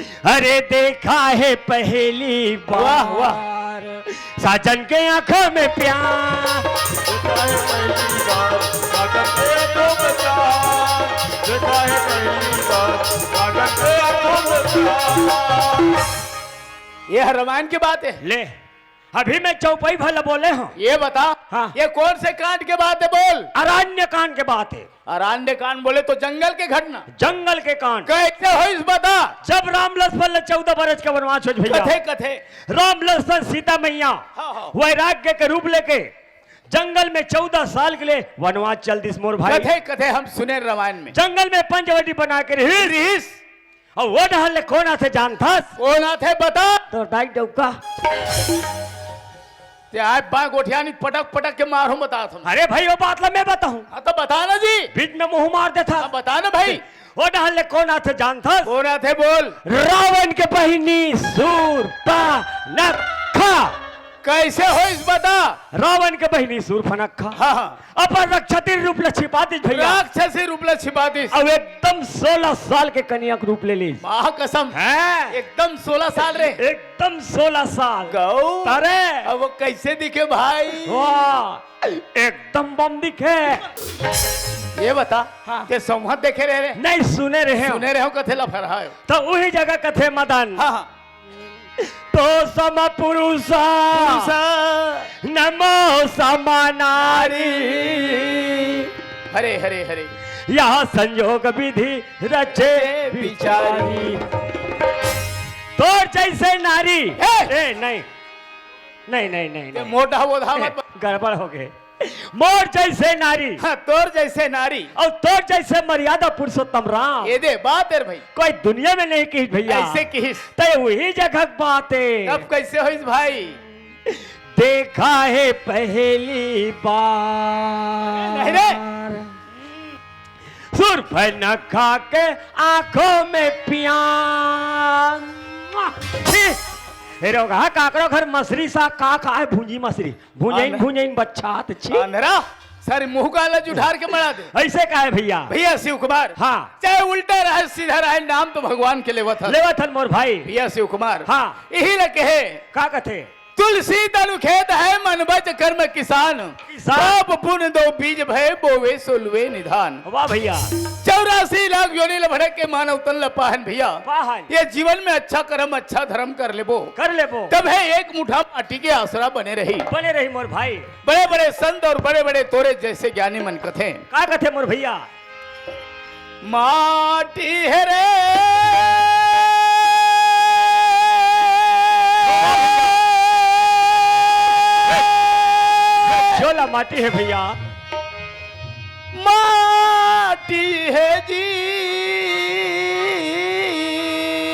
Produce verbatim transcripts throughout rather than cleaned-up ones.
अरे देखा है पहली बार, वाह, वाह। साजन के आंखों में प्यार। देखा है पहली बार, साजन के आंखों में प्यार। देखा है पहली बार, साजन के आंखों में प्यार। ये हर रामायण की बात है। ले, अभी मैं चौपाई भला बोले हूँ। ये बता, हाँ। ये कौन से कांड के बात है, बोल। अरण्य कांड के बात है। अरण्य कांड बोले तो जंगल के घटना। जंगल के कांड। कैसे होइस बता। जब राम लक्ष्मण ला चौदह बरस के वनवास होइस भैया। कथे, कथे। राम लक्ष्मण सीता मैया हाँ, हाँ। वैराग्य के रूप लेके जंगल में चौदह साल के लिए वनवास चल दिस मोर भाई। कथे, कथे हम सुने रामायण में। जंगल में पंचवटी बना के रहिस। रहिस। अउ वो डहर ले कोन आथे जानथस? कोन आथे बता। तोर दाई डउका। ते आय बा गोठियानी पटक पटक के मारहूं बता तुम। अरे भाई, वो बात ला मैं बताहूं। हाँ, तो बता ना जी। बीच में मुंह मार देथस। हाँ, बता ना भाई। वो डहर ले कोन आथे जानथस? कोन आथे बोल। रावण के बहिनी सूर्पनखा। कैसे होइस बता? रावण के बहिनी सूर्पनखा हाँ, हाँ। अपन राक्षसी रूप ला छिपा दिस भैया। राक्षसी रूप ला छिपा दिस। अब एकदम सोलह साल के कन्या के रूप ले लिस। माँ कसम। हैं? एकदम सोलह साल रे। एकदम सोलह साल। गौ। अरे। अब वो कैसे दिखे भाई? वाह, एकदम बम दिखे। ये बता, हाँ। ते संवत देखे रहे रे? नहीं, सुने रहे हो। सुने रहे हो, कथे ला फरहायो। तो वही जगह कथे मदन। हाँ, हाँ। तो सम पुरुष पुरुष। नमो सम नारी। हरे, हरे, हरे। यह संयोग विधि रचे विचारी। तोर जैसे नारी। ए! ए, नहीं। नहीं, नहीं, नहीं, ये नहीं। मोटा वोधा मत ए, गड़बड़ हो गए। मोर जैसे नारी। हाँ, तोर जैसे नारी। अउ तोर जैसे मर्यादा पुरुषोत्तम राम। ये दे बात है भाई। कोई दुनिया में नहीं किहिस भैया। ऐसे किहिस। तय वही जगह के बात है। अब कैसे होइस भाई? देखा है पहली बार। नहीं रे। सूर्पनखा के आंखों में प्यार। छी! हे रोगहा, काकरो घर मछरी सा का, का है भूंजी मछरी? भुंजइन, आन-, भुंजइन बच्छा हाथ छी। अंधरा, सारी मुंह का आला जुठार के मरा दे। ऐसे का है भैया? भैया शिव कुमार, हाँ। चाहे उल्टा रहे, सीधा रहे, नाम तो भगवान के लेवत हन। लेवत हन मोर भाई। भैया शिव कुमार, हाँ। यही ल कहे, का कथे? तुलसी तनु खेत है, मन बच कर्म किसान। किसान। पाप पुण्य दो बीज भय, बोवे सो लुए निधान। वाह भैया। चौरासी लाख योनि ल भटक के मानव तन ल पाहन भैया। पाहन। ये जीवन में अच्छा कर्म, अच्छा धर्म कर लेबो। कर लेबो। तब है एक मुठा माटी के आसरा बने रही। बने रही मोर भाई। बड़े-बड़े संत और बड़े-बड़े तोरे जैसे ज्ञानी मन कथे। का कथे मोर भैया? माटी है रे। झोला माटी है भैया। माटी है जी।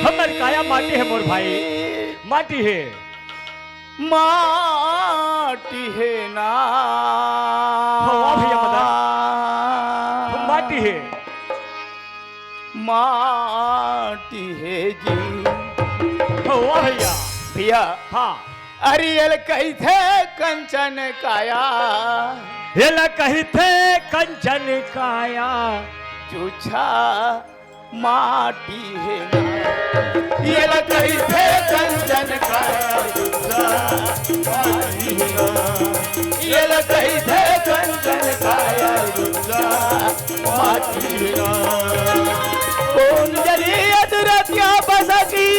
हमर काया माटी है मोर भाई, माटी है। माटी है ना। हाँ, वाह भैया मदन। माटी है। माटी है जी। हाँ, वाह भैया। भैया। हाँ। अरे ये ल कहिथे कंचन काया। ये ल कहिथे कंचन काया। जुझा माटी है ना। ये ल कहिथे कंचन काया जुझा माटी है ना। ये ल कहिथे कंचन काया जुझा माटी है ना। कोन जनी अधरतिया बसकी,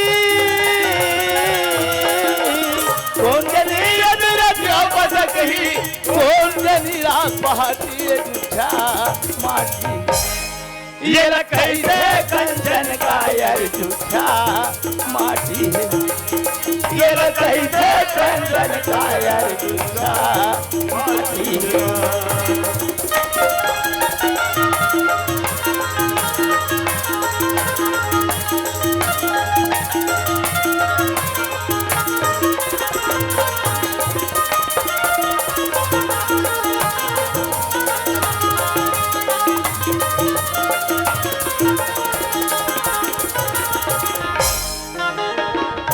कोन जनी अधरतिया बसकी, कोन जनी रात पहाती जुझा माटी। ये ल कहिथे कंचन काया जुझा माटी है। ये ल कहिथे कंचन काया जुझा माटी है।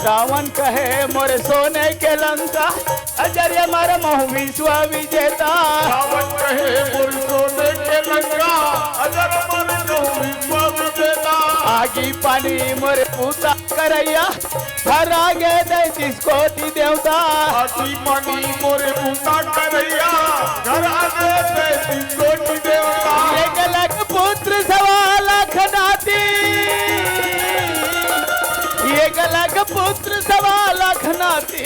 रावण कहे मोर सोने के लंका, अजर अमर महु विश्व विजेता। रावण कहे मोर सोने के लंका, अजर अमर महु विश्व विजेता। आगी पानी मोरे पूता करइया, घर आगे तैंतीस कोटि देवता। आगी पानी मोरे पूता करइया, घर आगे तैंतीस कोटि देवता। एक लाख पुत्र सवा लाख नाती, एक लाख पुत्र सवा लाख नाती।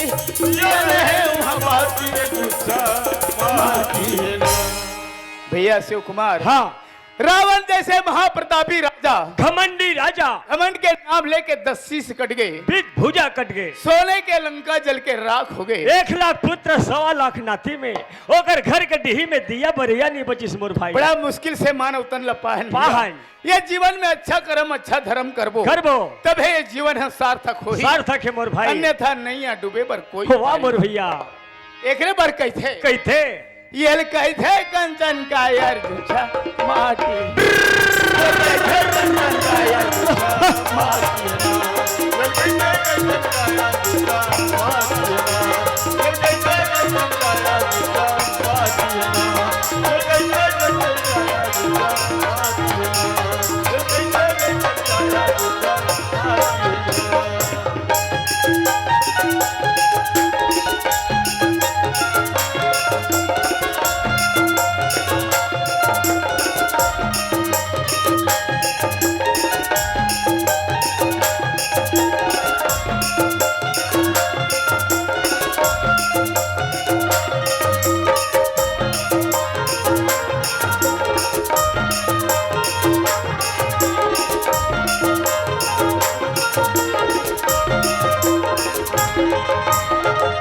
ये रहे वहाँ बाती रे गुस्सा, माती है ना। भैया शिव कुमार, हाँ। रावण जैसे महाप्रतापी राजा, घमंडी राजा, घमंड के नाम लेके दस शीश कट गए, बीस भुजा कट गए, सोने के लंका जल के राख हो गए। एक लाख पुत्र सवा लाख नाती में, ओकर घर के डीही में दिया बरिया नहीं बचिस मोर भाई। बड़ा मुश्किल से मानव तन ल पाहन। पाहन। ये जीवन में अच्छा कर्म, अच्छा धर्म करबो। करबो। तभे ये जीवन ह सार्थक होही। सार्थक है मोर भाई। अन्यथा नैया डूबे बर कोई होवा उपाय मोर नहीं। भैया। एकरे बर कहिथे। कहिथे। ये कहिथे कंचन काया जूझा माटी। ये कहिथे कंचन काया जूझा माटी।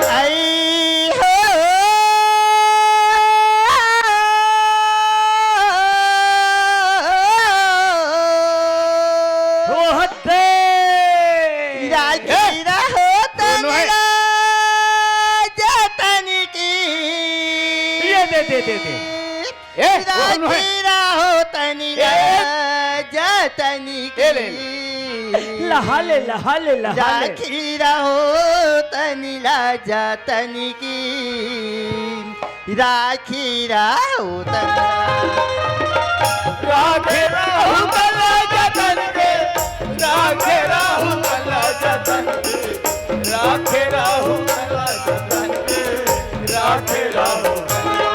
आई हो। होते। राखी रहो दोनों है। तनिला जतन की। ये दे, दे, दे, दे। ए, दोनों है। राखी रहो तनिला ए। जतन ए, ले, ले। की। लहा ले, लहा ले, लहा ले। राखी रहो तनिला जतन की। राखी राहु तन। राखे राहु तन ला जतन के, राखे राहु तन ला जतन के, राखे राहु तन ला जतन के, राखे राहु तन ला।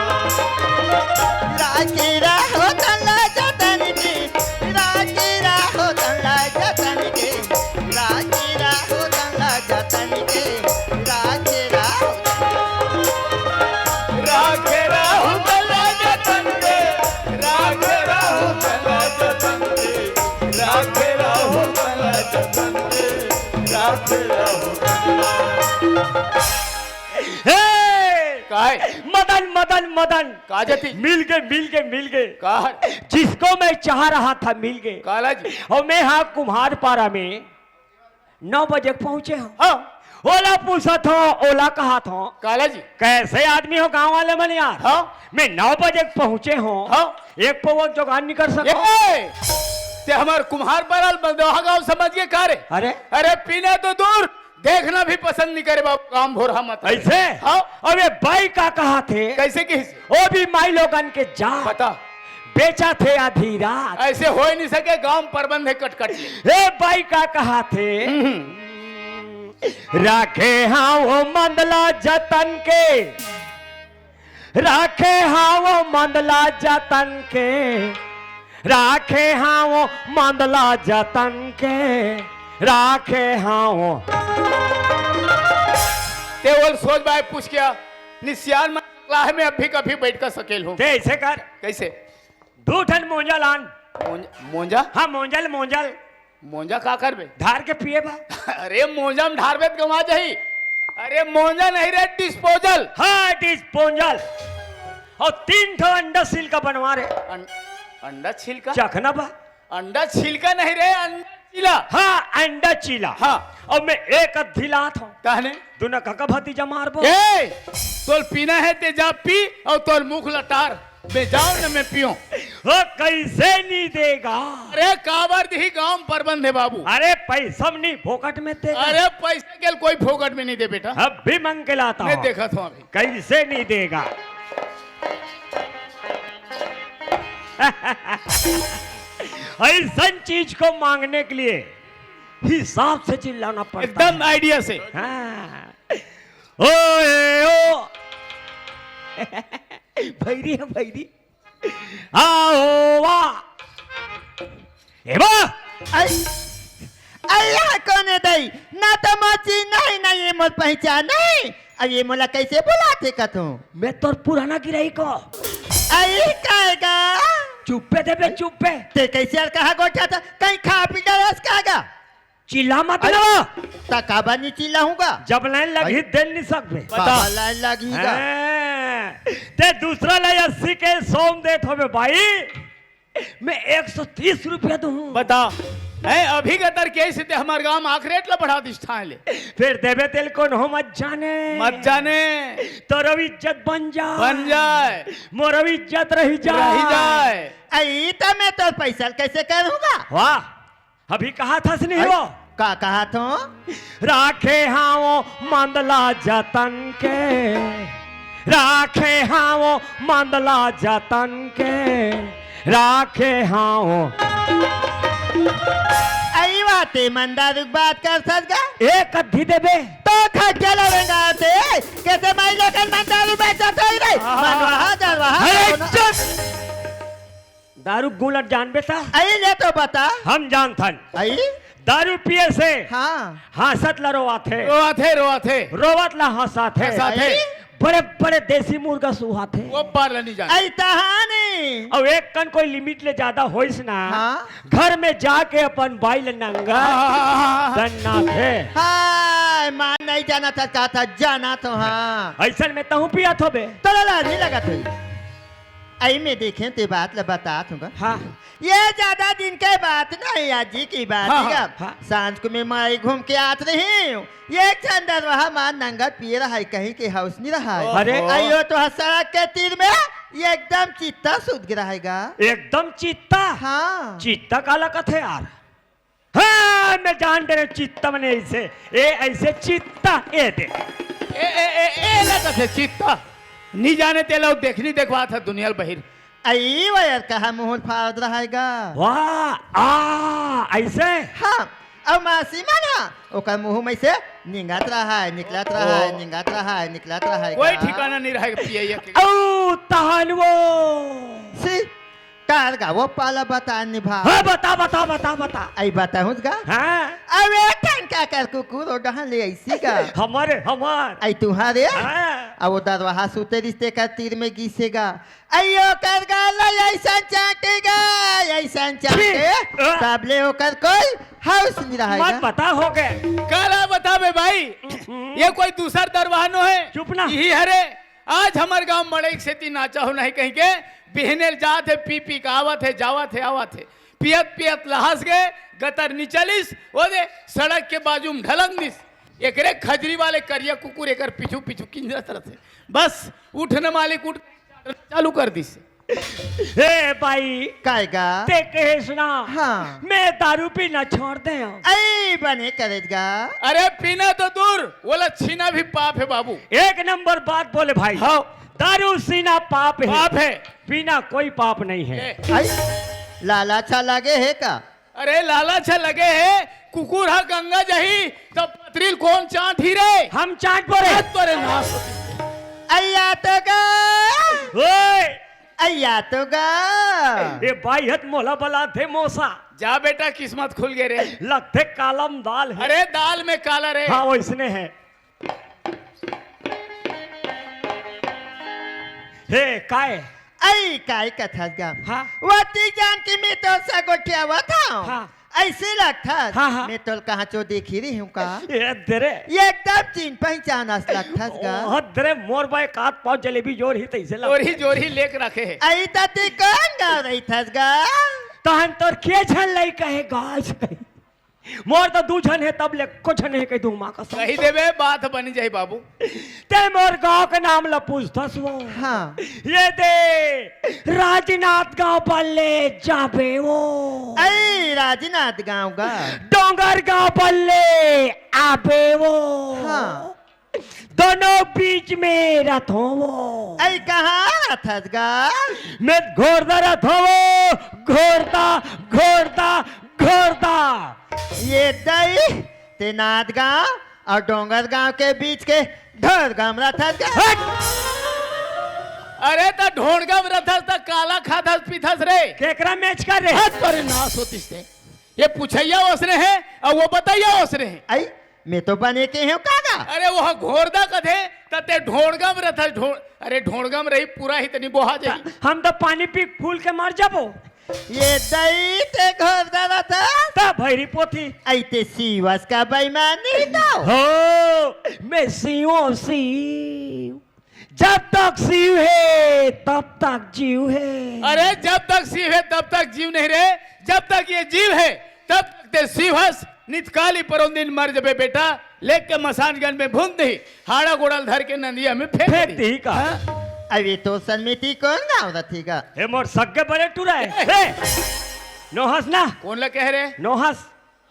राखे राहु तन ला जतन के, राखे राहु तन ला जतन के, राखे राहु तन ला जतन के, राखे राहु राखे राहु तन ला जतन के, राखे राहु तन ला जतन के, राखे राहु तन ला जतन के, राखे राहु तन ला। हे! काय? मदन, मदन, मदन। का जती? मिल गए, मिल गए, मिल गए। का? जिसको मैं चाह रहा था, मिल गए। काला जी। अउ मैं हा कुम्हार पारा में नौ बजे के पहुंचे हों। हाँ। ओला पूछत हों, ओला कहत हों। काला जी। कैसे आदमी हो गांव वाले मन यार? हाँ। मैं नौ बजे के पहुंचे हों। हाँ। एक पौवा के जुगाड़ नहीं कर सको। ए, ते हमर कुम्हार पारा ल बंदोहा गांव समझ के का रे? अरे। अरे पीना तो दूर, देखना भी पसंद नहीं करे बाबू, गांव भोरहा मत करे। ऐसे? हाँ। अब ये बाई का कहथे? कैसे किहिस? ओ भी माई लोगन के जा। बता। बेचथे आधी रात। ऐसे होय नहीं सके, गांव परबंध हे कटकट के। ए बाई का कहथे? हम्म। राखे हां वो मंदला जतन के, राखे हां वो मंदला जतन के, राखे हां वो मंदला जतन के, राखे हां वो। ते ओल सोच बाय पूछ क्या? निसियान में अगला है, मैं अभी कभी बैठ कर सकेल हूँ। ते ऐसे कर। कैसे? दू ठन मोंजा लान। मोंज-, मोंजा? हाँ, मोंजल, मोंजल। मोंजा का करबे? धार के पिए बा। अरे, मोंजा में ढारबे त गंवा जाही। अरे, मोंजा नहीं रे, disposal। हाँ, disposal। अउ तीन ठो अंडा छिलका बनवा रे। अं-, अंडा छिलका? चखना बा। अंडा छिलका नहीं रे, अंडा चीला। हाँ, अंडा चीला। हाँ। अउ मैं एक अद्धी लात हों। कहने? दुनो कका भतीजा मारबो। ए, तोल पीना हे ते जा पी, अउ तोल मुख लटार। मैं जाओं न मैं पीऊं। ओ, कैसे नहीं देगा? अरे, काबर दिही, गांव में परबंध हे बाबू। अरे, पैसा में नहीं, फोकट में देगा। अरे, पैसा के कोई फोकट में नहीं दे बेटा। अब भी मांग के लाता हूँ। देखत हों अभी। कैसे नहीं देगा? ऐसन चीज को मांगने के लिए हिसाब से चिल्लाना पड़ता एकदम है। आइडिया से। हाँ। ओए ओ। भैरी है भैरी। आओ वा। ए बा। अई अई, यहाँ कौन है दई? ना तो मोर चीज नहीं, ना ये मोर पहचान नहीं। अब ये मोला कैसे बुलाते कथों? मैं तोर पुराना गिराही को। अई कहेगा। चुप्पे दे बे चुप्पे। ते कैसे यार कहा गोठा था? कहीं खा पी डरस कहेगा। चिल्ला मत ना। ता काबर नहीं चिल्लाहूंगा। जब लाइन लगी देन नहीं सकबे। बाबा लाइन लगी गा। हैं। ते दूसरा लाई अस्सी के सौ देत होबे भाई। मैं एक सौ तीस रुपया दूं। बता। है अभी का तर कैसे ते हमारे गांव में आख रेट ला बढ़ा दिस ठाए ले। फिर देबे तेल कौन हो मत जाने। मत जाने। तोरो इज्जत बन जाए। बन जाए। मोरो इज्जत रही जाए। रही जाए। अई तो मैं तो पैसा कैसे करूंगा? वाह। अभी कहा था नहीं हो। का कहा थो? राखे हाओ मंदला जतन के। राखे हाओ मंदला जतन के। राखे हाओ। अई बाते मंदारुक बात कर सजगा। एक अद्धी देबे। तो खा चला रेंगा ते। कैसे माई लेकर मंदारुक बात करता ही रे? मनवा दरवा। अरे चुप। दारू गुलट जानबे ता। अई ले तो बता। हम जानथन। अई दारू पिए से हाँ। हंसत ला रोवाथे। रोवाथे रोवाथे। रोवत ला हंसाथे। हंसाथे। बड़े बड़े देसी मुर्गा सुहाथे। वो पार ला नहीं जाने। अई तहानी। अब एक कन कोई लिमिट ले ज्यादा होइस ना। हाँ। घर में जाके अपन बाई ले नंगा हाँ। दन्ना थे। हाय मान नहीं जाना था, कहा था जाना तो हाँ। ऐसन में तहूँ पिया थो बे। तो लाज नहीं लगा था। अई मैं देखे ते बात ला बता थूंगा। हाँ। ये ज्यादा दिन के बात नहीं, आज जी की बात हाँ, है। हाँ, हाँ। सांझ को मैं माई घूम के आत रही हूँ। ये चंदर वहाँ मान नंगत पिए रहा है, कहीं के हाउस नहीं रहा है। अरे। ओहो। अयो तो सड़क के तीर में ये एकदम चित्ता सुध गिरा हैगा। एकदम चित्ता। हाँ। चित्ता काला कथे यार। हाँ, मैं जान डरे चित्ता मने ऐसे। ए ऐसे चित्ता ए दे। ए ए ए ए लगा थे चित्ता। नहीं जाने ते लोग देखनी देखवा था दुनिया बहिर। अई वो यार कहा मुंह फाड़ रहा हैगा। वाह आ ऐसे। हाँ। अब मासी मन हा ओकर मुंह में से निंगत रहा है, निकलत रहा है, निंगत रहा है, निकलत रहा है। कोई ठिकाना नहीं रहेगा पिए के। औ तहन वो। सी कार गा वो पाला बता निभा। हाँ बता बता बता बता। आई बताहूँ गा। हाँ। अबे ठंका कर कुकुर ओ डहन ले ऐसी गा। हमारे हमार। आई तुम्हारे। हाँ। अब वो दरवाहा सुते रिश्ते का तीर में गीसेगा। अयो कर गाला ऐसा चाटेगा, ऐसा चाटे। छी। तबले ओकर कोई हाउस नहीं रहेगा। मत बता हो गए। काला बताबे भाई, ये कोई दूसर दरवाहा नो है। चुप ना। यही हरे। आज हमर गांव मड़ई के सेती नाचा हो नहीं कहीं के बिहने जात है, पी पी के आवत है, जावत है, आवत है, पियत पियत लहस गए, गतर निचलिस, ओ दे सड़क के बाजू में ढलक दिस। एकरे खजरी वाले करिया कुकुर एकर पीछू पीछू किंजरत रहते। बस उठने मालिक उठ चालू कर दिस। हे भाई। कायगा। ते कहे सुना। हाँ। मैं दारू पीना छोड़ दे हूँ। ऐ बने करेगा। अरे पीना तो दूर, वो ला छीना भी पाप है बाबू। एक नंबर बात बोले भाई। हाँ। दारू सीना पाप है। पाप है। पीना कोई पाप नहीं है। ए, आई लाला अच्छा लगे है का? अरे लाला छे लगे है, कुकुर हा गंगा जही, तब पतरील कौन चांट ही रे? हम चांट बोले। तोरे नाश। अया तो गा। ओए। अया तो गा। ये भाई हत मोला बला थे मोसा। जा बेटा, किस्मत खुल गए रे। लगते कालम दाल है। अरे दाल में काला रे। हाँ, वैसने है। हे, काय? ऐ काय कथस गा। हाँ। वती जान की मैं तो सगोटिया वताऊं। हाँ। ऐसे लगथस। हाँ, हाँ। मैं तो कहाँ चो देखी रही हूँ का। ये दरे। एकदम चिन पहचान अस लगथस गा। ओ, दरे मोर बाय कात पाव जलेबी जोर ही तैसे लग। जोर ही जोर ही लेक रखे है। ऐ तती कौन गा रही थस गा। तहन तोर के झन लई कहे गाज। मोर तो दू झन है, तब ले को झन है कह दूं माँ कसम। कही देवे बात बनी जाए बाबू। ते मोर गांव के नाम ला पूछथस वो। हाँ। ये दे राजनाथ गांव बल्ले जाबे वो। ऐ राजनाथ गांव गा। डोंगर गांव बल्ले आबे वो। हाँ। दो कोनो बीच में रथों वो। अई कहाँ रथस गा? मैं घोरदा रथों वो, घोरदा, घोरदा, घोरदा। ये दई, ते नांदगांव अउ डोंगरगांव के बीच के ढोरगम रथस गा। हट! अरे त ढोरगम रथस त काला खाथस पीथस रे? केकरा मेच कर रे? हट तोरे नास होतिस ते। ये पूछइया ओसने हे अउ वो बतइया ओसने हे। अई, मैं तो बने के हूँ कागा। अरे वो घोरदा कथे, त ते ढोरगम रथस, ढोर-, अरे ढोरगम रही पूरा ही तनी बोहा जाही। हम तो पानी पी फूल के मर जाबो। ये दई ते घोरदा रथस। त भैरी पोथी। अई ते सीवस का बेईमानी तो। हो, मैं सीवो सीव। जब तक सीव हे, तब तक जीव हे। अरे, जब तक सीव हे, तब तक जीव नहीं रे। जब तक ये जीव हे, तब तक ते सीव हस। नितकाली परोंदिन मर जबे बेटा, लेके मसानगंज में भूंद दिही, हाड़ा गोड़ल धर के नंदिया में फेंक फेंक दिही। दिही का? हाँ? अभी तो सन्मिति कौन गाँव रथी का? हे मोर सग्गे बड़े टुरा हे। हे! नोहस ना? कौन ला कह रे? नोहस।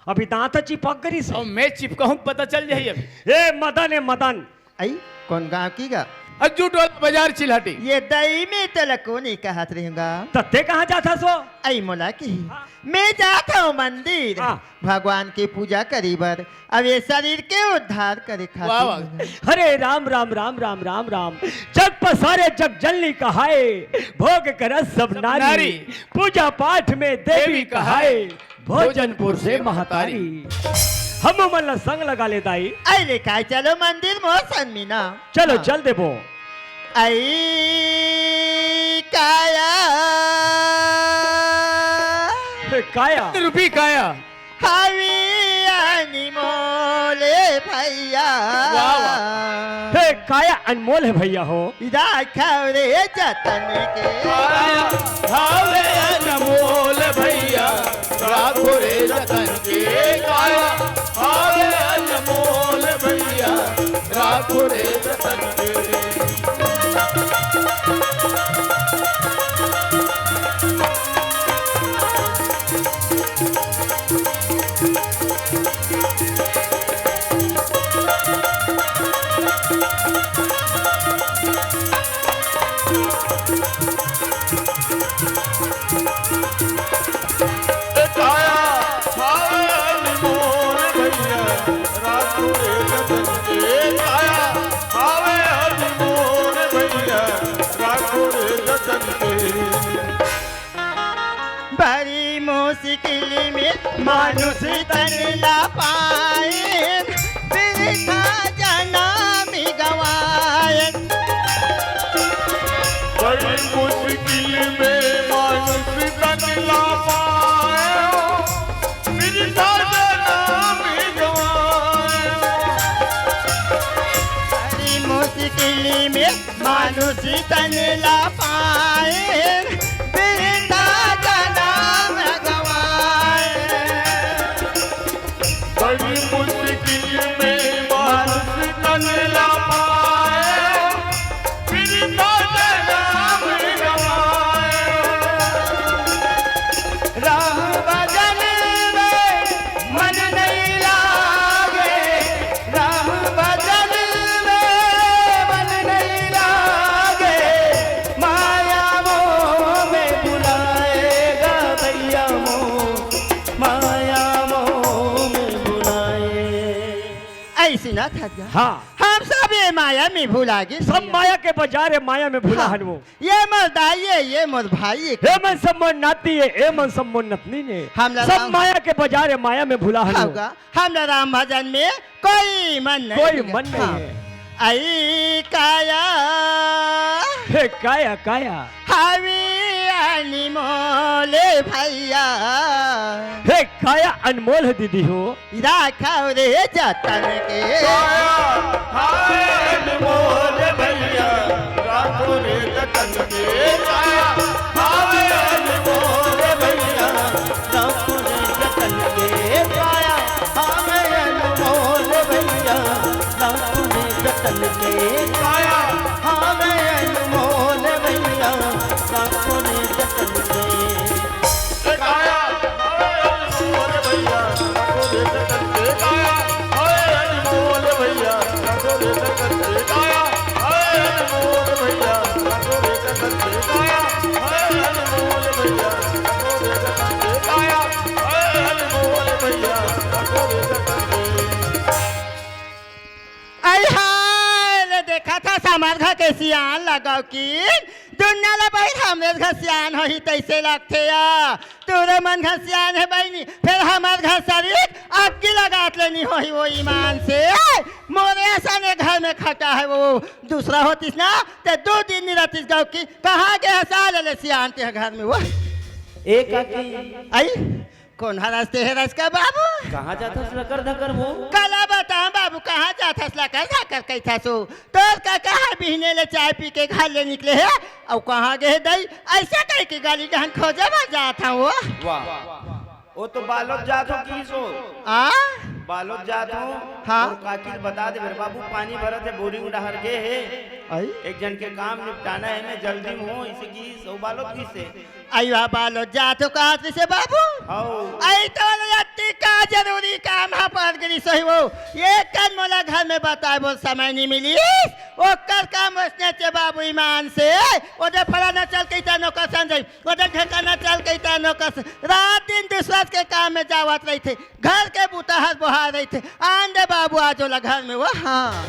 अभी दांत चिपक गरी से। अउ मैं चिपकहूं, पता चल जाही अभी। ए मदन, ए मदन। अई, कौन गांव की गा? अज्जू टोला बाजार चिल्हाटी। ये दई में तला कोनी कहत रही गा। त ते कहाँ जात हस वो? अई मोला की। हाँ। मैं जात हूँ मंदिर। हाँ। भगवान की पूजा करी बर, अब ये शरीर के उद्धार करे वाह, खातिर। वाह। हरे राम, राम, राम, राम, राम, राम। जग पसारे जग जननी कहाए, भोग करत सब सब नारी। नारी। पूजा पाठ में देवी देवी कहाए। कहाए। भोजनपुर से महतारी। हमू मन ला संग लगा ले दाई। अई ले काय, चलो मंदिर मोर संग मीना। चलो, हाँ। चल देबो। अई काया। हे काया। रूपी काया। हावी अनमोल भैया। वाह, वाह। हे काया अनमोल हे भैया हो। राखव रे जतन के। काया हावे अनमोल भैया, राखो रे जतन के। काया हावे अनमोल भैया, राखो रे जतन के। ए काया, हावे अनमोल भैया, राखो रे जतन के। ए काया, हावे अनमोल भैया, राखो रे जतन के। बड़ी मुश्किल में मानुष तन ला पाए, बिरथा जनम गवाए। बड़ी मुश्किल में मानुष तन ला पाए, बिरथा जनम गवाए। बड़ी मुश्किल में मानुष तन ला पाए, बिरथा जनम गवाए। बड़ी मुश्किल में मानुष तन ला पाए, बिरथा जनम गवाए। राम भजन में मन नहीं लागे, राम भजन में मन नहीं लागे, माया मोह में भुलाएगा भैया मोह, माया मोह में भुलाए। ऐसी ना था क्या? हाँ। हम सब ये माया में भुला गए सब भैया। माया के बाजार है, माया में भुला हाँ। हन वो। ये मोर दाई ए, ये मोर भाई ए। ए मन सब मोर नाती ए, ए मन सब मोर नतनीन ए। हमला सब राम माया के बाजार ए, माया में भुला हन। हव गा, हमला राम भजन में कोई मन नहीं कोई है। मन नहीं हाँ। है। अई काया। हे काया, काया। हावी अनमोल भैया। हे काया अनमोल है दीदी हो। राखव रे जतन के। काया हावे अनमोल भैया, राखो रे जतन के। काया हावे अनमोल भैया, राखो रे जतन के। काया हावे अनमोल भैया, राखो रे जतन के। काया हावे अनमोल भैया, राखो रे जतन के। ए काया, हावे अनमोल भैया, राखो रे जतन के। काया, हावे अनमोल भैया, राखो रे जतन के। हमर घर के सियान लगाव कि दुनिया ला बहिर हमरे घर सियान होही तइसे लगथे या। तोरे मन घर सियान हे बहिनी, फेर हमर घर सरीक अक्की लगात ले नी होही वो ईमान से। मोरे असन ए घर में खटा हे वो, दूसरा होतिस ना ते दू दिन नी रहतिस गाँव की। कहाँ गे हस साले ले सियान ते घर में वो? ए काकी। आई? कोन हरस ते हरस का बाबू? कहाँ जाथस लकर धकर वो? काला बतावँव बाबू, कहाँ जाथस लकर धकर कहिथस वो? तोर काका ह बिहने ले चाय पी के घर ले निकले हे, अउ कहाँ गे हे दई? अइसे कहिके गली डहन खोजे बर जात हँव वो। वाह, वो तो बालोद जात हों किहिस वो। आ? बालोद जात हों। हाँ। अउ काकी ल बता देबे रे बाबू, पानी भरत हे, बोरिंग डहर गे हे। आई? एक झन के काम निपटाना हे, मैं जल्दी में हों, अइसे किहिस वो बालोद गिस हे। अइवा बालोद जात हों कहत रिहिसे बाबू। हौ। अई तो वाला अतिका जरूरी काम ह पर गे रिहिस होही वो। एक कन मोला घर में बताए बर समय नी मिलिस। ओकर काम वइसने हे बाबू ईमान से। ओदे फलाना चल कहिथे नोकर संग जाही। ओदे ढेकाना चल कहिथे नोकर संग। रात दिन दूसरा के काम में जावत रहिथे। घर के बूता हर बोहार रहिथे। आन दे बाबू आज ओला घर में वो, हाँ।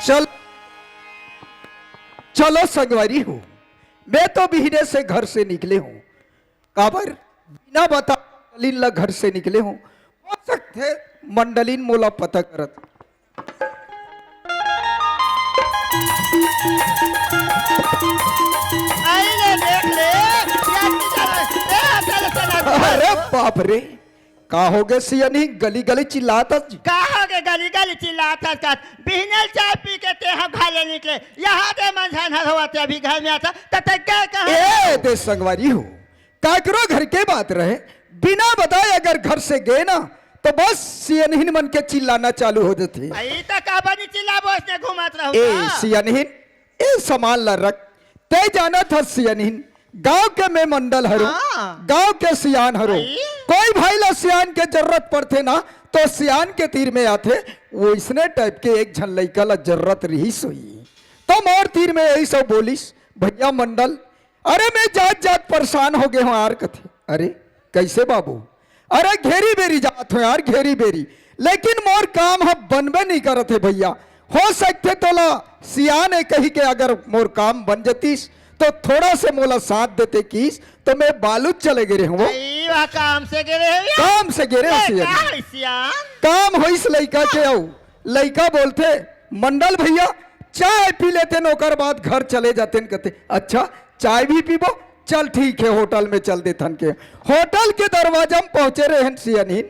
चल, चलो संगवारी हो, मैं तो बिहने से घर से निकले हों। काबर बिना बता मंडलिन ला घर से निकले हों। हो सकथे मंडलिन मोला पता करत। आई ले देख ले, या की चला, ए, चल, चल, चल। अरे बाप रे, का होगे सियनहिन, गली गली चिल्लात हस? का होगे गली गली चिल्लात हस? बिहने ल चाय पी के तेहा घर ले निकले, यहाँ दे मंझान हर होवत हे अभी घर में आथस, त तैं गे कहाँ? ए दे संगवारी हो, काकरो घर के बात रहे, बिना बताए अगर घर से गे ना, तो बस सियनहिन मन के चिल्लाना चालू हो जाथे। अई त काबर नी चिल्लाबो, अइसने घूमत रहू ए त। सियनहिन, ए समान ला रख, तैं जानत हस सियनहिन, गाँव के मैं मंडल हरों, हाँ। गाँव के सियान हरों। अई। कोई भाई ला सियान के जरूरत पड़थे ना, तो सियान के तीर में आथे, वइसने टाइप के एक झन लइका ला जरूरत रिहिस होही। तो मोर तीर में अइस अउ बोलिस, भइया मंडल, अरे मैं जात जात परेशान हो गे हों यार कथे। अरे कइसे बाबू? अरे घेरी बेरी जात हों यार, घेरी बेरी, लेकिन मोर काम ह बनबे नइ करत हे भइया। हो सकथे तोला सियान ए कहिके अगर मोर काम बन जतिस तो थोड़ा से मोला साथ देते किहिस तो मैं बालूद चले गे रेहेंव। अई वाह, काम से गे रेहेंव या? काम से गे रेहेंव ए, सियान। का होइस सियान? काम होइस लइका के अउ लइका बोलथे, "मंडल भइया, चाय पी लेतेन, ओकर बाद घर चले जातेन," कथे। "अच्छा, चाय भी पीबो? चल ठीक हे, होटल में चल देथन," के होटल के दरवाजा में पहुंचे रहेन सियनहिन।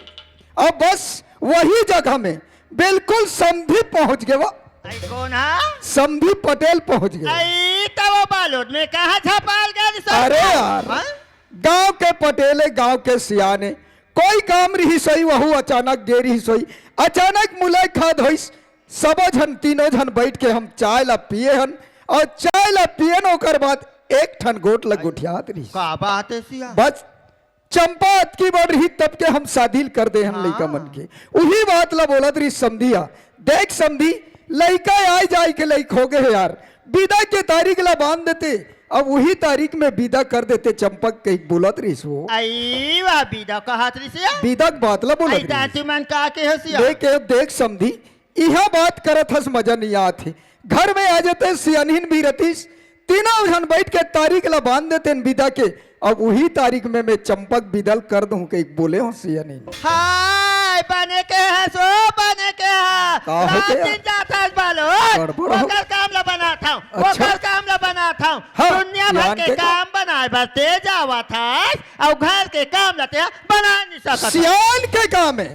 अब बस वही जगह में बिल्कुल समधी पहुंच गे वो। अई कोन हा? समधी पटेल पहुंच गे। अई त वो बालूद में कहाँ झपाल गे रिहिस? अरे यार, हाँ? गांव के पटेल ए, गांव के सियान ए, कोई काम रिहिस होही, वहू अचानक गे रिहिस होही। अचानक मुलाकात होइस, सबो झन, तीनों झन बइठ के हम चाय ला पिए हन अउ चाय ला पिए न, ओकर बाद एक ठन गोठ ला गोठियात रिहिस। का बात हे सिया? बस चंपा अतकी बड़ रिहिस तब के हम शादी ल कर दे हन हाँ। लइका मन के। उही बात ला बोलत रिहिस समधी हा, देख समधी, लइका आय जाय के लइक हो गे हे यार, बिदा के तारीख ला बांध देते, अब उही तारीख में बिदा कर देते चंपा के, कहिके बोलत रिहिस वो। अई वाह, बिदा कहत रिहिस या? बिदा के बात ला बोलत अई रिहिस। दादी मन का के हसिया? देख, देख समधी, इहाँ बात करत हस मजा नइ आत हे। घर में आ जाते, सियनहिन भी रतिस, तीनों झन बइठ के तारीख ला बांध देतेन बिदा के। अब उही तारीख में मैं चंपा के बिदा ल कर दूं कहिके बोले हों सियनहिन। हाय, बने के हस ओ, बने के हस। का हो गया? रात दिन जात हस बालूद, गड़बड़ हो ओकर काम ला बनात हंव, अच्छा। ओकर काम ला बनात हंव। हाँ, दुनिया भर के काम बनाए बर ते जावत हस, अउ घर के काम ला ते बना नइ सकत हस। सियान के काम हे।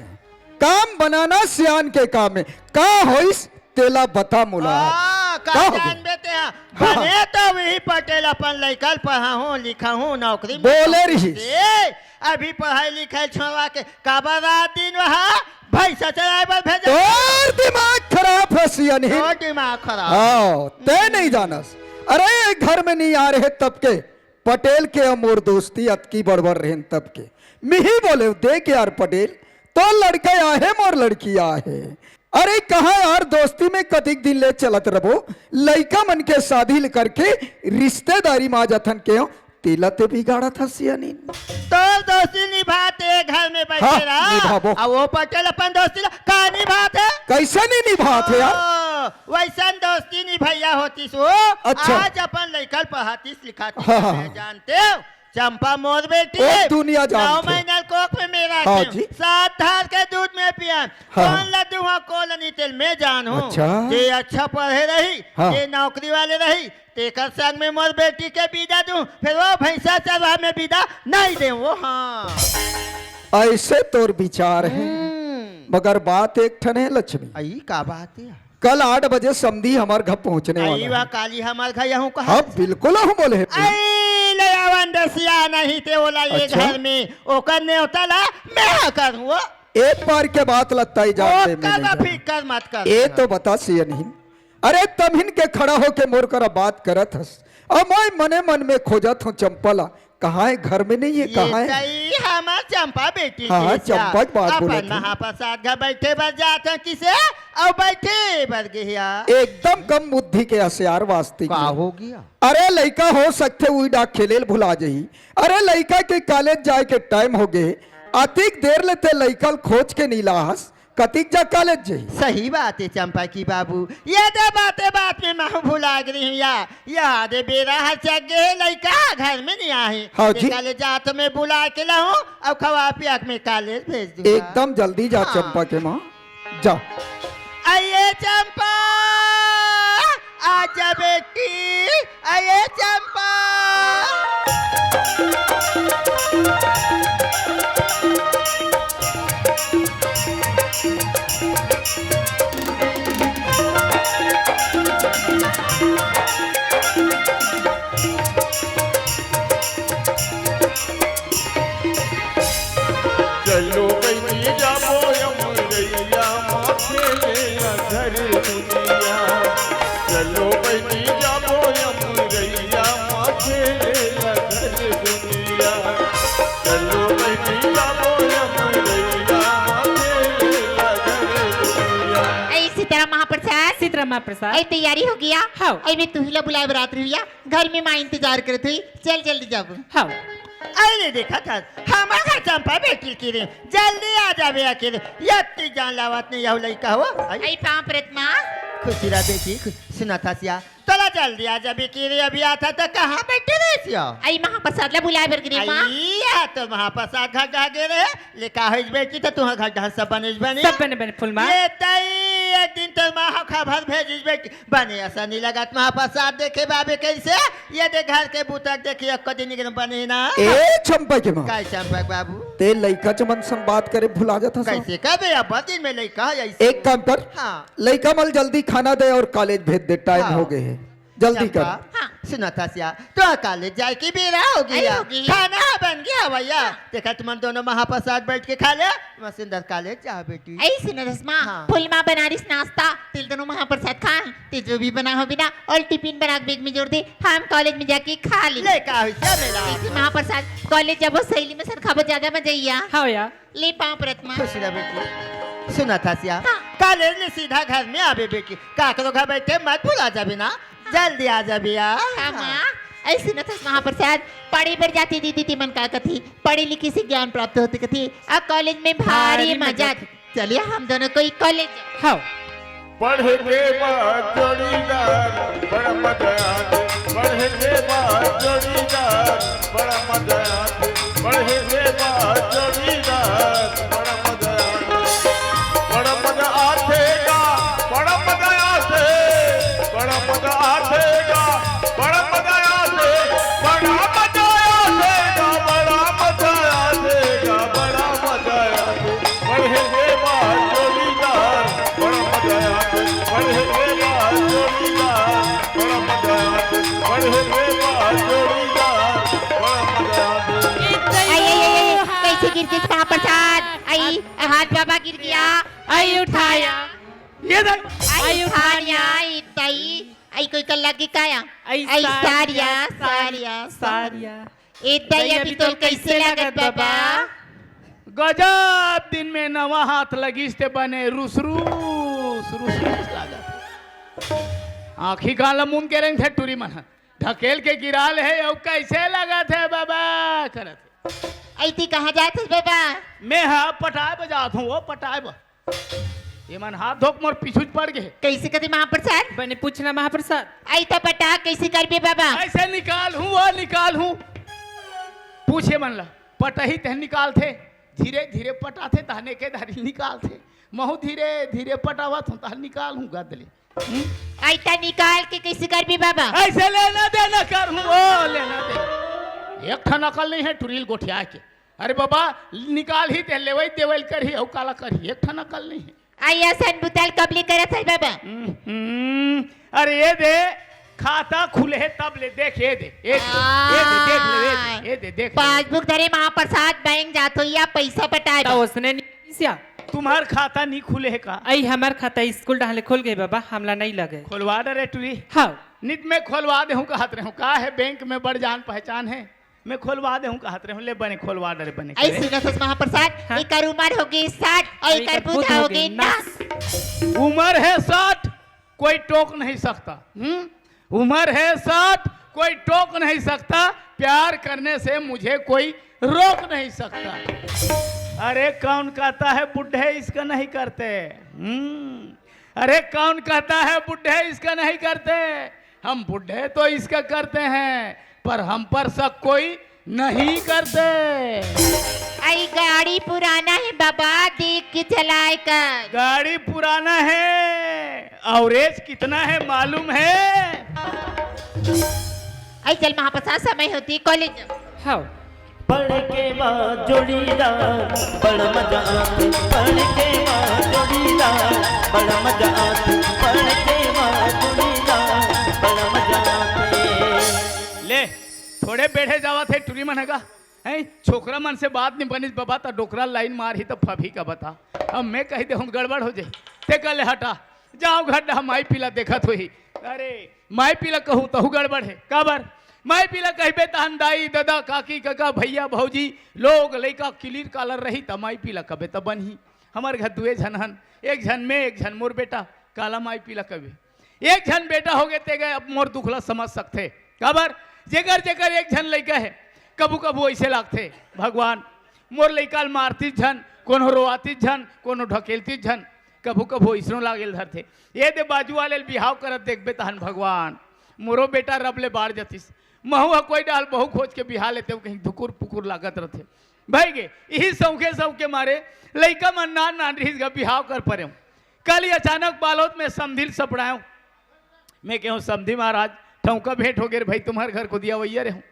काम बनाना सियान के काम हे। का होइस तेला बता मोला। आ, का का हो गया? जानबे तेहा? हाँ। बने तो वही पटेल अपन लइका ल पढ़ाहूं, लिखाहूं, नौकरी में बोले नौकरी रिहिस। दे। अभी पढ़ाई लिखाई छोड़वा के काबर रात दिन वहाँ भैंसा चराए बर भेजा? तोर दिमाग खराब हे सियनहिन। तोर दिमाग खराब। हाँ, ते नइ जानस। अरे, घर में नइ आ रहे तब के पटेल के अउ मोर दोस्ती अतकी बड़बर रहेन तब के। मिही बोले, देख यार पटेल, तोर लड़का आहे, मोर लड़की आहे। अरे कहाँ यार, दोस्ती में कतिक दिन ले चलत रबो, लइका मन के शादी ल करके रिश्तेदारी मा जथन के हो, तेला ते बिगाड़त हस सियानी। तोर दोस्ती निभाते घर में बैठे हाँ, रहा। निभाबो। अब वो पटेल अपन दोस्ती ला का निभाते? कैसे नहीं निभाते यार? ओ, वैसन दोस्ती निभैया होतीस वो। अच्छा। आज अपन लइका ल पढ़ातीस लिखातीस हाँ, हाँ, मैं हाँ। जानते हो? चंपा मोर बेटी ओ, है। दुनिया जानथे। नौ महीना कोख में मेरा हाँ थी। जी। सात धार के दूध में पियन। हाँ। कौन लड्डू हाँ, कौन नहीं तेल मैं जानहूँ। अच्छा। जे अच्छा पढ़े रही, हाँ। जे नौकरी वाले रही, तेकर संग में मोर बेटी के बिदा दूँ, फिर वो भैंसा चरवा में बिदा नहीं दे वो। हाँ। ऐसे तोर विचार है, हम्म। मगर बात एक ठन है लक्ष्मी। आई का बात है? कल आठ बजे समधी हमर घर पहुँचने आई वाला वा है। काली हमर घर यहूँ कहा। हाँ, बिल्कुल हूँ बोले हे। आई ले आवन दसिया नहीं ते ओला ये अच्छा। घर में ओकर नेवता ला मैं हा करूँ वो। एक बार के बात लगता ही जान दे ओकर मैंने का जाना। फिकर मत कर। ए तो बता सियनहिन। अरे तमहिन के खड़ा होके मोर करा बात करत हस। अब मैं मने मन में खोजत हूँ चंपा ला। कहाँ है? घर में नहीं है, ये कहाँ है? तई हमर चंपा बेटी हाँ, के हाँ, सिया। चंपा के बात अपन बोलत हूँ। महाप्रसाद घर बैठे बर जात हन किसे? अउ बैठे बर गेहिया। एकदम कम बुद्धि के हसियार वास्ती का के। हो गया? अरे लइका हो सकथे उही डाक खेले ल भुला जही। अरे लइका के कॉलेज जाए के टाइम हो गे। अतिक देर ले ते लइका ल खोज के नी लाहस। कतिक जा कॉलेज जही। सही बात है चंपा की बाबू, ये दे बाते बात में महू भुला गई हूँ या, या दे बेरा हर चक गे हे लइका घर में नहीं आहे। हाँ जी। निकाले जा तो मैं बुला के लाऊं और खवा पिया के मैं कॉलेज भेज दूंगा। एकदम जल्दी जा हाँ। चंपा के माँ, जा। आइए चंपा, आजा बेटी, आइए चंपा। चलो बहिनी जाबो अमरैया मा खेले ला घर दुनिया। चलो बहिनी जाबो अमरैया मा खेले ला घर दुनिया। चलो बहिनी जाबो अमरैया मा खेले ला घर दुनिया। ऐ सीताराम महाप्रसाद। सीताराम महाप्रसाद। ऐ तैयारी हो गया? हाँ। ऐ मैं तुही ला बुलाए बरात रहिया। घर में माँ इंतजार करत हुई, चल जल्दी जाबो। हाँ। अरे देखा था, हमार घर चंपा बेटी की रे, जल्दी आ जाबे आके रे, यत्ती जान लावत नहीं यहू लइका हो। आई। आई पाँव परत माँ। खुशी रह बेटी, खुश, सुना था सिया, तोला जल्दी आ जाबे की रे, अभी आता तो कहाँ बैठे रहे सिया? आई महाप्रसाद ला बुलाए बर गिरी माँ। आई, आ तो महाप्रसाद घर जा गे रहे, ले का होइस बेटी, त तुँहर घर डहर सब बनेच बने? सब बने बने फूल माँ। ये तई एक दिन तोर माँ ह खबर भेजिस बेटी, बने असन नी लगत महाप्रसाद देखे बाबे कइसे? ये दे घर के बूता देखे एको दिन निकल बने ना। ए चंपा के माँ। काय चंपा के बाबू? ते लइका चमन संग बात करे भुला जात हस। कइसे कबे अब दिन में लइका है ऐसे? एक काम कर। हाँ। लइका मन ल जल्दी खाना दे और कॉलेज भेज दे, टाइम हाँ। हो गे हे। जल्दी कर। चंपा, हाँ। सुना था सिया, तो कॉलेज जाए की बेरा हो गया। आई होगी। खाना बन गया भैया। हाँ। देखा तुमन दोनों महाप्रसाद बैठ के खा ले, मैं सुंदर कॉलेज जा बेटी। ऐ सुना था माँ, हाँ। फूल माँ बनारिस नाश्ता, तेल दोनों महाप्रसाद खा, ते जो भी बना हो बिना, और टिफिन बना के बैग में जोड़ दे, हम कॉलेज में जाके खा ले। ले का हो क्या मेरा? ऐसे महाप्रसाद, कॉलेज जाबो सहेली में सन खाबो ज्यादा मजा आइया। हाँ यार। ले पाँव परत माँ। खुश रह बेटी। सुना था सिया, हाँ। कॉलेज ले सीधा घर में आबे बेटी। काकरो घर बैठे मत भुला जाबे ना। जल्दी आ जाबे यार। हाँ, माँ। ऐ सुना था महाप्रसाद, पढ़े बर जाती दीदी तिमन का कथी, पढ़े लिखे से ज्ञान प्राप्त होते कथी, अब कॉलेज में भारी भारी मजा मजा आथे। चलिए हम दोनों कोई कॉलेज जाए। हाँ। पढ़े के बाद जोड़ीदार, बड़ा मजा आथे। पढ़े के बाद जोड़ीदार, बड़ा मजा आथे। पढ़े के बाद जोड़ीदार, बड़ा मजा आथे। बड़ा मजा आथे गा, बड़ा मजा आथे। बड़ा मजा आथे गा, बड़ा मजा आथे। बड़ा मजा आथे गा, बड़ा मजा आथे गा, बड़ा मजा आथे। पढ़े के बाद जोड़ीदार, बड़ा मजा आथे। पढ़े के बाद जोड़ीदार, बड़ा मजा आथे। पढ़े के बाद जोड़ीदार, बड़ा मजा आथे। आई, आई, आई, आई, कैसे गिर गिस महाप्रसाद? आई, हाथ बाबा गिर गया। आई उठाया। ये देख। आई आई उठाया। उठाया, आई तई। आई कोई कर लगी काया? आई आई सारिया, सारिया, सारिया, सारिया। सारिया। ए तई, अभी तोल कैसे लागत बाबा? गजब दिन में नवा हाथ लगिस ते बने रुसरू। लागत हे। आँखी कान ल मूंद के रेंगथे टूरी मन ह। ढकेल के गिरा ले हे, अउ कइसे लगत हे बाबा करत हे। अइती कहाँ जात हस बाबा? मैं ह पटाए बर जात हूँ, वो पटाए बर। ये मन हाथ धोक मोर पीछू पड़ गे। कइसे कथे महाप्रसाद? बने पूछना महाप्रसाद। अइता पटा कइसे करबे बाबा? अइसे निकाल हूँ, वो निकाल हूँ। पूछे मन ला, पटही तेह निकालथे, धीरे धीरे पटाथे, तहने के धारी निकालथे। महू धीरे धीरे पटावत हूँ, तहन निकाल हूँ गद ले। हम्म? अइता निकाल के कइसे करबे बाबा? अइसे लेना देना कर हूँ, ओ लेना देना। एक ठन अकल नहीं हे टूरी ल गोठिया के। अरे बाबा, निकालही ते लेवई देवई ल करही, अउ काला करही, एक ठन अकल नहीं हे। अइसन बुता ल कब ले करत हस बाबा? हम्म, अरे ये दे, खाता खुले हे तब ले, देख ये दे, ये दे, ये दे, देख ले, ये दे, ये दे, देख ले। पासबुक धरे महाप्रसाद बैंक जात हो या पइसा पटाए त बर। ओसने नहीं किसिया। तुम्हार खाता नहीं खुले हे का? अई हमर खाता स्कूल डहर ले खुल गे बाबा, हमला नहीं लगे। खोलवा डरे टूरी। हाँ। नित मैं खोलवा देहूँ कहत रहेंव, का हे बैंक में बड़ जान पहचान हे, मैं खोलवा देहूँ कहत रहेंव, ले बने खोलवा डरे बने अई करे। सुनत हस महाप्रसाद, हाँ। एकर उमर होगे साठ अउ अउ एकर एकर बुद्ध बुद्ध होगे होगे नस। नस। उमर हे साठ, कोई टोक नहीं सकता। हम्म? उमर है साठ, कोई टोक नहीं सकता, प्यार करने से मुझे कोई रोक नहीं सकता। अरे कौन कहता है बूढ़े इसका नहीं करते? हम्म, अरे कौन कहता है बूढ़े इसका नहीं करते? हम बूढ़े तो इसका करते हैं, पर हम पर शक कोई नहीं करते। अई गाड़ी पुराना हे बाबा, देख के चलाए कर। गाड़ी पुराना है, average कितना है मालूम है? अई चल महाप्रसाद, समय होती कॉलेज। हाँ। पढ़ के बा जोड़ीदार, बड़ा मजा आथे। पढ़ के बा जोड़ीदार, बड़ा मजा आथे। पढ़ के बा जोड़ीदार, बड़ा मजा आथे। ले, थोड़े बेढ़े जावत हे टूरी मन ह गा। हैं? छोकरा मन से बात नहीं बनिस बाबा, त डोकरा लाइन मारही त फबही का बता। अब मैं कहि देहूँ गड़बड़ हो जाही। ते कहले हटा, जाव घर डहा माई पीला देखत होही। अरे, माई पीला कहूँ तहू गड़बड़ हे। काबर? माई पीला कहिबे तहन दाई, ददा, काकी, कका, भैया, भौजी, लोग, लइका, किलीर कालर रही त माई पीला कबे त बनही। हमर घर दुए झन हन, एक झन में, एक झन मोर बेटा, काला माई पीला कबे। एक झन बेटा होगे तेगे अब मोर दुख ल समझ सकथे। काबर? जेकर जेकर एक झन लइका हे, कभू कभू अइसे लागथे, भगवान, मोर लइका ल मारतिस झन, कोनो रोवातिस झन, कोनो ढकेलतिस झन, कभू कभू अइसनो लागेल धरथे। ये दे बाजू वाले ल बिहाव करत देखबे तहन भगवान, मोरो बेटा रब ले बाढ़ जतिस। महू ह कोई डाल बहू खोज के बिहा लेतेंव कहीं धुकुर पुकुर लागत रथे। भई गे, इही सौंखे सौंखे मारे लइका मन नान नान रिहिस गा बिहाव कर परेंव। काली अचानक बालोद में समधी ल सपड़ाएंव। मैं केहेंव समधी महाराज, ठौंका भेंट होगे रे भई, तुम्हर घर कोती अवइया रेहेंव।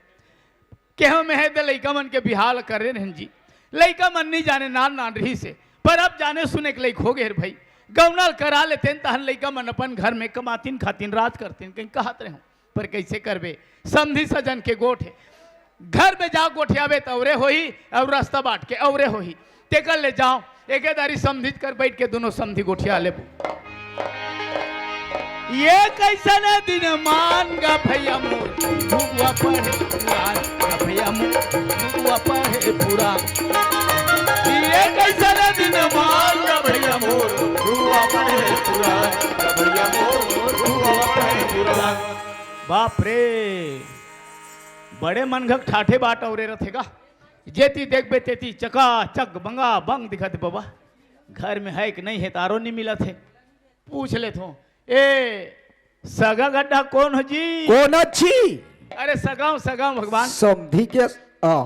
केहेंव मैं हे दे लइका मन के बिहाव ल करे रहेन जी। लइका मन नी जाने नान नान रिहिसे, पर अब जाने सुने के लइक होगे रे भई। गौना ल करा लेतेन तहन लइका मन अपन घर में कमातिन खातिन राज करतिन कहीं कहत रहेंव। पर कइसे करबे? समधी सजन के गोठ हे। घर में जा गोठियाबे त अवरे होही, अउ रस्ता बाट के अवरे होही। तेकर ले जाव, एके दारी समधी कर बइठ के दूनों समधी गोठिया लेबो। ये कइसन दिन मान गा भइया मोर, भुगवा पढ़े पुरान गा भइया मोर, भुगवा पढ़े पुरान। ये कइसन दिन मान गा भइया मोर, भुगवा पढ़े पुरान गा भइया मोर, भुगवा पढ़े पुरान। बाप रे, बड़े मनघक ठाठे बाट अवरे रथे गा। जेती देखबे तेती चकाचक बंगा बंग दिखत हे बबा। घर में हे कि नहीं हे, तारो नहीं मिलत हे। पूछ लेथों, ए सगा गड्ढा कोन हो जी? कोन अच्छी? अरे सगांव, सगांव भगवान। समधी के, आ,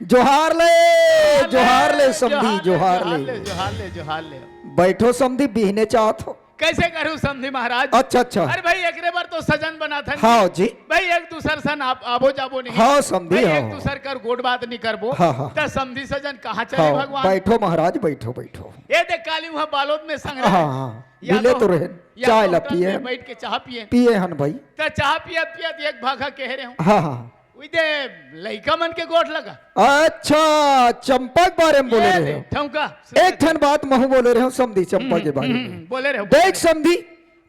जोहार ले, जोहार ले समधी, जोहार ले, जोहार ले। जोहार ले, जोहार ले। बैठो समधी, बिहने चाहत हो। कइसे करूं समधी महाराज? अच्छा, अच्छा। अरे भई, एकरे बर तो सजन बनाथन। हाँ जी। भई, एक दूसर सन आप आबो जाबो नहीं। हाँ, समधी, भई, हाँ। एक दूसर कर गोठ बात नहीं करबो। हाँ, हाँ। त समधी सजन कहाँ चले हाँ, भगवान? बैठो महाराज, बैठो, बैठो। ये देख, काली उहाँ बालोद में संग रहे। हाँ, हाँ। या मिले तो, तो रहे। या चाय तो ला होटल पिए में हन। बैठ के चाह पिए। पिए हन भई। त चाह पियत पियत एक भाखा कहे रहेंव। हाँ, हाँ। उई दे लइका मन के गोठ लगा। अच्छा, चंपा के बारे में बोले ये रहे दे, हो। ठौंका। एक ठन बात महू बोले रहे हो समधी, चंपा हम्म, के बारे हम्म, में। हम्म, बोले रहे हो, बोले देख रहे हो। समधी,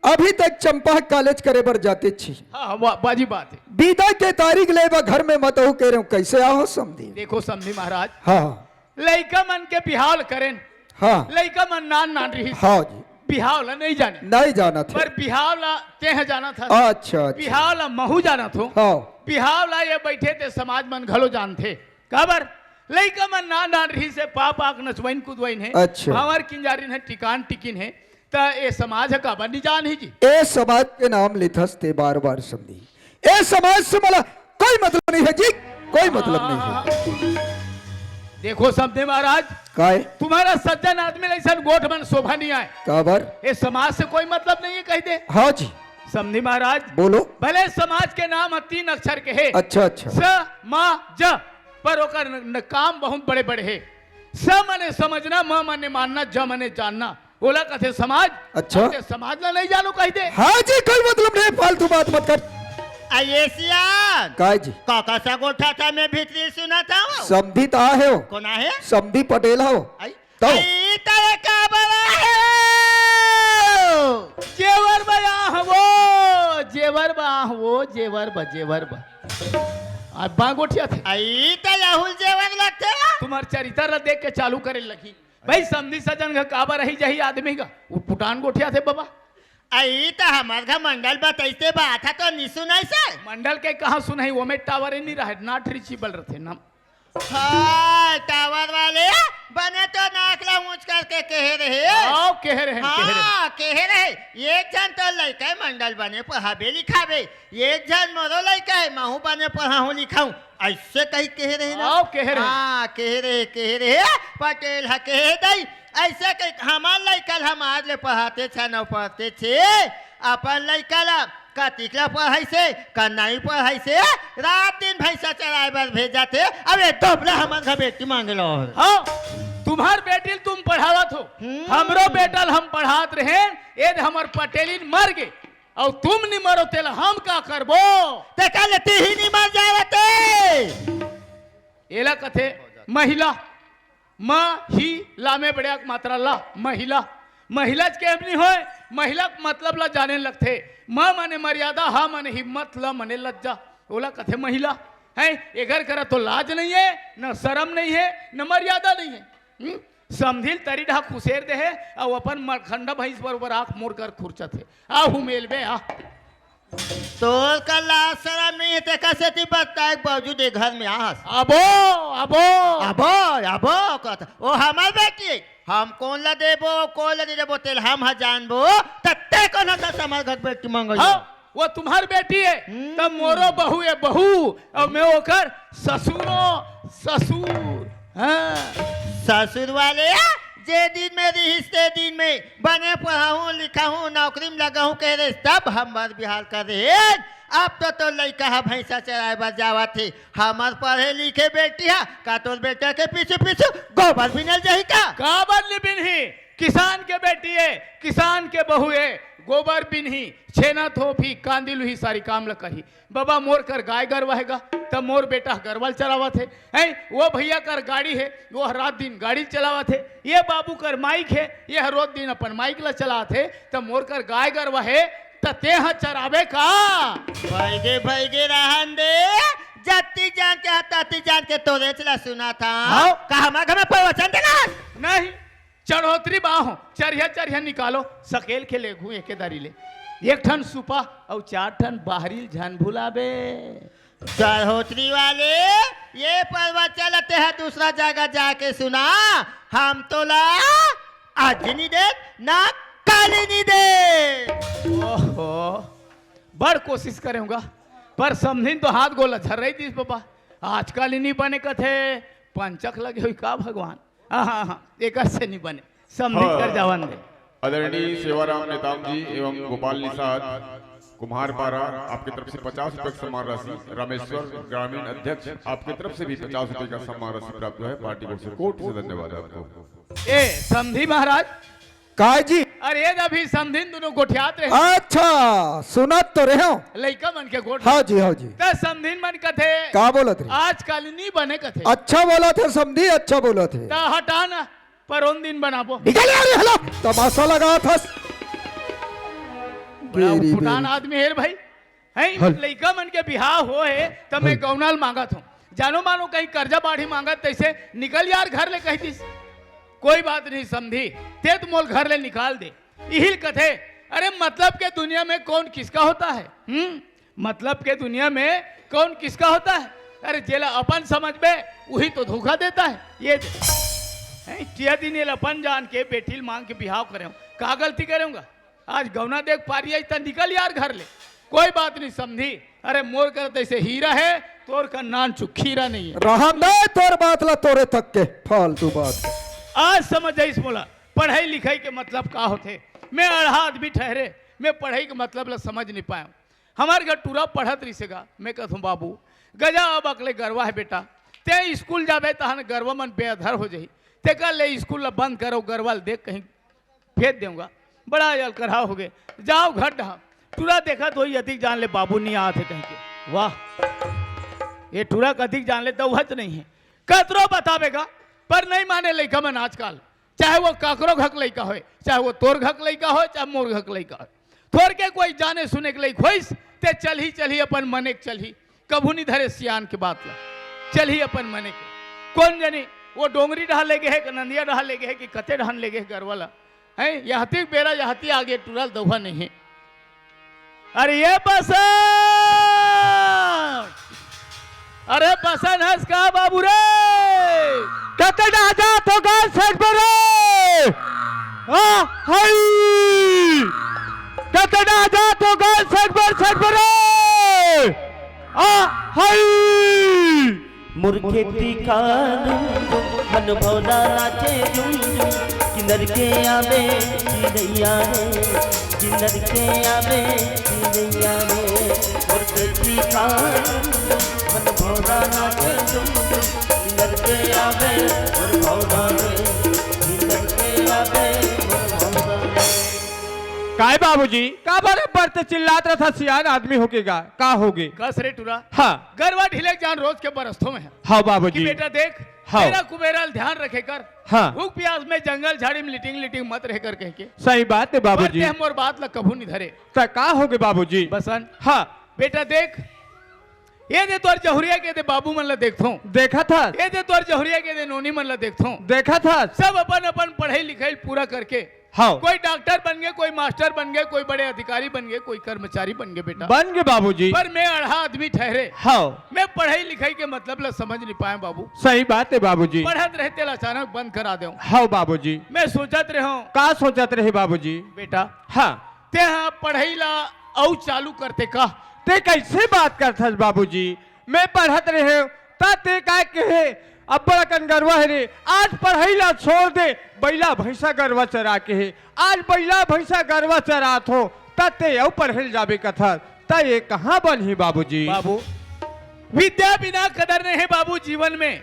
अभी तक चंपा कॉलेज करे बर जाते छी। हाँ, हाँ, वाह, बाजी बात है। बिदा के तारीख ले बा घर में मत अहू कहे रहे हो, कइसे आहो समधी? देखो समधी महाराज। हाँ, हाँ। लइका मन के बिहाव ल करेन। हाँ। लइका मन नान नान रिहिस। हाँ जी। बिहाव ला नहीं जाने। नहीं जानत हे। पर बिहाव ला तेह जानत हस। अच्छा, अच्छा। बिहाव ला महू जानत हो। हाँ। बिहाव ला ये बइठे ते समाज मन घलो जानथे। काबर? लइका मन नान नान रिहिस हे, पा पा के नचवइन कुदवइन हे। अच्छा। भांवर किंजारिन हे, टिकान टिकिन हे। त ए समाज ह काबर नि जानही जी? ए समाज के नाम लेथस ते बार-बार समधी। ए समाज से मोला कोई मतलब नहीं है जी, कोई मतलब नहीं है। देखो समधी महाराज, काय? तुम्हारा सज्जन आदमी ला अइसन गोठ मन शोभा नि आय। काबर? ए समाज से कोई मतलब नहीं है, कहि दे। हाँ जी। समधी महाराज, बोलो। भले समाज के नाम ह तीन अक्षर के हे। अच्छा, अच्छा। स, म, ज, पर ओकर न, न, काम बहुत बड़े-बड़े हे। स मने समझना, म मने मानना, ज मने जानना। ओला कथे समाज। अच्छा। अब ते समाज ला नहीं जानो कहि दे। हाँ जी, कोई मतलब नहीं, फालतू बात मत कर। अये सियान। काय जी? काकर सा गोठियाथस, मैं भीतरी सुनत हंव। समधी त आहे हो। कोन आहे? समधी पटेल हो। आई। तो? आई त ये काबर आहे हो? जेवर बर आंव वो, जेवर बर आंव वो, जेवर बर, जेवर बर। अब बांह गोठियाथे। आई त यहू ल जेवर लगथे। तुम्हर चरित्र ला देख के चालू करे लगही। भाई, समधी सज्जन घर काबर रही जाही आदमी का? वो पुटान गोठियाथे बबा। अई त हमर घर मंडल बतइसे बात ह तो नि सुनइसे। मंडल के कहाँ सुनही, ओमे टावर ही नि रहे, not reachable रथे ना। हाँ, टावर वाले बने तो नाक ला ऊंच करके कहे रहे। आओ, कहे रहे, कहे रहे। हाँ, कहे रहे। एक झन तो लइका हे मंडल बने पढ़ाबे लिखाबे, एक झन मोरो लइका हे, महू बने पढ़ाहूं लिखाहूं। अइसे कहि कहे रहे ना? आओ, कहे रहे। हाँ, कहे रहे, कहे रहे, पटेल ह कहे दई। अइसे कहि हमर लइका ल हम आज ले पढ़ातेच हन अउ पढ़तेच हे। अपन लइका ल कतिक ल पढ़इसे, कन्नई पढ़इसे, रात दिन भैंसा चराए बर भेजत हे। अब ए दोबरा हमर घर बेटी मांगे ल। हाँ, तुम्हर बेटी ल तुम पढ़ावत हो, हम्म। हमरो बेटा ल हम पढ़ात रहेन, ए दे हमर पटेलिन मर गे, अउ तुम नि मरो तेला हम का करबो? तेकर ले तिही नि मर जावत हे। एला कथे महिला। म, ही, ला में बड़े के मात्रा ला, महिला। महिला च के नि होय, महिला के मतलब ला जाने लगथे। म माने मर्यादा, ह माने हिम्मत, ल माने लज्जा। ओला कथे महिला। हैं, एकर करा तो लाज नहीं हे, न शरम नहीं हे, न मर्यादा नहीं हे। हम्म? समधी ल तरी डहा खुसेर दे हे, अउ अपन मरखंडा भैंस बरोबर आंख मोर कर खुरचत हे। आ हुमेलबे आ। तोर का लाज शरम नहीं हे, तेकर सेती बताए के बावजूद ए घर में आहस। अबो, अबो। अबो, अबो, कहत, ओ हमर बेटी हे, हम कोन ला देबो, कोन ला दे देबो, तेला हम ह जानबो, त ते कोन ह दस हमर घर बेटी मंगई? हाँ। वो तुम्हर बेटी हे, हम्म। त मोरो बहू हे, बहू, अउ मैं ओकर ससुरो, ससुर। हाँ। ससुर वाले, जे दिन में रिहिस, ते दिन में बने पढ़ाहूं, लिखाहूं, नौकरी में लगाहूं कहे रहे, तब हमर बिहाव करे हे। अब तो तोर लइका ह भैंसा चराए बर जावत हे, हमर पढ़े लिखे बेटी ह का तोर बेटा के पीछू पीछू गोबर बिने ल जाही का? काबर नि बिनही? किसान के बेटी हे, किसान के बहू हे, गोबर बिनही, छेना थोपही, कांदी लुही, सारी काम ल करही। बबा, मोर कर गाय गरवा हे गा, त मोर बेटा ह गरवा ल चरावत हे। हैं, वो भैया कर गाड़ी हे, वो ह रात दिन गाड़ी ल चलावत हे। ये बाबू कर माइक हे, ये ह रोज दिन अपन माइक ल चलावत हे, त मोर कर गाय गरवा हे, त ते ह चराबे का? भइगे, भइगे रहन दे, जत्ती जान के ह, तत्ती जान के तोरेच ल सुनत हंव। हाँ। का हमर घर में प्रवचन देना? नहीं। चढ़ोतरी बाहो, चरिहा चरिहा निकालो, सकेल के लेगहूं एके दरी ले। एक ठन सुपा अउ चार ठन बाहरी ल झन भुलाबे। चढ़ोतरी वाले, ये प्रवचन ल तेहा दूसरा जगह जाके सुना, हम तोला आज नि देन, ना काली नि देन। ओहो, बड़ कोशिश करे हंव गा, पर समधिन तो हाथ गोला झर्रई दिस बबा। आजकाल ही नि बने कथे, पंचक लगे होही का भगवान? हाँ, हाँ, हाँ, एकर से नि बने। समधिन हाँ। कर जावन दे। आदरणीय सेवाराम नेताम जी एवं गोपाल निषाद कुम्हारपारा, आपके तरफ से पचास रुपए का सम्मान राशि, रामेश्वर ग्रामीण अध्यक्ष, आपके तरफ से भी पचास रुपए का सम्मान राशि प्राप्त हुआ है। पार्टी की ओर से कोटि से धन्यवाद आपको। ए, समधी महाराज। काय जी? अरे, ये अभी समधिन दुनों गोठियात रहे। अच्छा, सुनत तो रहे हो। लइका मन के गोठ। हाँ जी, हाँ जी। त समधिन मन कथे। का बोलत रहे? आजकाल नि बने कथे। अच्छा बोलत हे समधी, अच्छा बोलत हे। त हटा ना, परोन दिन बनाबो। निकल यार, हला, तमाशा लगात हस। बड़ा उटपुटान आदमी हे रे भाई। हैं, हल। लइका मन के बिहाव होहे, त मैं हल। गौना ल मांगत हंव। जानो मानो कहीं कर्जा बाढ़ी मांगत, तइसे निकल यार घर ले कहि दिस। कोई बात नहीं समधी, ते त मोल घर ले निकाल दे। इही ल कथे, अरे मतलब के दुनिया में कौन किसका होता है? हम्म, मतलब के दुनिया में कौन किसका होता है? अरे जेला अपन समझबे, वही तो धोखा देता है। ये दे, हैं, टिया दिन ये ल अपन जान के बेटी ल मांग के बिहाव करे हंव, का गलती करे हंव गा? आज गौना देख पारी आई त निकल यार घर ले। कोई बात नहीं समधी, अरे मोर कर तैसे हीरा है, तोर कर नान चुक खीरा नहीं है। रहन दे तोर बात ला तोरे तक के, फालतू बात। आज समझ आइस मोला पढ़ाई लिखाई के मतलब का होथे। मैं अड़हा आदमी ठहरे, मैं पढ़ाई के मतलब ला समझ नहीं पाया। हमार घर टूरा पढ़त रहिसे गा, मैं कहूँ बाबू, गजा अब अकले गरवा है बेटा, ते स्कूल जाबे तहन गरवा मन बेअधर हो जाही, तेकर ले स्कूल ला बंद करो, गरवा ल देख कहीं भेज देंगा। बड़ा अलकरहा हो गए, जाओ घर डहा। टूरा देखत होही अतिक जान ले बाबू नहीं आत है कहीं के। वाह, ये टूरा कतिक जान ले दौहच नहीं है। कतरो बताबे गा, पर नहीं माने लइका मन आजकल। चाहे वो काकरो घक लइका होय, चाहे वो तोर घक लइका होय, चाहे मोर घक लइका होय। थोर के कोई जाने सुने के लइक होइस, ते चलही, चलही अपन मने के चलही। कभू नहीं धरे सियान के बात ला, चलही अपन मने के। कौन जनी वो डोंगरी डहा ले गे है कि नंदिया डहा ले गे है कि कते डहन ले गे है गरवा ला। हैं, यहती बेरा यहती आगे टूरा ल दौहा नहीं है। अरे ये बसन, अरे बसन हस का बाबू रे? कते डहा जात हो गा सेठ बरे? आ, हई। कते डहा जात हो गा सेठ बर, सेठ बरे? आ, हई। मोर खेती खार मन भौरा नाचे झुम झुम, किन्नर के आवे चिरैया रे, किन्नर के आवे चिरैया रे। मोर खेती खार मन भौरा नाचे झुम झुम, किन्नर के आवे मोर भौरा रे, किन्नर के आवे मोर भौरा रे। काय बाबूजी, काबर अब्बड़ ते चिल्लात रथस सियान आदमी होके गा, का होगे? कस रे टूरा। हाँ। गरवा ढिले जान रोज के बरसथों में है। हाँ बाबूजी। कि बेटा देख, हाँ। तेरा कुबेरा ल ध्यान रखे कर। हाँ। भूख प्यास में जंगल झाड़ी में लिटिंग लिटिंग मत रहे कर कह के। सही बात है बाबूजी। पर ते मोर बात ला कभू नहीं धरे। त का होगे बाबूजी? बसन। हाँ। बेटा देख, ये दे तोर जहुरिया के दे बाबू मन ला देखथों। देखत हस। ये दे तोर जहुरिया के दे नोनी मन ला देखथों। देखत हस। सब अपन अपन पढ़ाई लिखाई पूरा करके हाँ। कोई डॉक्टर बन गे, कोई मास्टर बन गे, कोई बड़े अधिकारी बन गे, कोई कर्मचारी बन गे बेटा। बन गे बाबूजी। पर मैं अड़हा आदमी ठहरे। हाँ। मैं पढ़ाई लिखाई के मतलब ला समझ नहीं पाया बाबू। सही बात है बाबूजी। पढ़त रहे तेला अचानक बंद करा देंव। हाँ बाबूजी। मैं सोचत रहे हूँ। का सोचत रहे बाबूजी? बेटा। हाँ। ते हा पढ़ाई ला अउ चालू करते का? ते कैसे बात करथस बाबूजी? मैं पढ़त रहे हूँ, त ते का कहे, अब्बड़ अकन गरवा हे रे, आज पढ़ाई ला छोड़ दे, बइला भैंसा गरवा चरा के हे, आज बइला भैंसा गरवा चरात हो, त ते अउ पढ़े ल जाबे कथस, त ये कहाँ बनही बाबूजी? बाबू, विद्या बिना कदर नहीं है बाबू जीवन में,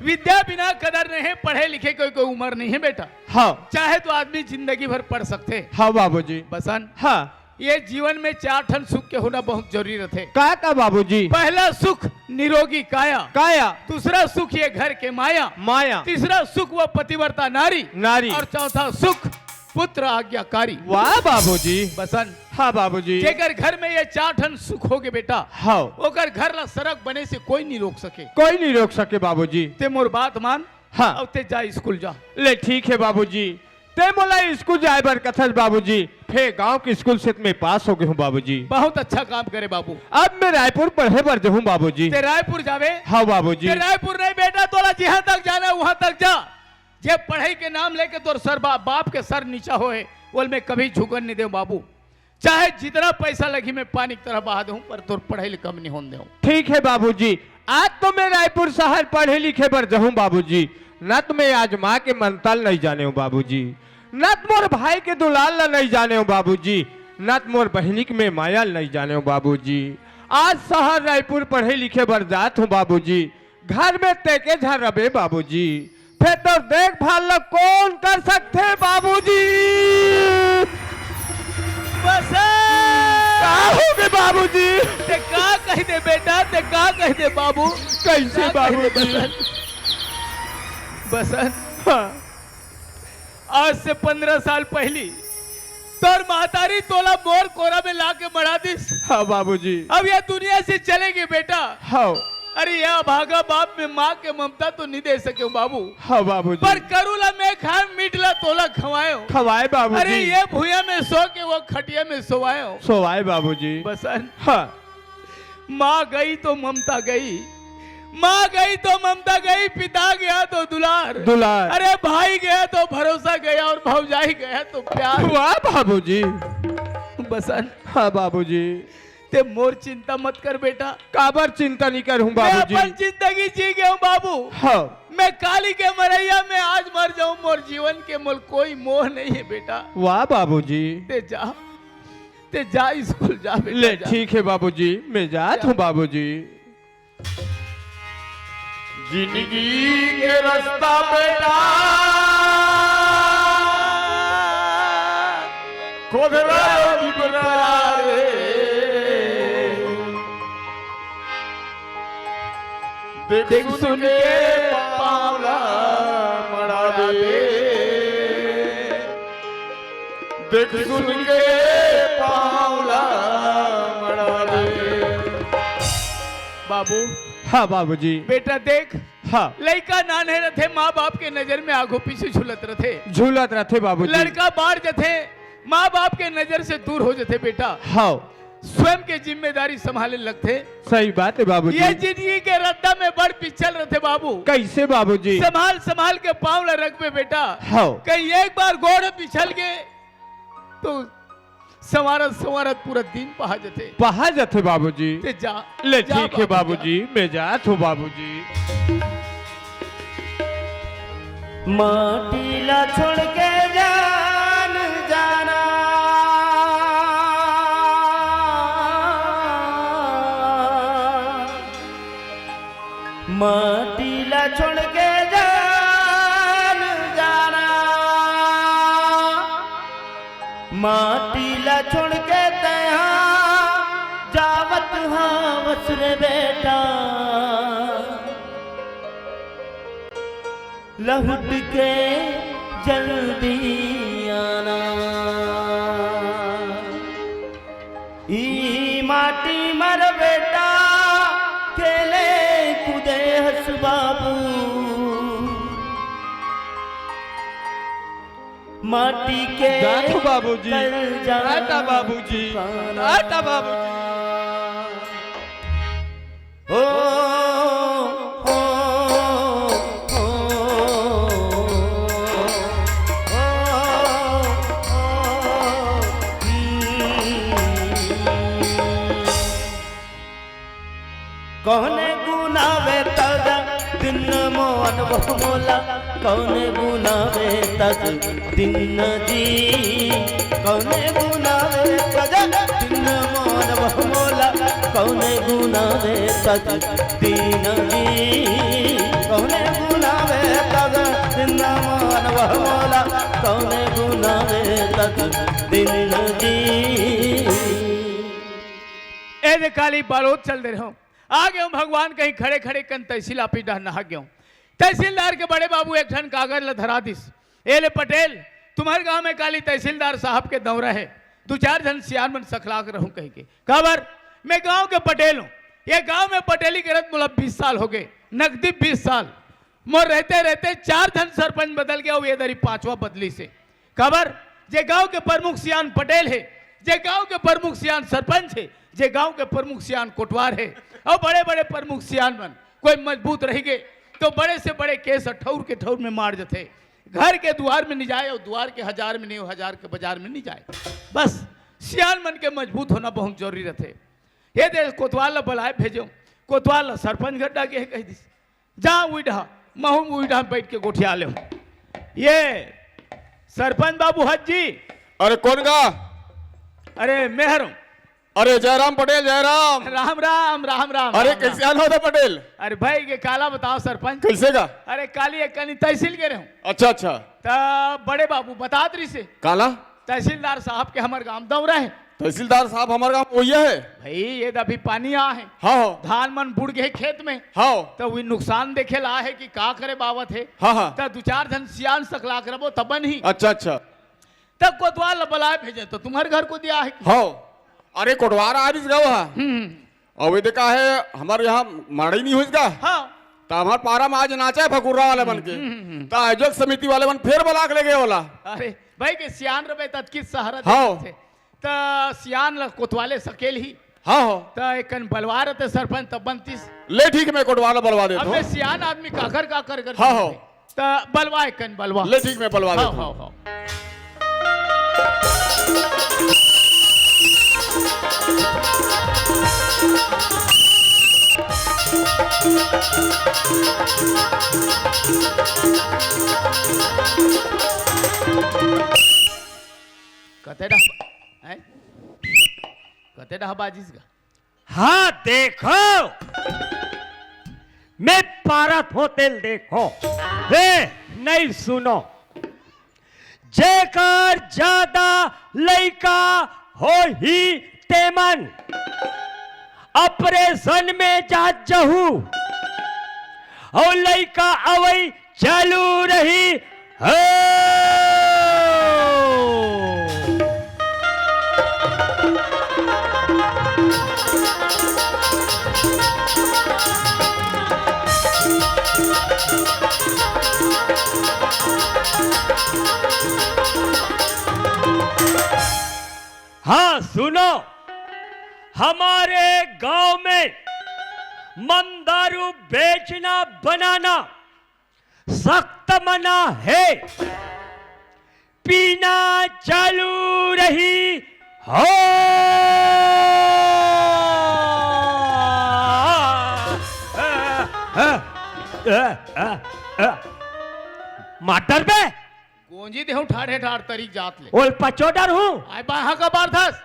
विद्या बिना कदर नहीं है, पढ़े लिखे कोई, कोई उम्र नहीं है बेटा। हाँ। चाहे तो आदमी जिंदगी भर पढ़ सकते। हाँ बाबूजी। बसन। हाँ। ये जीवन में चार ठन सुख के होना बहुत जरूरी रथे। का का बाबूजी? पहला सुख निरोगी काया। काया। दूसरा सुख ये घर के माया। माया। तीसरा सुख वो पतिव्रता नारी। नारी। और चौथा सुख पुत्र आज्ञाकारी। वाह बाबूजी। बसन। हाँ बाबूजी। जेकर घर में ये चार ठन सुख होगे बेटा, हाँ। ओकर घर ला सरग बने से कोई नहीं रोक सके। कोई नहीं रोक सके बाबूजी। ते मोर बात मान। हाँ। अब ते जा स्कूल जा। ले ठीक है बाबूजी। ते मोला स्कूल जाए बर कथस बाबूजी, फेर गांव के स्कूल से त मैं पास हो गे हूँ बाबूजी। बहुत अच्छा काम करे बाबू। अब मैं रायपुर पढ़े बर जहूँ बाबूजी। ते रायपुर जावे? हाँ बाबूजी। ते रायपुर नहीं बेटा, तोला जिहाँ तक जाना है, उहाँ तक जा। जे पढ़ाई के नाम लेके तोर सर बा-, बाप के सर नीचा होए, ओला मैं कभी झुकन नहीं देंव बाबू। चाहे जितना पैसा लगही, मैं पानी की तरह बहा देहूँ, पर तोर पढ़ाई ले कम नहीं होन देहूँ। ठीक है बाबूजी, आज तो मैं रायपुर शहर पढ़े लिखे बर जहूँ बाबूजी, न त मैं आज माँ के ममता ल नहीं जानेंव बाबूजी, न त मोर भाई के दुलार ला नहीं जानेंव बाबूजी, न त मोर बहिनी के मैं माया ल नहीं जानेंव बाबूजी। आज शहर रायपुर पढ़े लिखे बर जात हूँ बाबूजी, घर में तेके झन रबे बाबूजी, फेर तोर देखभाल ला कोन कर सकथे बाबूजी? बसन! का होगे बाबूजी? ते का कहि दे बेटा, ते का कहि दे बाबू? कैसे का कहि दे बाबूजी? बसन? बसन, हाँ। आज से पन्द्रह साल पहिली तोर महतारी तोला मोर कोरा में लाके मढ़ा दिस। हाँ बाबूजी। अब ये दुनिया से चले गे बेटा। हाँ। अरे, ये अभागा बाप में माँ के ममता तो नहीं दे सके हूँ बाबू। हाँ बाबूजी। पर करू ला मैं खाए, मीठ ला तोला खवाए हूँ। खवाए बाबूजी। अरे, ये भुइया में सो के वो खटिया में सोवाए हूँ। सोवाए बाबूजी। बसन। हाँ। माँ गई तो ममता गई, माँ गई तो ममता गई, पिता गया तो दुलार। दुलार। अरे, भाई गया तो भरोसा गया और भौजाई गया तो प्यार। वाह बाबूजी। बसन। हाँ बाबूजी। ते मोर चिंता मत कर बेटा। काबर चिंता नहीं करूँ मैं बाबूजी? अपन जिंदगी जी गया हूँ बाबू। हाँ। मैं काली के मरैया में आज मर जाऊँ, मोर जीवन के मोल कोई मोह नहीं है बेटा। वाह बाबूजी। ते जा, ते जा स्कूल जा बेटा, ले, जा। ठीक है बाबूजी, मैं जात जा। हूँ बाबूजी। जिंदगी के रास्ता बेटा खोदरा बिपरा रे। देख सुन के पाँव ला मड़ा दे। देख सुन के पाँव ला मड़ा दे। बाबू। हाँ बाबूजी। बेटा देख, हाँ। लइका नान्हे रथे, माँ बाप के नजर में आगू पीछू झूलत रथे। झूलत रथे बाबूजी। लड़का बाढ़ जथे, माँ बाप के नजर से दूर हो जथे बेटा। हाँ। स्वयं के जिम्मेदारी संभाले लगथे। सही बात है बाबूजी। ये जिंदगी के रद्दा में बड़ पिछल रथे बाबू। कैसे बाबूजी? संभाल संभाल के पाँव ला रखबे बेटा। हाँ। कहीं एक बार गोड़ पिछल गे तो संवारत संवारत पूरा दिन पहा जथे। पहा जथे बाबूजी। ते जा, ले, जा ठीक है बाबू, जा। बाबूजी, मैं जात हूँ बाबूजी। माटी ला छोड़ के जान जाना, माटी ला छोड़ के जान जाना, माटी ला छोड़ के तैहा जावत हावस रे बेटा। लहुट के जल्दी आना। ई माटी मर बेटा खेले कूदे हस बाबू। माटी के जात हो बाबूजी। कल जान आटा बाबूजी। पाना। आटा बाबूजी। ओ, ओ, ओ, ओ, ओ, ओ, हम्म। कौने गुनावे तज दिन मोहन वो मोला, कौने गुनावे तज दिन जी, कौने गुनावे तज दिन मोहन वो मोला, कौने गुनावे तज दिन जी, कौने गुनावे तज दिन मोहन वो मोला, कौने गुनावे तज दिन जी। ए दे काली बालोद चल दे रहो। आ गए हूँ भगवान, कहीं खड़े खड़े कन तहसील ऑफिस डहर नहा गए हूँ। तहसीलदार के बड़े बाबू एक ठन कागज ला धरा दिस, "ए ले पटेल, तुम्हर गांव में काली तहसीलदार साहब के दौरा है, दू चार झन सियान मन सकलाक रहूं," कह के। काबर? मैं गांव के पटेल हूँ, ये गांव में पटेली करत मोला बीस साल हो गए, नकदी बीस साल। मोर रहते रहते चार झन सरपंच बदल गया, अउ ये दरी पांचवा बदली से। काबर? जे गांव के प्रमुख सियान पटेल हे, जे गांव के प्रमुख सियान सरपंच हे, जे गांव के प्रमुख सियान कोटवार हे, अउ बड़े-बड़े प्रमुख सियान मन कोई मजबूत रहि गे, तो बड़े से बड़े केस ठउर के ठउर में मार जथे। घर के दुआर में नहीं जाए, अउ दुआर के हजार में नहीं, हजार के बाजार में नहीं जाए। बस सियान मन के मजबूत होना बहुत जरूरी रथे। ये दे कोतवाल ला बलाए भेजो, कोतवाल ला सरपंच घर डाके हे कह दिस। जा उइडा, महूं उइडा बैठ के गोठिया ले हूं। ये सरपंच बाबू हज जी। अरे कौन गा? अरे मेहर हूं। अरे जयराम पटेल, जयराम। राम राम, राम राम, अरे राम राम। कैसे आना होता पटेल? अरे भाई के काला बताओ सरपंच। कैसे गा? अरे काली एक कनी तहसील गे रहे हूं। अच्छा, अच्छा। त बड़े बाबू बतात रही से। काला? तहसीलदार साहब के हमर गांव दौरा है। तहसीलदार साहब हमर गांव ओइया है। भाई, ये तो अभी पानी आ है। हाँ, हाँ। धान मन बुड़ गए खेत में। हाँ। तो वही नुकसान देखे ला है कि का करे बावत है। हाँ, हाँ। तो दू चार झन सियान सकलाक रबो तब बन ही। अच्छा, अच्छा। तब कोतवाल ला बलाए भेजे तो तुम्हर घर को दिया है। हाँ। अरे कोटवार आ भी गवा। हम्म। अउ एदे का हे, हमर यहाँ माड़ी नहीं होइस गा? हाँ। त हमर पारा म आज नाचा हे फगुर्रा वाले मन के। हम्म, हम्म, हम्म। त आयोजक समिति वाले मन फेर बला के ले गे ओला। अरे भाई, के सियान रबे ततकी सहारा हाँ। देथे। त सियान ल कोतवाले सकेल ही। हाँ, हाँ। त एकन बलवा रते सरपंच तब बनतीस। ले ठीक, मैं कोटवार ल बलवा देत हूँ। अबे सियान आदमी काकर काकर कर हाँ, हाँ। त बलवा एकन बलवा। ले ठीक, मैं बलवा हाँ, देत हूँ। हाँ, हाँ। कते डहा, हैं? कते डहा बाजिस गा? हाँ, देखो, मैं पारत हों तेल देखो। हे, नहीं सुनो, जेकर जादा लइका होही तेमन ऑपरेशन में जात जहू, अउ लइका अवई चालू रही। हो। हाँ, सुनो, हमारे गांव में मंदारू बेचना बनाना सख्त मना है, पीना चालू रही हो। माटर बे। गोंजी देहूं ठाढ़े ठाढ़ तरीक जात ले। ओल पचोडर हूँ। आय बाहा का बार थस?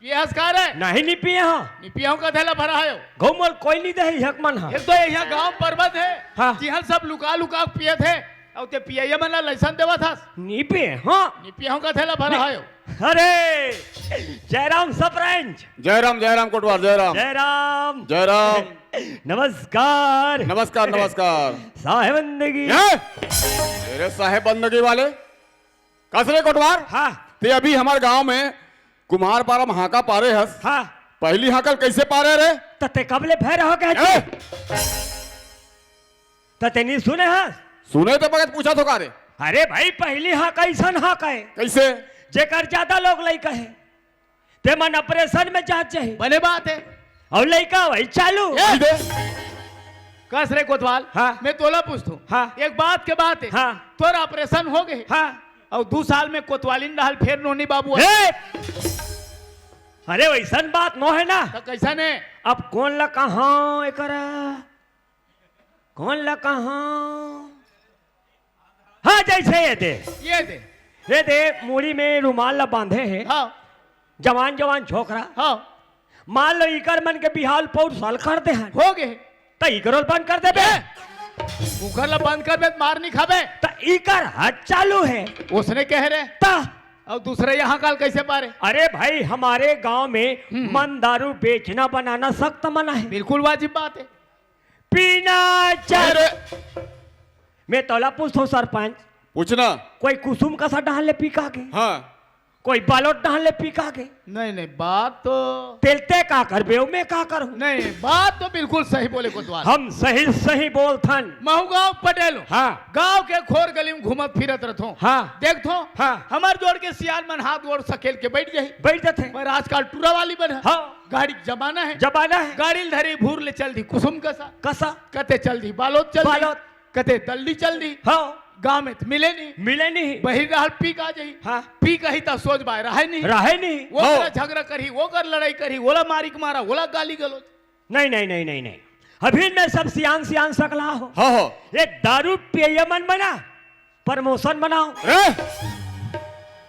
पिए हस का रे? नहीं, नहीं पिए हूँ। नहीं पिए हूँ कथे ला भरा हयो। गौ मोल कोई नहीं दे, हक मन हा। एक तो यहाँ गांव पर्वत है, हाँ। तिहन सब लुका लुका पियत है, अउ ते पियैया मन ला लाइसेंस देवत हस। नहीं पिए हूँ। नहीं पिए हूँ कथे ला भरा हयो। अरे, जयराम सरपंच। जयराम, जयराम कोटवार, जयराम। जयराम। जयराम। नमस्कार। नमस्कार, नमस्कार। साहेब बंदगी। हैं? अरे साहेब बंदगी वाले, कस रे कोटवार? हाँ। ते अभी हमर गांव में कुमार पारा म हांका पारे हस। हाँ। पहली हांका ल कइसे पारे रे? त ते कब ले भय रहो के ए? त ते नहीं सुने हस? सुने तो बगत पूछा तो का रे? अरे भाई, पहली हांका अइसन हांका हे। कइसे? जेकर जादा लोग लइका हे, ते मन ऑपरेशन में जात जाही। बने बात है। अउ लइका वही चालू। ए! सीधे। कस रे कोतवाल, हाँ। मैं तोला पूछथूं। हाँ। एक बात के बात है। हाँ। तोर ऑपरेशन हो गए। हाँ। अउ दू साल में कोतवालिन डाल फेर नोनी बाबू। ए! अरे वइसन बात नो है ना। त कइसन है? अब कोन ला कहां एकरा? कोन ला कहां? हाँ, जइसे ये दे। ये दे। ये दे, मुड़ी में रुमाल ला बांधे हे। हाँ। जवान, जवान छोकरा। हाँ। मान लो, इकर मन के बिहाव ल पउर साल कर दे हन। हो गे। त इकरो ल बंद कर देबे। ए! उकर ला बंद करबे त मार नहीं खाबे। त इकर हद चालू हे। उसने कह रहे। त? अउ दूसरे यहाँ काल कइसे पारे? अरे भाई, हमारे गांव में हम्म। मन दारू बेचना बनाना सख्त मना है। बिल्कुल वाजिब बात है। पीना चालू। अरे। मैं तोला पूछथों सरपंच। पूछना। कोई कुसुम कसा डहान ले पी का के? हाँ। कोई बालोट डहान ले पी का के? नहीं, नहीं, बात तो तेल ते का करबे, मैं का करूं? नहीं, बात तो बिल्कुल सही बोले कोतवाल। हम सही, सही बोलथन। महू गांव पटेल हूं। हाँ। गांव के खोर गली में घूमत फिरत रथों। हाँ। देखथों, हाँ। हमर जोड़ के सियान मन हाथ गोड़ सकेल के बैठ जाही। बैठ जाथे। पर आजकल टूरा वाली बन है। हाँ। गाड़ी के जमाना है। जमाना है। गाड़ी ल धरी भूर ले चल दी कुसुम कसा। कसा। कते चल दी बालोद चल दी। बालोद। कते दल्ली चल दी। हाँ। गांव में त मिले नहीं। मिले नहीं। बहिर रहल पी का जाही। हाँ। पी कही त सोच बाय रहे नहीं। रहे नहीं। वो हाँ। कर झगड़ा करही, वो कर लड़ाई करही, ओला मारी के मारा, ओला गाली गलोच। नहीं, नहीं, नहीं, नहीं, नहीं। अभी मैं सब सियान, सियान सकला हो। हाँ, हाँ। ये दारू पिए मन बना, प्रमोशन बनाओ। ए?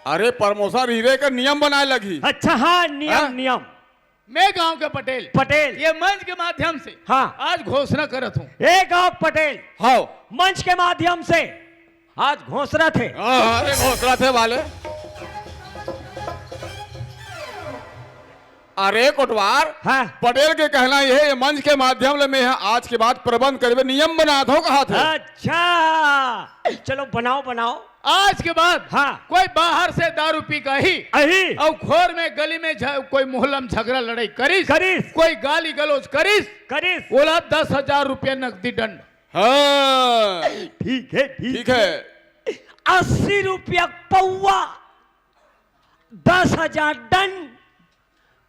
अरे, प्रमोशन हीरे का नियम बनाए लगी। अच्छा, हाँ, नियम, हाँ? नियम। मैं गांव के पटेल। पटेल। ये मंच के माध्यम से हाँ। आज घोषणा करत हूँ। ए गांव पटेल। हाँ। मंच के माध्यम से आज घोषणा थे। हाँ, अरे घोषणा थे वाले। अरे कोटवार, हाँ। पटेल के कहना ये है, ये मंच के माध्यम ले मैं यहाँ आज के बाद प्रबंध करबे नियम बनात हूँ कहा थे। अच्छा, चलो बनाओ, बनाओ। आज के बाद हाँ। कोई बाहर से दारू पी के आही, आही। अउ खोर में, गली में झ-, कोई मोहल्ला में झगड़ा लड़ाई करिस, करिस। कोई गाली गलौज करिस, करिस। ओला दस हजार रुपया नकदी दंड। हाँ। ठीक है, ठीक ठीक है। अस्सी रुपया पौवा, दस हजार दंड।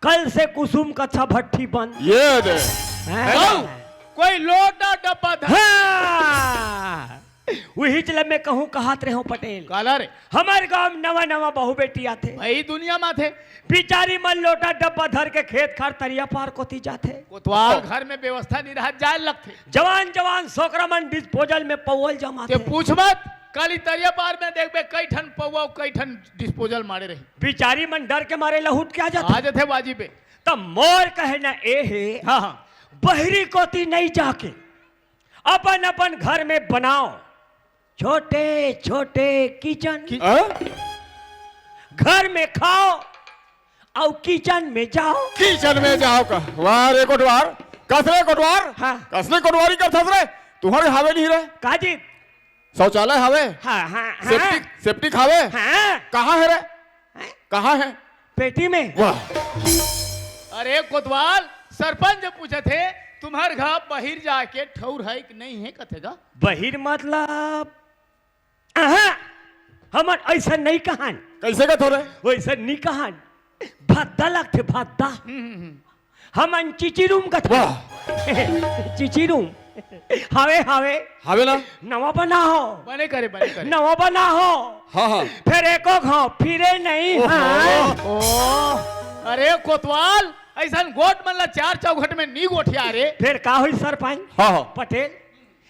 कल से कुसुम कच्छा भट्ठी बंद। ये दे। हाँ। अउ कोई लोटा डब्बा धर। हाँ। उहीच ल मैं कहूँ कहत रहेंव पटेल। काला रे? हमर गांव में नवा नवा बहू बेटी आथे। भई दुनिया में आथे। बिचारी मन लोटा डब्बा धर के खेत खार तरिया पार कोती जाथे। कोतवाल घर में व्यवस्था नइ रहत, जाए लगथे। जवान जवान सोकरा मन डिस्पोजल में पौवल जमाथे। ते पूछ मत, काली तरिया पार में देखबे कई ठन पौवा, कई ठन डिस्पोजल मारे रही। बिचारी मन डर के मारे लहुट के आ जाथे। आ जाथे बाजी पे। त मोर कहना ए हे, हाँ, हाँ। बहरी कोती नइ जाके अपन अपन घर में बनाओ छोटे छोटे किचन। कि-, हाँ? घर में खाओ अउ किचन में जाओ। किचन में जाओ का? वाह रे कोटवार, कस रे कोटवार? हाँ। कस रे कोटवारी करथस रे? तुम्हर हावे नहीं रे? का जी? शौचालय हावे? हाँ, हाँ, हाँ। सेप्टिक, सेप्टिक हावे? हाँ। कहाँ हे रे? हैं? कहाँ हे? पेटी में। वाह। अरे कोतवाल, सरपंच पूछत हे, तुम्हर घर बहिर जाके ठौर हे कि नहीं हे, कथे गा? बहिर मतलब? अहा, हमन अइसन नइ कहन। कइसे कथो रे? वइसन नइ कहन। भद्दा लगथे, भद्दा। हम्म, हम्म, हम्म। हमन चिचिरूम कथन। वाह। चिचिरूम। हावे, हावे। हावे ना? नवा बना हो। बने करे, बने करे। नवा बना हो। हाँ, हाँ। फेर एको घांव फिरे नहीं ओहो। हाँ। ओ, अरे कोतवाल, अइसन गोठ मन ला चार चौघट में नी गोठिया रे। फेर का होई सरपंच? हाँ, हाँ। पटेल,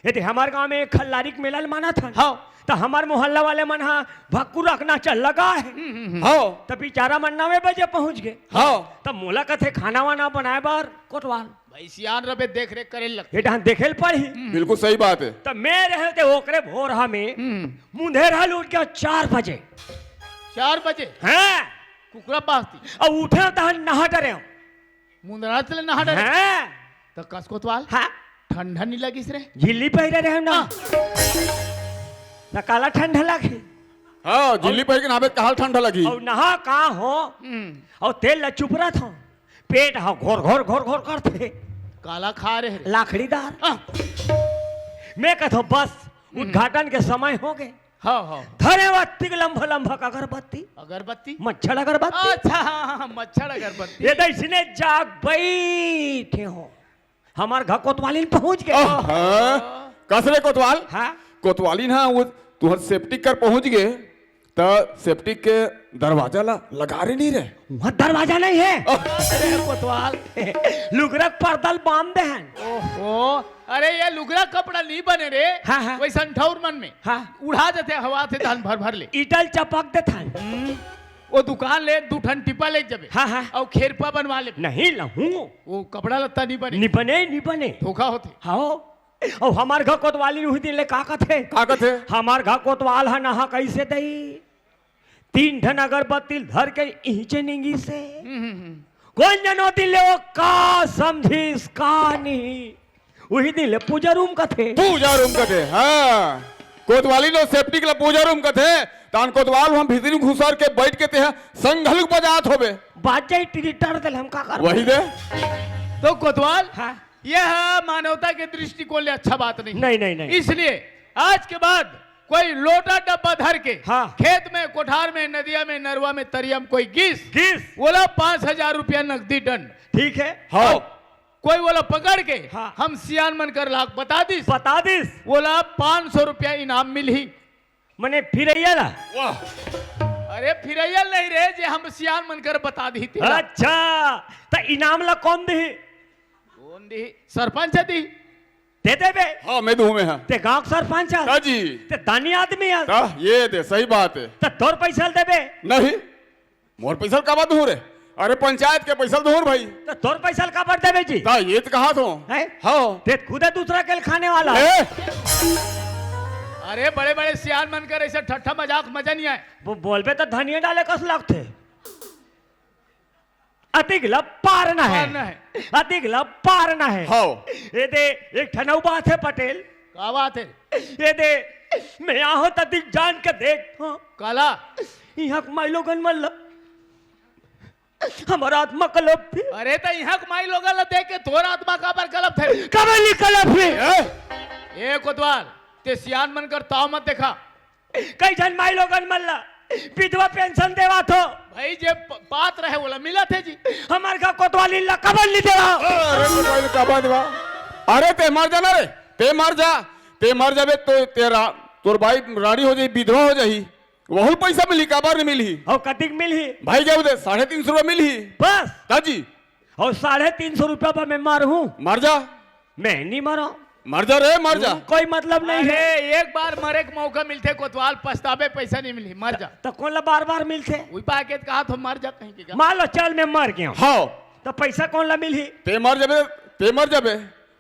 यदि हमर गांव में खल्लारी के मेला ल मानत हन, हाँ। त हमर मोहल्ला वाले मन ह भक्कू रखना चल लगा हे। हम्म, हम्म, हम्म। हाँ। त बिचारा मन नवे बजे पहुंच गे। हाँ। त मोला कथे खाना वाना बनाए बर कोटवाल। भाई सियान रबे देख रेख करे लगथे। ये डहान देखे ल पड़ही। हम्म। बिल्कुल सही बात हे। त मैं रहे ते ओकरे भोरहा में हम्म। मुंधेरहा ले उठ के चार बजे। चार बजे? हाँ। कुकरा पासती। अउ उठे तहन नहा डरे। मुंधेरहा ले नहा डरे? हाँ। त कस कोतवाल? हाँ। ठंडा नइ लगिस रे? झिल्ली पहिरे रहे ना। हाँ। त काला ठंडा लगे? हाँ, झिल्ली पहिर के नहाबे त काला ठंडा लगी? अउ नहा का हो? हम्म। अउ तेल ला चुपरत हो। पेट ह घोर घोर घोर घोर करथे। काला खा रहे रे? लाखड़ीदार। हाँ। मैं कथों बस, हम्म। उद्घाटन के समय हो गे। हाँ, हाँ। धरे बत्ती के लंबा लंबा का अगरबत्ती। अगरबत्ती? मच्छर अगरबत्ती। अच्छा, हाँ, हाँ, हाँ, मच्छर अगरबत्ती। ये तो इसने जाग बैठे हो। हमर घर कोतवालिन पहुंच गे। ओह, हाँ। कस रे कोतवाल? हाँ। कोतवालिन हा, वो तुहर सेप्टिक कर पहुंच गे, त सेप्टिक के दरवाजा ला लगा रे नहीं रे? वहाँ दरवाजा नहीं है। ओह। अरे कोतवाल। लुगरा के पर्दा ल बांध दे हन। ओहो, अरे ये लुगरा कपड़ा नहीं बने रे। हाँ, हाँ। वइसन ठौर मन में। हाँ। उड़ा देथे हवा से धान भर भर ले। ईटा ल चपक देथन। हम्म। वो दुकान ले दू ठन टिपा लेके जबे। हाँ, हाँ। अउ खेरपा बनवा ले। नहीं लहूं। वो कपड़ा लत्ता नहीं बने। नहीं बने, नहीं बने। धोखा होथे। हाँ। अउ हमर घर कोतवालिन उही दिन ले का कथे? का कथे? हमर घर कोतवाल ह नहा कइसे दई? तीन ठन अगरबत्ती धर के इहिंचे निंगिसे। हम्म, हम्म, हम्म। कोन जनो दिन ले वो का समझिस, का नहीं? उही दिन ले पूजा रूम कथे। पूजा रूम कथे, हाँ। कोतवालिन सेप्टिक ला पूजा रूम कथे, तान कोतवाल हम भीतरी घुसर के बैठ के तेहा संघल बजात होबे। बाज जाई टिरिटर दे, हम का करबो? वही दे। तो कोतवाल, हाँ। यह मानवता के दृष्टिकोण ले अच्छा बात नहीं। नहीं, नहीं, नहीं। इसलिए आज के बाद कोई लोटा डब्बा धर के हाँ। खेत में, कोठार में, नदिया में, नरवा में, तरिया में कोई गिस, गिस। ओला पाँच हजार रुपया नकदी दंड। ठीक है। हाँ। अब कोई ओला पकड़ के हाँ। हम सियान मन कर लाख बता दिस, बता दिस। ओला पाँच सौ रुपया इनाम मिलही। मने फिरैया ला? वाह। अरे फिरैया नहीं रे, जे हम सियान मन कर बता दी तेला। अच्छा, त इनाम ला कौन दिही? कौन दिही? सरपंच दिही। दे देबे। हाँ, मैं दूँ मैं, हाँ। ते गांव के सरपंच हस। हाँ जी। ते दानी आदमी हस। हाँ, ये दे, सही बात है। त तोर पैसा ल देबे। नहीं, मोर पैसा ल काबर दूँ रे? अरे पंचायत के पैसा ल दूँ भाई। त तोर पैसा ल काबर देबे जी? ता ये त कहा तो। हैं? हाँ। ते खुद दूसरा के ल खाने वाला। ए? अरे बड़े बड़े सियान मन कर ऐसे ठट्ठा मजाक मजा नहीं आए। वो बोलबे त धनिया डाले कस लगथे। अतिक ला पारना है। पारना है। अतिक ला पारना है। हाँ। ये दे, एक ठन अउ बात है पटेल। का बात है? ये दे, मैं आहूं त दिख जान के देख। हाँ। काला? इहाँ के माई लोगन मन ला हमर आत्मा कलपथे। अरे, त इहाँ के माई लोगन ला देख के तोर आत्मा काबर कलपथे? काबर नइ कलपही? ए? ए कोतवाल, ते सियान मन कर ताव मत देखा। कई झन माई लोगन मन ला विधवा पेंशन देवात हो। भाई, जे प-, पात्र हे, ओला मिलत हे जी। हमर घर कोतवाली ला काबर नइ देवा? अरे, कोतवाली काबर देवा? अरे, ते मर जा ना रे, ते मर जा, ते मर जाबे तो तेरा, तोर बाई रानी हो जाही, विधवा हो जाही, वहू पैसा मिलही, काबर नइ मिलही? अउ कतिक मिलही? भाई, जाबे दे, साढ़े तीन सौ रुपया मिलही। बस? का जी? अउ साढ़े तीन सौ रुपया बर मैं मरहूं? मर जा। मैं नइ मरंव। मर जा रे, मर जा। हम्म, कोई मतलब नइ हे। अरे, एक बार मरे के मौका मिलथे कोतवाल, पछताबे, पैसा नइ मिलही, मर जा। त कोन ला बार-बार मिलथे? उही पाके त कहाथंव मर जा कहीं के का। मान लो, चल, मैं मर गेंव। हाँ। त पैसा कोन ला मिलही? ते मर जाबे, ते मर जाबे।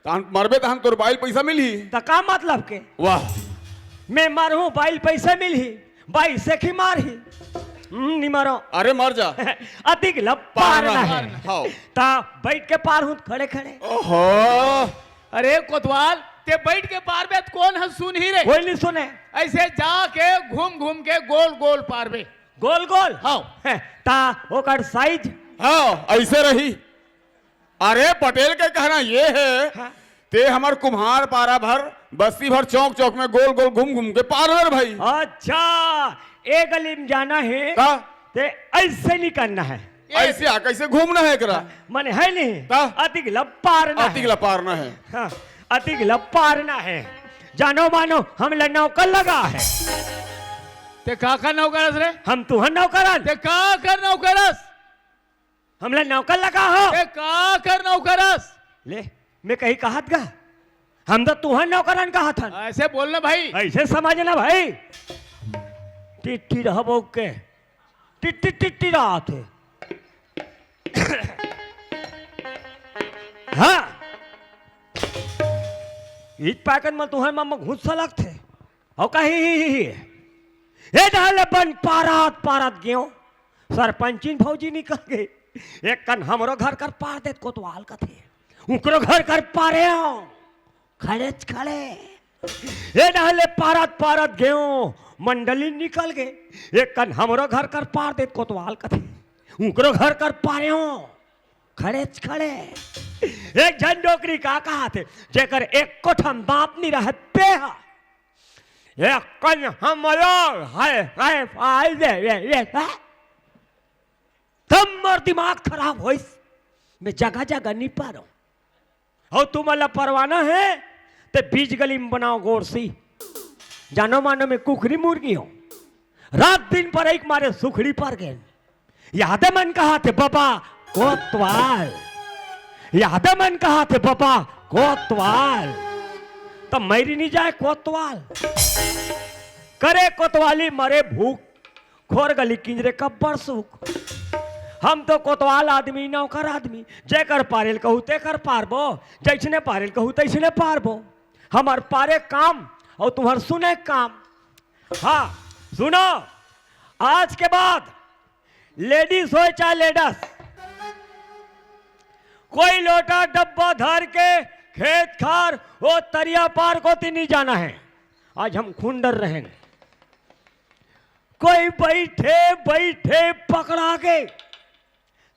तहन मरबे, तहन तोर बाई ल पैसा मिलही। त का मतलब के? वाह। मैं मरहूं, बाई ल पैसा मिलही, बाई सेखी मारही। हम्म, नइ मरंव। अरे, मर जा। अतिक ला पारना हे। हाँ। त बइठ के पारहूं, खड़े खड़े। ओहो। अरे कोतवाल, ते बइठ के पारबे त कोन ह सुनही रे? कोई नइ सुने। अइसे जाके घूम घूम के गोल गोल पारबे। गोल गोल? हाँ। त ओकर size? हाँ, अइसे रही। अरे, पटेल के कहना ये हे, हाँ। ते हमर कुम्हार पारा भर, बस्ती भर, चौक चौक में गोल गोल घूम घूम के पार रे भाई। अच्छा, ए गली में जाना हे, का? ते अइसे नइ करना हे। अइसे आ, कइसे घूमना हे एकरा? हाँ, मने हे नहीं, का? अतिक ला पारना हे। अतिक ला पारना हे। हाँ, अतिक ला पारना हे। जानो मानो, हमला नौकर लगा हे। ते काकर नौकर अस रे? हम तुंहर नौकर अन। ते काकर नौकर अस? हमला नौकर लगा हो। ए, काकर नौकर अस? ले, मैं कहीं कहत गा? हम तो तुंहर नौकर अन कहत हन। अइसे बोल ना भाई। अइसे समझ ना भाई। टिट्टी रहबो के। टिट्टी, टिट्टी रहत हे। हाँ। इत पाकन में तुंहर मामा घुस्सा लगथे। अउ कही, "ए डहर ले बन पारत पारत गेंव, सरपंचिन भौजी निकल गे, एक कन हमरो घर कर पार देत कोतवाल कथे, उकरो घर कर पारेंव, खड़ेच खड़े। ए डहर ले पारत पारत गेंव, मंडली निकल गे, एक कन हमरो घर कर पार देत कोतवाल कथे, उकरो घर कर पारेंव, खड़ेच खड़े।" एक झन डोकरी का कहत हे, "जेकर एको ठन बाप नइ रहय, तेहा एक कन हमरो घर कर पार देबे, ये, ये।" तब मोर दिमाग खराब होइस, मैं जगह जगह नइ पारंव। अउ तुमन ला परवाना हे, ते बीच गली में बनाव गोरसी। जानो मानो मैं कुकरी मुर्गी हंव। रात दिन परई के मारे सुखड़ी पर गेंव। यादव मन कहथे बबा कोतवाल, यादव मन कहथे बबा कोतवाल, त मरि नइ जाय कोतवाल। करे कोतवाली मरे भूख, खोर गली किंजरे कब्बर सुख। हम तो कोतवाल आदमी, नौकर आदमी, जेकर पारेल कहू तेकर पारबो, जइसने पारेल कहू तइसने पारबो। हमर पारे काम अउ तुंहर सुने काम। हाँ, सुनो, आज के बाद ladies होय चाहे लेडस, कोई लोटा डब्बा धर के खेत खार ओ तरिया पार कोती नइ जाना हे। आज हम खुंडर रहेन। कोई बइठे बइठे पकड़ा गे,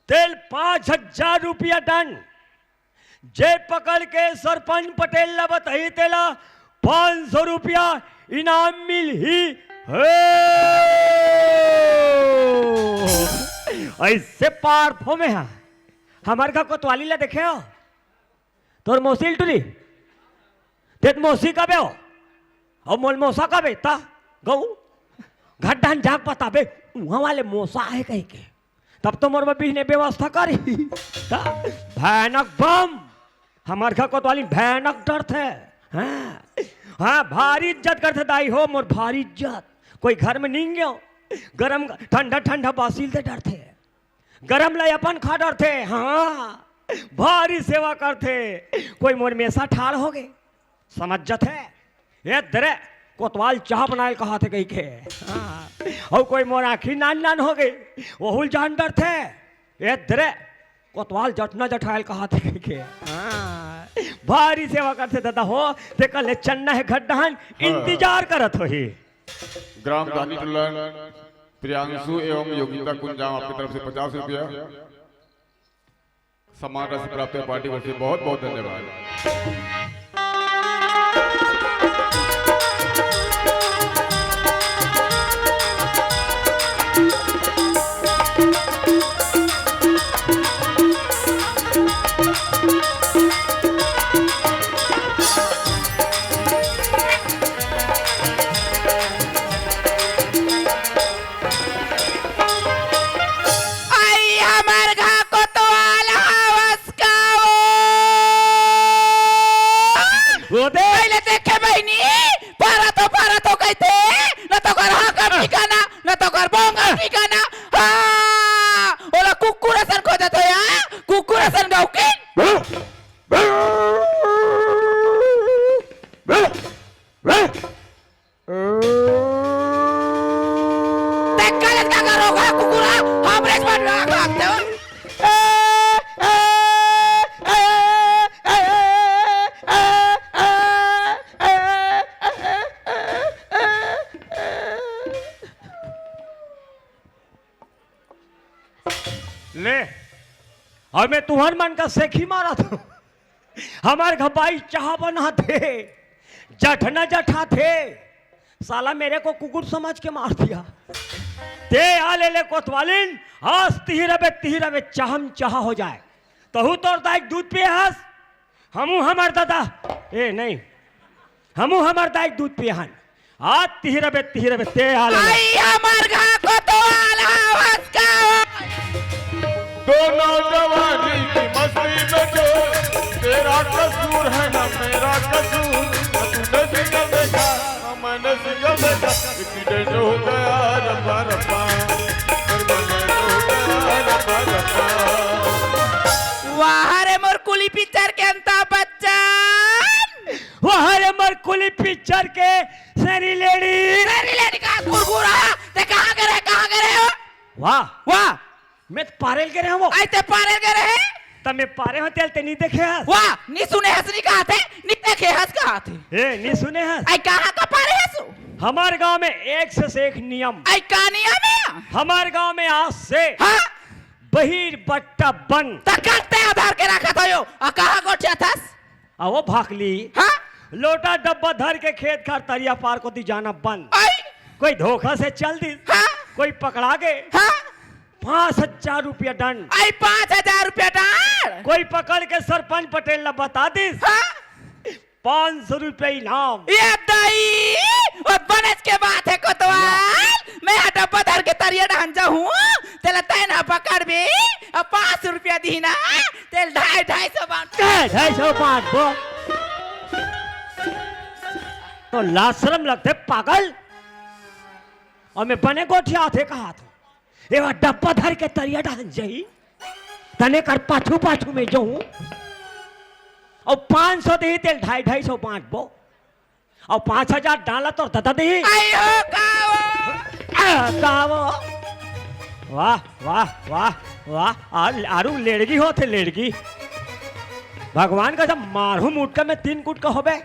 तेला पाँच हजार रुपया दंड। जे पकड़ के सरपंच पटेल ला बताही, तेला पाँच सौ रुपया इनाम मिलही। हे! अइसे पारथंव मैं हा। हमर घर कोतवाली ला देखे हो? तोर मौसी ल टुरी? ते त मौसी कबे हो? अउ मोला मौसा कबे? त गऊ घर डहन जाके बताबे, उहाँ वाले मौसा हे कहि के। तब तो मोर बर बिहने व्यवस्था करही। त भयानक बम, हमर घर कोतवाली भयानक डरथे। हाँ, हाँ, भारी इज्जत करथे दाई हो, मोर भारी इज्जत। कोई घर में नइ गेंव, गरम ठंडा ठंडा बासी ल दे डरथे, गरम ल अपन खा डरथे। हाँ, भारी सेवा करथे। कोई मोर मेसा ठाढ़ होगे, समझ जथे, "ए दे रे, कोतवाल चाह बनाए ल कहथे" कहि के। हाँ। अउ कोई मोर आँखी नान नान होगे, ओहू ल जान डरथे, "ए दे रे, कोतवाल जटना जठाए ल कहथे" कहि के। हाँ। भारी सेवा करथे दादा हो, तेकर ले चलना हे घर डहन, हाँ। इंतजार करत होही। ग्राम धानी टोला, प्रियांशु एवं योगिता कुंजाम आपकी तरफ से पचास रुपया सम्मान राशि प्राप्त है, पार्टी ओर से बहुत बहुत धन्यवाद। आई हमर घर कोतवाल हवस का वो? वो दे। पहले देखे बहिनी, परत हो, परत हो कहिथे, न तो कर हाँ कर ठिकाना, न तो कर बोंगा ठिकाना। हाँ, ओला कुकुर असन खोजत हो या, कुकुर असन गौकी। ते काले का करो का कुकुरा, हमरे मन में आग लागते हो। ले, अउ मैं तुहर मन का सेखी मारत हूँ। हमर घर बाई चाह बनाथे, जठना जठाथे। साला मेरे को कुकुर समझ के मार दिया। ते आ ले ले कोतवालिन, आज तिही रबे, तिही रबे, चाहम चाह हो जाए। तहू तोर दाई के दूध पिए हस, हमू हमर दादा, ए नहीं, हमू हमर दाई के दूध पिए हन। आज तिही रबे, तिही रबे, ते आ ले ले। आई हमर घर कोतवाल हवस का। दोनों जवानी की मस्ती में जो तेरा कसूर है ना मेरा कसूर, ना तूने सिंगल देखा, ना मैंने सिंगल देखा, एक्सीडेंट हो गया रब्बा रब्बा, परमानेंट हो गया रब्बा रब्बा। वाह रे मोर कुली पिक्चर के अमिताभ बच्चन। वाह रे मोर कुली पिक्चर के सरी लेडी। सरी लेडी का कुरकुरा। ते कहाँ गे रहे, कहाँ गे रहे हो? वाह। वाह। मैं तो पारेल गे रहे हूँ। आई ते पारेल गे रहे? त मैं पारे हो तेल ते नहीं देखे हस। वाह, नहीं सुने हस नहीं कहा थे, नहीं देखे हस कहा थे। ए, नहीं सुने हस। आई कहाँ का पारे हस? हमार गांव में एक से, से एक नियम। आई का नियम है? हमार गांव में आज से हाँ? बहिर बट्टा बंद। त करते आधार के रखा था यो, आ कहाँ गोठिया थस? आ वो भाखली। हाँ? लोटा डब्बा धर के खेत खार तरिया पार कोती जाना बंद। आई? कोई धोखा से चल दिस। हाँ? कोई पकड़ा गे। हाँ? पाँच हजार रुपया दंड। आई पाँच हजार रुपया दंड? कोई पकड़ के सरपंच पटेल ला बता दिस। हाँ? पाँच सौ रुपया इनाम। ये दाई, वो बनेच के बात है कोतवाल। मैं हा डब्बा धर के तरिया डहन जाहूँ, तेला तैं ना पकड़बे, अब पाँच सौ रुपया दिही ना, तेल ढाई, ढाई सौ बांट। ढाई, ढाई सौ बांट बो। तो लाज शरम लगथे पागल। अउ मैं बने गोठियाथे कहाथों। एवा डब्बा धर के तरिया डहन जाही। तने कर पाछू पाछू में जाहूँ। अउ पाँच सौ दिही तेल ढाई, ढाई सौ बांट बो। अउ पाँच हजार डाला तोर ददा दिही। आई हो कावो। आ, कावो। वाह, वाह, वाह, वाह। आ, आरू लेड़गी होथे, लेड़गी। भगवान कसम मारहूँ मुटका में तीन कुटका होबे।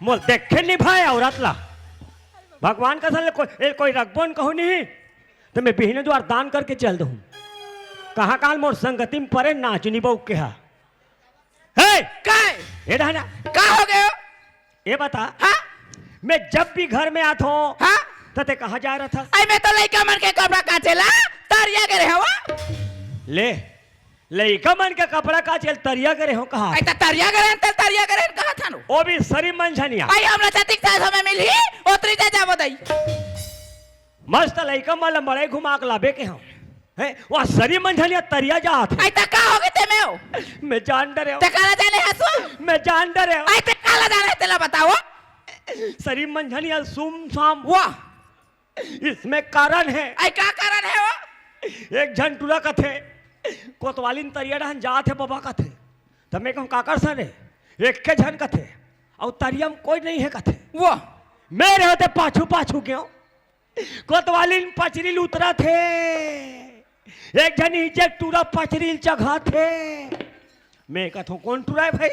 मोर देखे नहीं भाई औरत ला। भगवान कसम ले कोई, ए, कोई रखबो न कहूँ नहीं। त मैं बिहने दुवार दान करके चल दूँ। कहाँ काल मोर संगति में परे नाचनी बहू के हा। हे! काय? ए डहना। का हो गयो? ए बता। हाँ? मैं जब भी घर में आथों, हाँ? त ते कहाँ जाए रथस? अई मैं तो लइका मन के कपड़ा काचे ला, तरिया गे रहे हव। ले, लइका मन के कपड़ा काचे ल तरिया गे रहे हव कहा? अई त तरिया गे रहे, त तरिया गे रहे कहा था नु? ओ भी सरी मंझनिया। अई हमला जतिक साइज हमें मिलही, ओतरी जा जाबो दई। मस्त लइका मन ल मड़ई घुमा के लाबे के हव। हैं? वहाँ सरी मंझनिया तरिया जात हे। अई त का होगे ते में हो? मैं जान डरे हव। ते काला जाने हसु? मैं जान डरे हव। अई ते काला जाने तेला बताओ। सरी मंझनिया सुमसाम। वाह। इसमें कारण है। अई का कारण है वो? एक झन टूरा कथे, कोतवालिन तरिया डहन जात हे बबा कथे। त मैं कहूँ काकर सन हे? एक्के झन कथे। अउ तरिया में कोई नहीं है कथे। वो? मेरे होते पाछू पाछू क्यों? कोतवालिन पचरी ल उतरत हे। एक झन इंजेक टूरा पचरी ल चघत हे। मैं कथों, "कोन टूरा हे भाई?"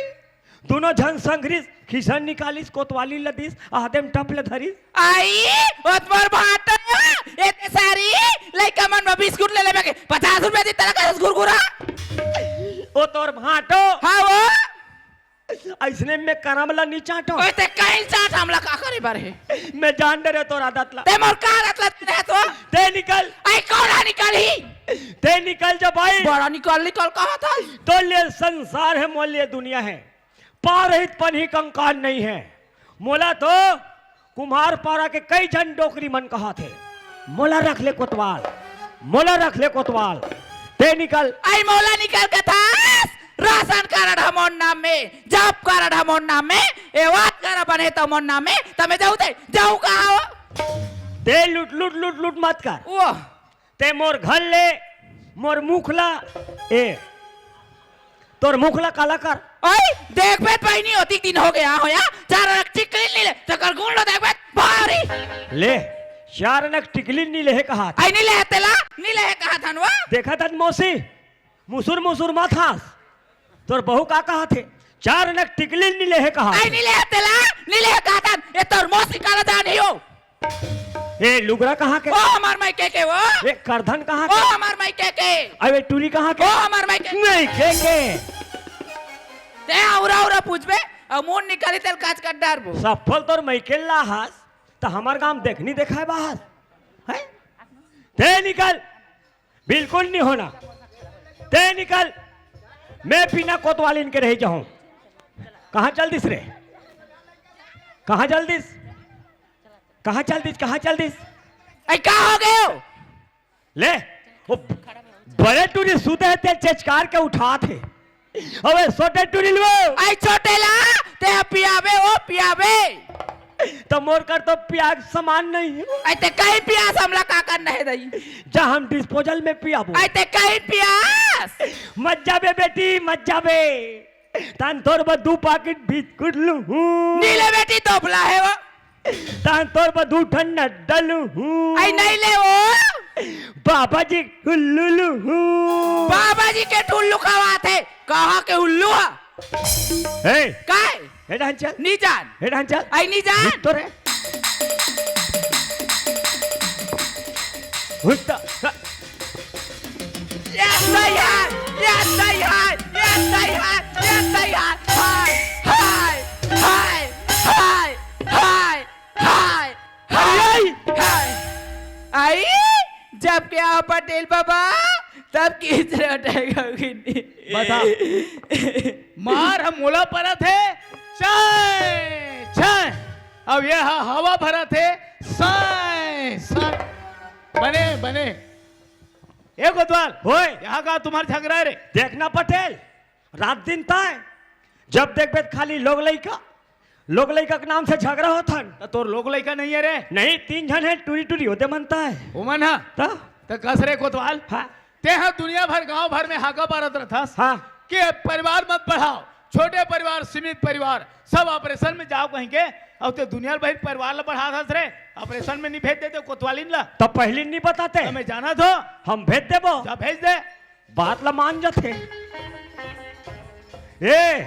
दूनों झन संघरिस, खिसन निकालिस, कोतवाली ल दिस, आदेम टप ले धरिस। आई, ओत मोर भांटो, एते सारी लइका मन म बिस्कुट ले लेबे के पचास रुपया दे, तेला कहस घुरघुरा। ओ तोर भांटो। हाँ वो। अइसने में करम ल नी चांटो। ओए ते कहीं चांट, हमला का करे बर हे? मैं जान डरे तोर आदत ला। ते मोर का आदत ला तेरे तो? ते निकल। आई कौन निकल ही? ते निकल जा भाई। बड़ा निकल, निकल कहा था? तो ले संसार है, मोर ले दुनिया है। पार हित पनही कंकाल नहीं है। मोला तो कुम्हार पारा के कई झन डोकरी मन कहा थे, "मोला रख ले कोतवाल, मोला रख ले कोतवाल।" ते निकल। आई मोला निकल के था, राशन कारड ह मोर नाम में, जॉब कारड ह मोर नाम में, ए वात करा बने त मोर नाम में, त मैं जाऊ ते, जाऊ कहाँ हो? ते लुट, लुट, लुट, लुट मत कर। वो। ते मोर घर ले, मोर मुख ला, ए, तोर मुख ला काला कर। ओए, देखबे त बहिनी, ओतिक दिन हो गया हो या, चार अनक टिकली नी ले, तेकर गुण लो देखबे त भारी। ले, चार अनक टिकली नी ले हे कहा था। आई नी ले हे तेला, नी ले हे कहा था नवा। देखा था मौसी, मुसुर मुसुर मत हांस। तोर बहू का कहा थे? चार अनक टिकली नी ले हे कहा आई थे। नी ले हे तेला, नी ले हे कहा था, ये तोर मौसी काला जान ही हो। ए लुगरा कहाँ के? ओ हमार मायके के वो। ए करधन कहाँ ओ के? हमार मायके के। अबे टूरी कहाँ के? ओ हमार मायके। नहीं के के। ते उरा उरा पूछबे, अउ मुंह निकाली तेल काच कर डारबो। सफल तोर मायके ला हास, त हमार गांव देखनी देखाए बाहर। हैं? ते निकल। बिल्कुल नहीं होना। ते निकल। मैं बिना कोतवालिन के रह जाऊं। कहाँ चल दिस रे? कहाँ चल दिस? कहाँ चल दिस? कहाँ चल दिस? ऐ का हो गयो? ले, वो बड़े टूरी सूते हे, ते चेचकार के उठात हे। अबे छोटे टूरी लो। ऐ छोटे ला, ते पियाबे, ओ पियाबे। त मोर कर तो पियाक समान नहीं हे। ऐ ते कहीं पियास हमला का करना हे दई? जा हम डिस्पोजल में पियाबो। ऐ ते कहीं पियास। मत जाबे बेटी, मत जाबे। तान तोर बर दू पाकिट बिस्कुट लूहूं। नी ले बेटी, दोफला हे वो। तान तोर बर दू ठन नड्डा लूहूं। ऐ नहीं ले वो। बाबा जी के ठुल्लू लूहूं। बाबा जी के ठुल्लू खवात हे। कहाँ के उल्लू हा? हे। काय? हे डाहन चल। नी जान। हे डाहन चल। ऐ नी जान। रुक तो रे। हुत्ता। ये सही है, ये सही है, ये सही है, ये सही है। हाय, हाय, हाय, हाय, हाय, हाय, हाय, हाय। आई, जब क्या पटेल बाबा, तब किस तरह उठेगा कि नहीं? बता। मार हम मोला परत हे, चाय, चाय। अब ये ह-, हवा भरत हे, साय, साय। बने, बने। ए कोतवाल, होय। यहाँ का तुम्हार झगड़ा हे रे? देखना पटेल, रात दिन ताय, जब देखबे त खाली लोग लइका, लोग लइका के नाम से झगड़ा होत हन। त तोर लोग लइका नहीं हे रे? नहीं, तीन झन हे, टूरी टूरी होते मनता हे। ओमन हा? त? त कस रे कोतवाल? हाँ। ते ह दुनिया भर, गांव भर में हाका पारत रथस हाँ। कि परिवार मत बढ़ाओ, छोटे परिवार, सीमित परिवार, सब ऑपरेशन में जाओ कहिके, अउ ते दुनिया भर परिवार ला बढ़ात हस रे, ऑपरेशन में नहीं भेज देते कोतवालिन ला। तब पहली नहीं बताते। त मैं जानत हो। हम भेज देबो। जा भेज दे। बात ला मान जाथे। ए,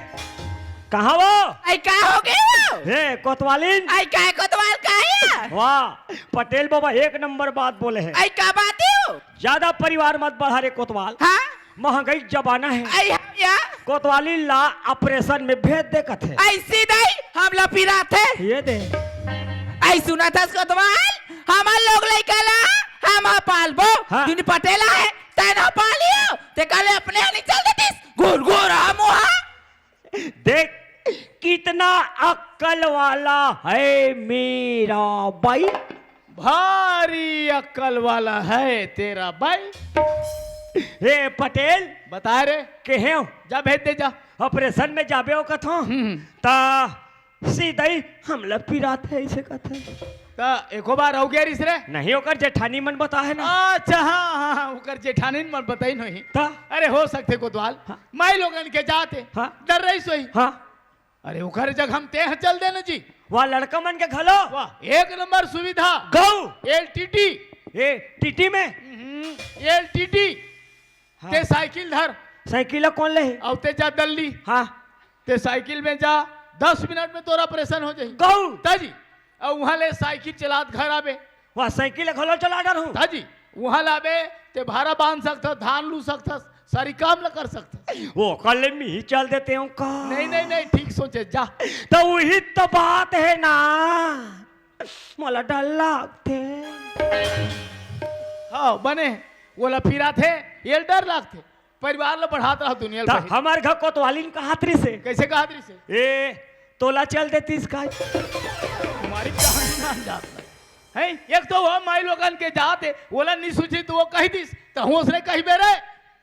कहाँ वो? ऐ का हो गयो? ए, कोतवालिन। ऐ का कोतवाल का हे? वाह, पटेल बाबा एक नंबर बात बोले हे। ऐ का बात हे वो? ज्यादा परिवार मत बढ़ा रे कोतवाल। हाँ? महंगाई जमाना हे। ऐ हाँ या? कोतवालिन ला ऑपरेशन में भेज दे कथे। ऐसी दई हमला पिरात हे। ये दे। ऐ सुनत हस कोतवाल, हमर लोग लइका ला हम पालबो। हाँ। दिन पटेल हे, तैं ना पालियो, ते काले अपने आनी चल देतिस, घुर घुर हा मुहा। देख, कितना अक्कल वाला है मेरा बाई। भारी अक्कल वाला है तेरा बाई। हे पटेल। बता रे। के हे? जा भेज दे जा। ऑपरेशन में जाबे हो कथो। हम्म। ता सीधा ही हमला पिरात हे, ऐसे कहते हैं। त एको बार हो गया रिस रे? नहीं, ओकर जेठानी मन बता हे ना। अच्छा, हाँ, हाँ, हाँ, ओकर जेठानी मन बताई नहीं। त? अरे, हो सकथे कोतवाल। हाँ। माई लोगन के जाते। हाँ। डर रही सोई। हाँ। अरे, ओकर जग हम तेह चल देना जी। वाह, लड़का मन के घलो। वाह, एक नंबर सुविधा। गऊ। एल टी टी। ए, टी टी में? हम्म, एल टी टी। हाँ। ते साइकिल धर। साइकिल ला कौन ले? अउ ते जा दल्ली। हाँ। ते साइकिल में जा, दस मिनट में तोर ऑपरेशन हो जाही। कहूँ? ताजी, अउ उहाँ ले साइकिल चलात घर आबे। वहाँ साइकिल घलो चला डरहूँ। ताजी, उहाँ लाबे, ते भारा बांध सकथस, धान लू सकथस, सारी काम ल कर सकथस। वो कल में ही चल देते हूँ का? नहीं, नहीं, नहीं, ठीक सोचे, जा। तो वही तो बात है ना, मोला डर लागथे। हाँ, बने, ओला फिराथे, ये डर लागथे। परिवार ल बढ़ात रहा दुनिया ल त भाई। हमर घर कोतवालिन कहत रिसे। कैसे कहत रिसे? ए, तोला चल देतिस का? तुम्हारी कहानी ना जात है। हैं? एक तो वो माई लोगन के जात है, ओला नहीं सूझी तो वो कह दिस, तो हूँ उसने कही बेरे।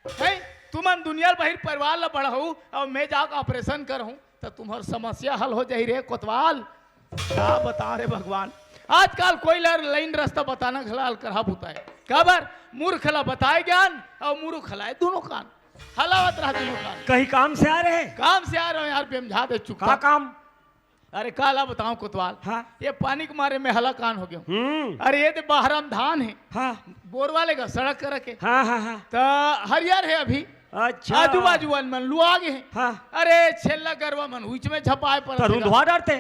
हैं? तुमन दुनिया ल बहिर परिवार ल बढ़ाऊ और मैं जाकर ऑपरेशन करहूँ, तो तुम्हार समस्या हल हो जाही रे कोतवाल। का बता रे भगवान, आजकल कोई ला लाइन रास्ता बताना घला अलकरहा बुता है। काबर? मूर्ख ला बताए ज्ञान और मूर्ख ला दोनों कान। हलावत रहा दोनों कान। कहीं काम से आ रहे? काम से आ रहे हो यार, बेमझा दे चुका। का काम? अरे काला बताऊं कोतवाल। हाँ। ये पानी के मारे में हला कान हो गया हूँ। हम्म। अरे ये दे बाहर में धान है। हाँ। बोर वाले का सड़क कर रखे। हाँ, हाँ, हाँ। तो हरियर है अभी। अच्छा। आजू बाजू वन मन लुआ गए हैं। हाँ। अरे छेल्ला गरवा मन उच में झपाए पर तो रुंधवा डरते।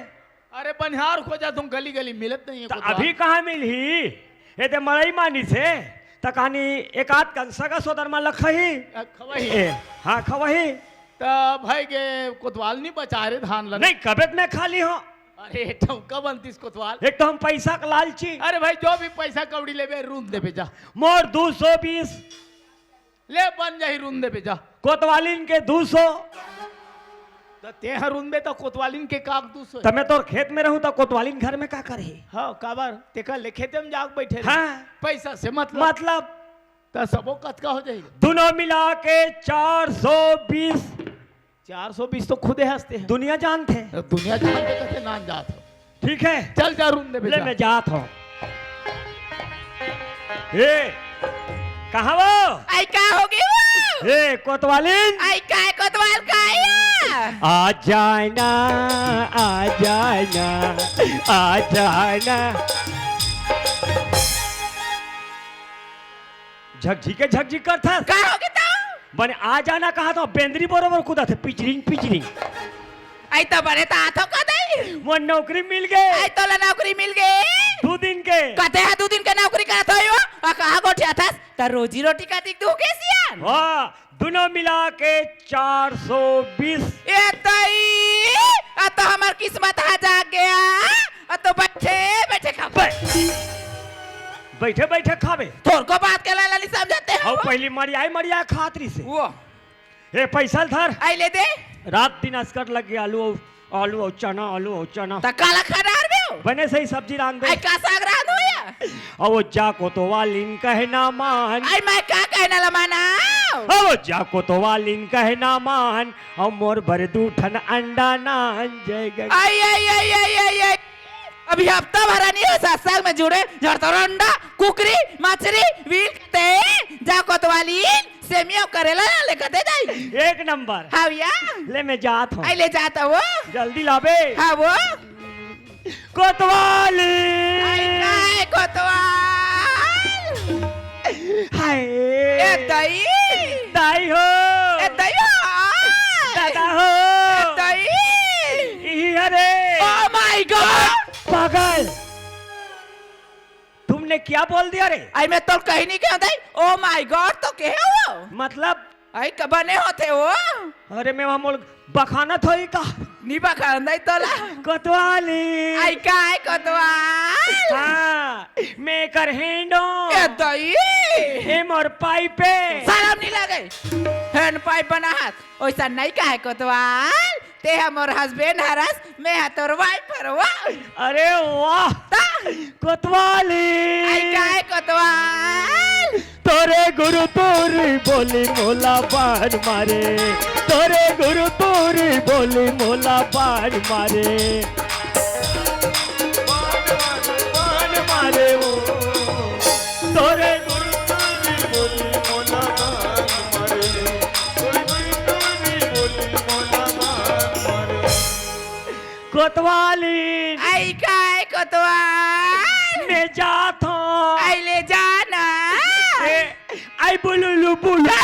अरे बनिहार खोजत हूँ, गली गली मिलत नहीं है त कोतवाल। अभी कहाँ मिलही? ये दे मड़ई मानिस हे, त कहानी एक आध कन सगा सोदर मा लखही। अ, खवही। ए, हाँ, खवही। त भाई के कोतवाल नहीं बचा रे धान लगे। नहीं, कबे त मैं खा ली हूँ। अरे, ठौका बनतीस कोतवाल। एक तो हम पैसा का लालची। अरे भाई, जो भी पैसा कौड़ी लेबे, रूंद देबे जा। मोर दू सौ बीस। ले बन जाही, रुन देबे जा। कोतवालिन के दू सौ। त तेहा रुनबे त कोतवालिन के काक दू सौ? त मैं तोर खेत में रहूं त कोतवालिन घर में का करही? हाँ, काबर? तेकर ले खेते में जाके बैठे रहे। हाँ। पैसा से मतलब। मतलब? त सबो कतका हो जाही? दुनो मिला के चार सौ बीस। चार सौ बीस तो खुदे हंसते हैं। दुनिया जानते हैं। दुनिया जानते कहते नान जात हो। ठीक है। चल जा, रुन देबे ले जा। मैं जात हूँ। ए, कहाँ वो? आई का हो गई वो? ए, कोतवालिन। आई का है कोतवाल का आया? आ जाना, आ जाना, आ जाना। झकझिके झकझिक करथस। का हो गई तो? बने आ जाना कहा तो बेंदरी बरोबर कूदत हे, पिचरिंग, पिचरिंग। आई तो बने त आथो का दई? मोर नौकरी मिल गए। आई तोला नौकरी मिल गए। दू दिन के। कते हा दू दिन के नौकरी करत होई वो? आ कहाँ गोठियाथस? त रोजी रोटी का दिख दू के सियान? हाँ, दुनो मिला के चार सौ बीस। ए तई, आ तो हमर किस्मत हा जाग गया। आ तो बैठे, बैठे खा। बै-, बैठे, बैठे खाबे। तोर को बात के लाला नहीं समझाते हैं अउ वो? पहली मरियाई, मरियाई खात रही से। वो। ए, पैसा ल धर। आई ले दे। रात दिन अस्कट लग गया, आलू अउ, आलू अउ चना, आलू अउ चना। त काला खा डार बे हो? बने सही सब्जी रांध दे। आई का साग रांध हो या? अउ वो जा कोतवालिन कहना मान। आई मैं का कहना ला माना? अउ वो जा कोतवालिन कहना मान। अउ मोर बर दू ठन अंडा नान जय गंगा। आई, आई, आई, आई, आई, आई। अभी हफ्ता भरा नहीं हो सत्संग में जुड़े, झड़तोर अंडा, कुकरी, मछरी, बिल कते, जा कोतवालिन, सेमिया करेला लेकर दे जाई। एक नंबर। हाँ भैया। ले मैं जात हूँ। आई ले जात हूँ। जल्दी लाबे। हाँ वो। कोतवाली। आई काय कोतवाल? हाय। ए दई। दाई हो। ए दई हो। दादा हो। ए दई। इही हरे। Oh my God। पागल। तुमने क्या बोल दिया रे? आई मैं तो कहीं नहीं कहूँ दाई। Oh my God तो कहे हो? मतलब? आई का बने होथे वो? अरे मैं वहाँ मोल बखानत होई का? नी बखान दाई तोला। कोतवाली। आई का आई कोतवाल? हाँ, मैं कर हेंडो। ए दई। ए मोर पाइपे। शरम नहीं लगे। हैंड पाइप बना हाथ। ओइसा नहीं कहे कोतवाल। ते हा मोर husband हरस, मैं हा तोर wife हरवा। अरे वाह। ता? कोतवाली। आई काय कोतवाल? तोरे गुरु तोरी बोली मोला बान मारे, तोरे गुरु तोरी बोली मोला बान मारे। बान मारे, बान मारे वो। तोरे गुरु तोरी बोली मोला बान मारे। कोतवाली। आई काय कोतवाल? मैं जात हूँ। आई ले जाना। ए, आई बोलू लू बोलू।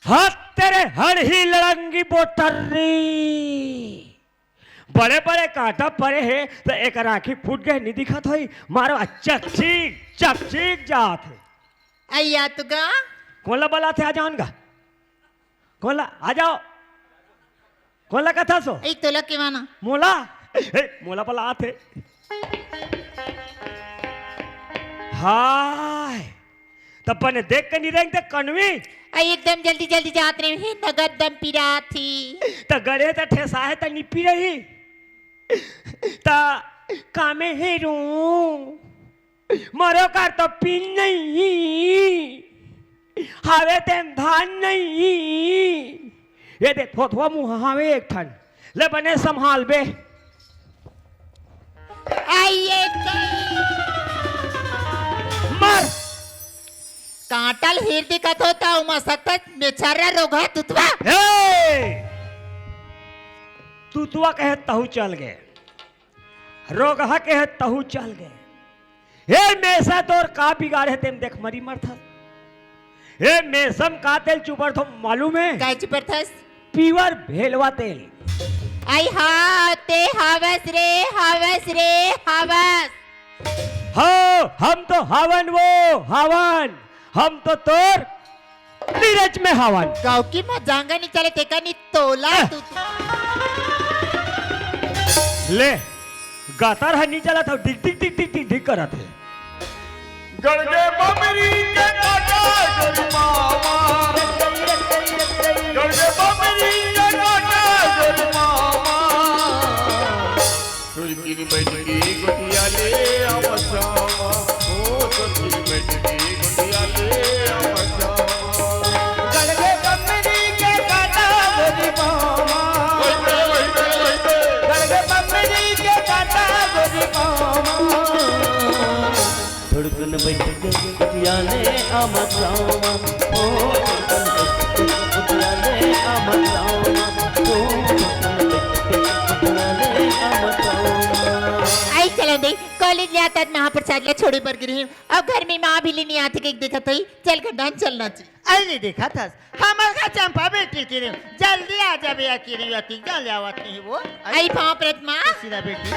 हत तेरे हड़ही लड़ंगी बोटर्री। बड़े बड़े कांटा परे हे, त एकर आँखी फूट गे, नी दिखत होई। मारो, अच्छा, चीक, चक, चीक जात हे। अइया तो गा। कोन ला बलात हे, आ जाओ न गा। कोन ला, आ जाओ। कोन ला कथा सो? ए, तोला के माना? मोला? ए, मोला बलात हे। हाय। त बने देख के नी रेंग ते कनवी। अई एकदम जल्दी जल्दी जात रहे हे, नगद दम पिरात ही। त गड़े त ठेसा हे त निपी रही। त कामे हे रू। मरो कर तो पिन नहीं। हावे तेन धान नहीं। ये दे थोथवा मुँह हावे एक ठन। ले बने संभाल बे। आइए तो। मर। कांटल हिर दिखत हो त उमा सकत मेछर्रा रोगहा तुतवा। हे! तुतवा कहे तहु चल गे। रोगहा कहे तहु चल गे। ए मेसा तोर का बिगाड़े हे तेम देख मरी मरथस। ए मेसम का तेल चुबरथों मालूम हे? काय चुबरथस? Pure भेलवा तेल। आई हा, ते हावस रे, हावस रे, हावस। हो, हम तो हावन वो, हावन। हम तो तोर नीरज में हावन। गाँव की मजांगा नी चले, तेका नी तोला तू। ले, गतर ह नी चलत हव, डिग, डिग, डिग, डिग, डिग, डिग करत हे। गड़गे बमरी के काटा गरी मामा। गड़गे बमरी के काटा गरी मामा। सुरकिन बैठ के गोटिया ले आवा श्यामा। ओ सुरकिन बैठ के गोटिया ले आवा श्यामा। गड़गे बमरी के काटा गरी मामा। वही पे, वही पे, वही पे। गड़गे बमरी के काटा गरी मामा। धड़कन बैठ के कुटिया ले आमा सामा, ओ धड़कन बैठ के कुटिया ले आमा सामा, ओ धड़कन बैठ के कुटिया ले आमा सामा। आई चलन दे, कॉलेज ले आत महाप्रसाद ला छोड़े बर गिरे हँव, अउ घर में माँ भी लेने आथे के देखत होही, चल घंटान चलना चाहिए। अरे देखत हस, हमर घर चंपा बेटी के रे, जल्दी आ जाबे या के रे, अतिक जान ले आवत नहीं वो। आई पाँव परत माँ। सीधा बेटी,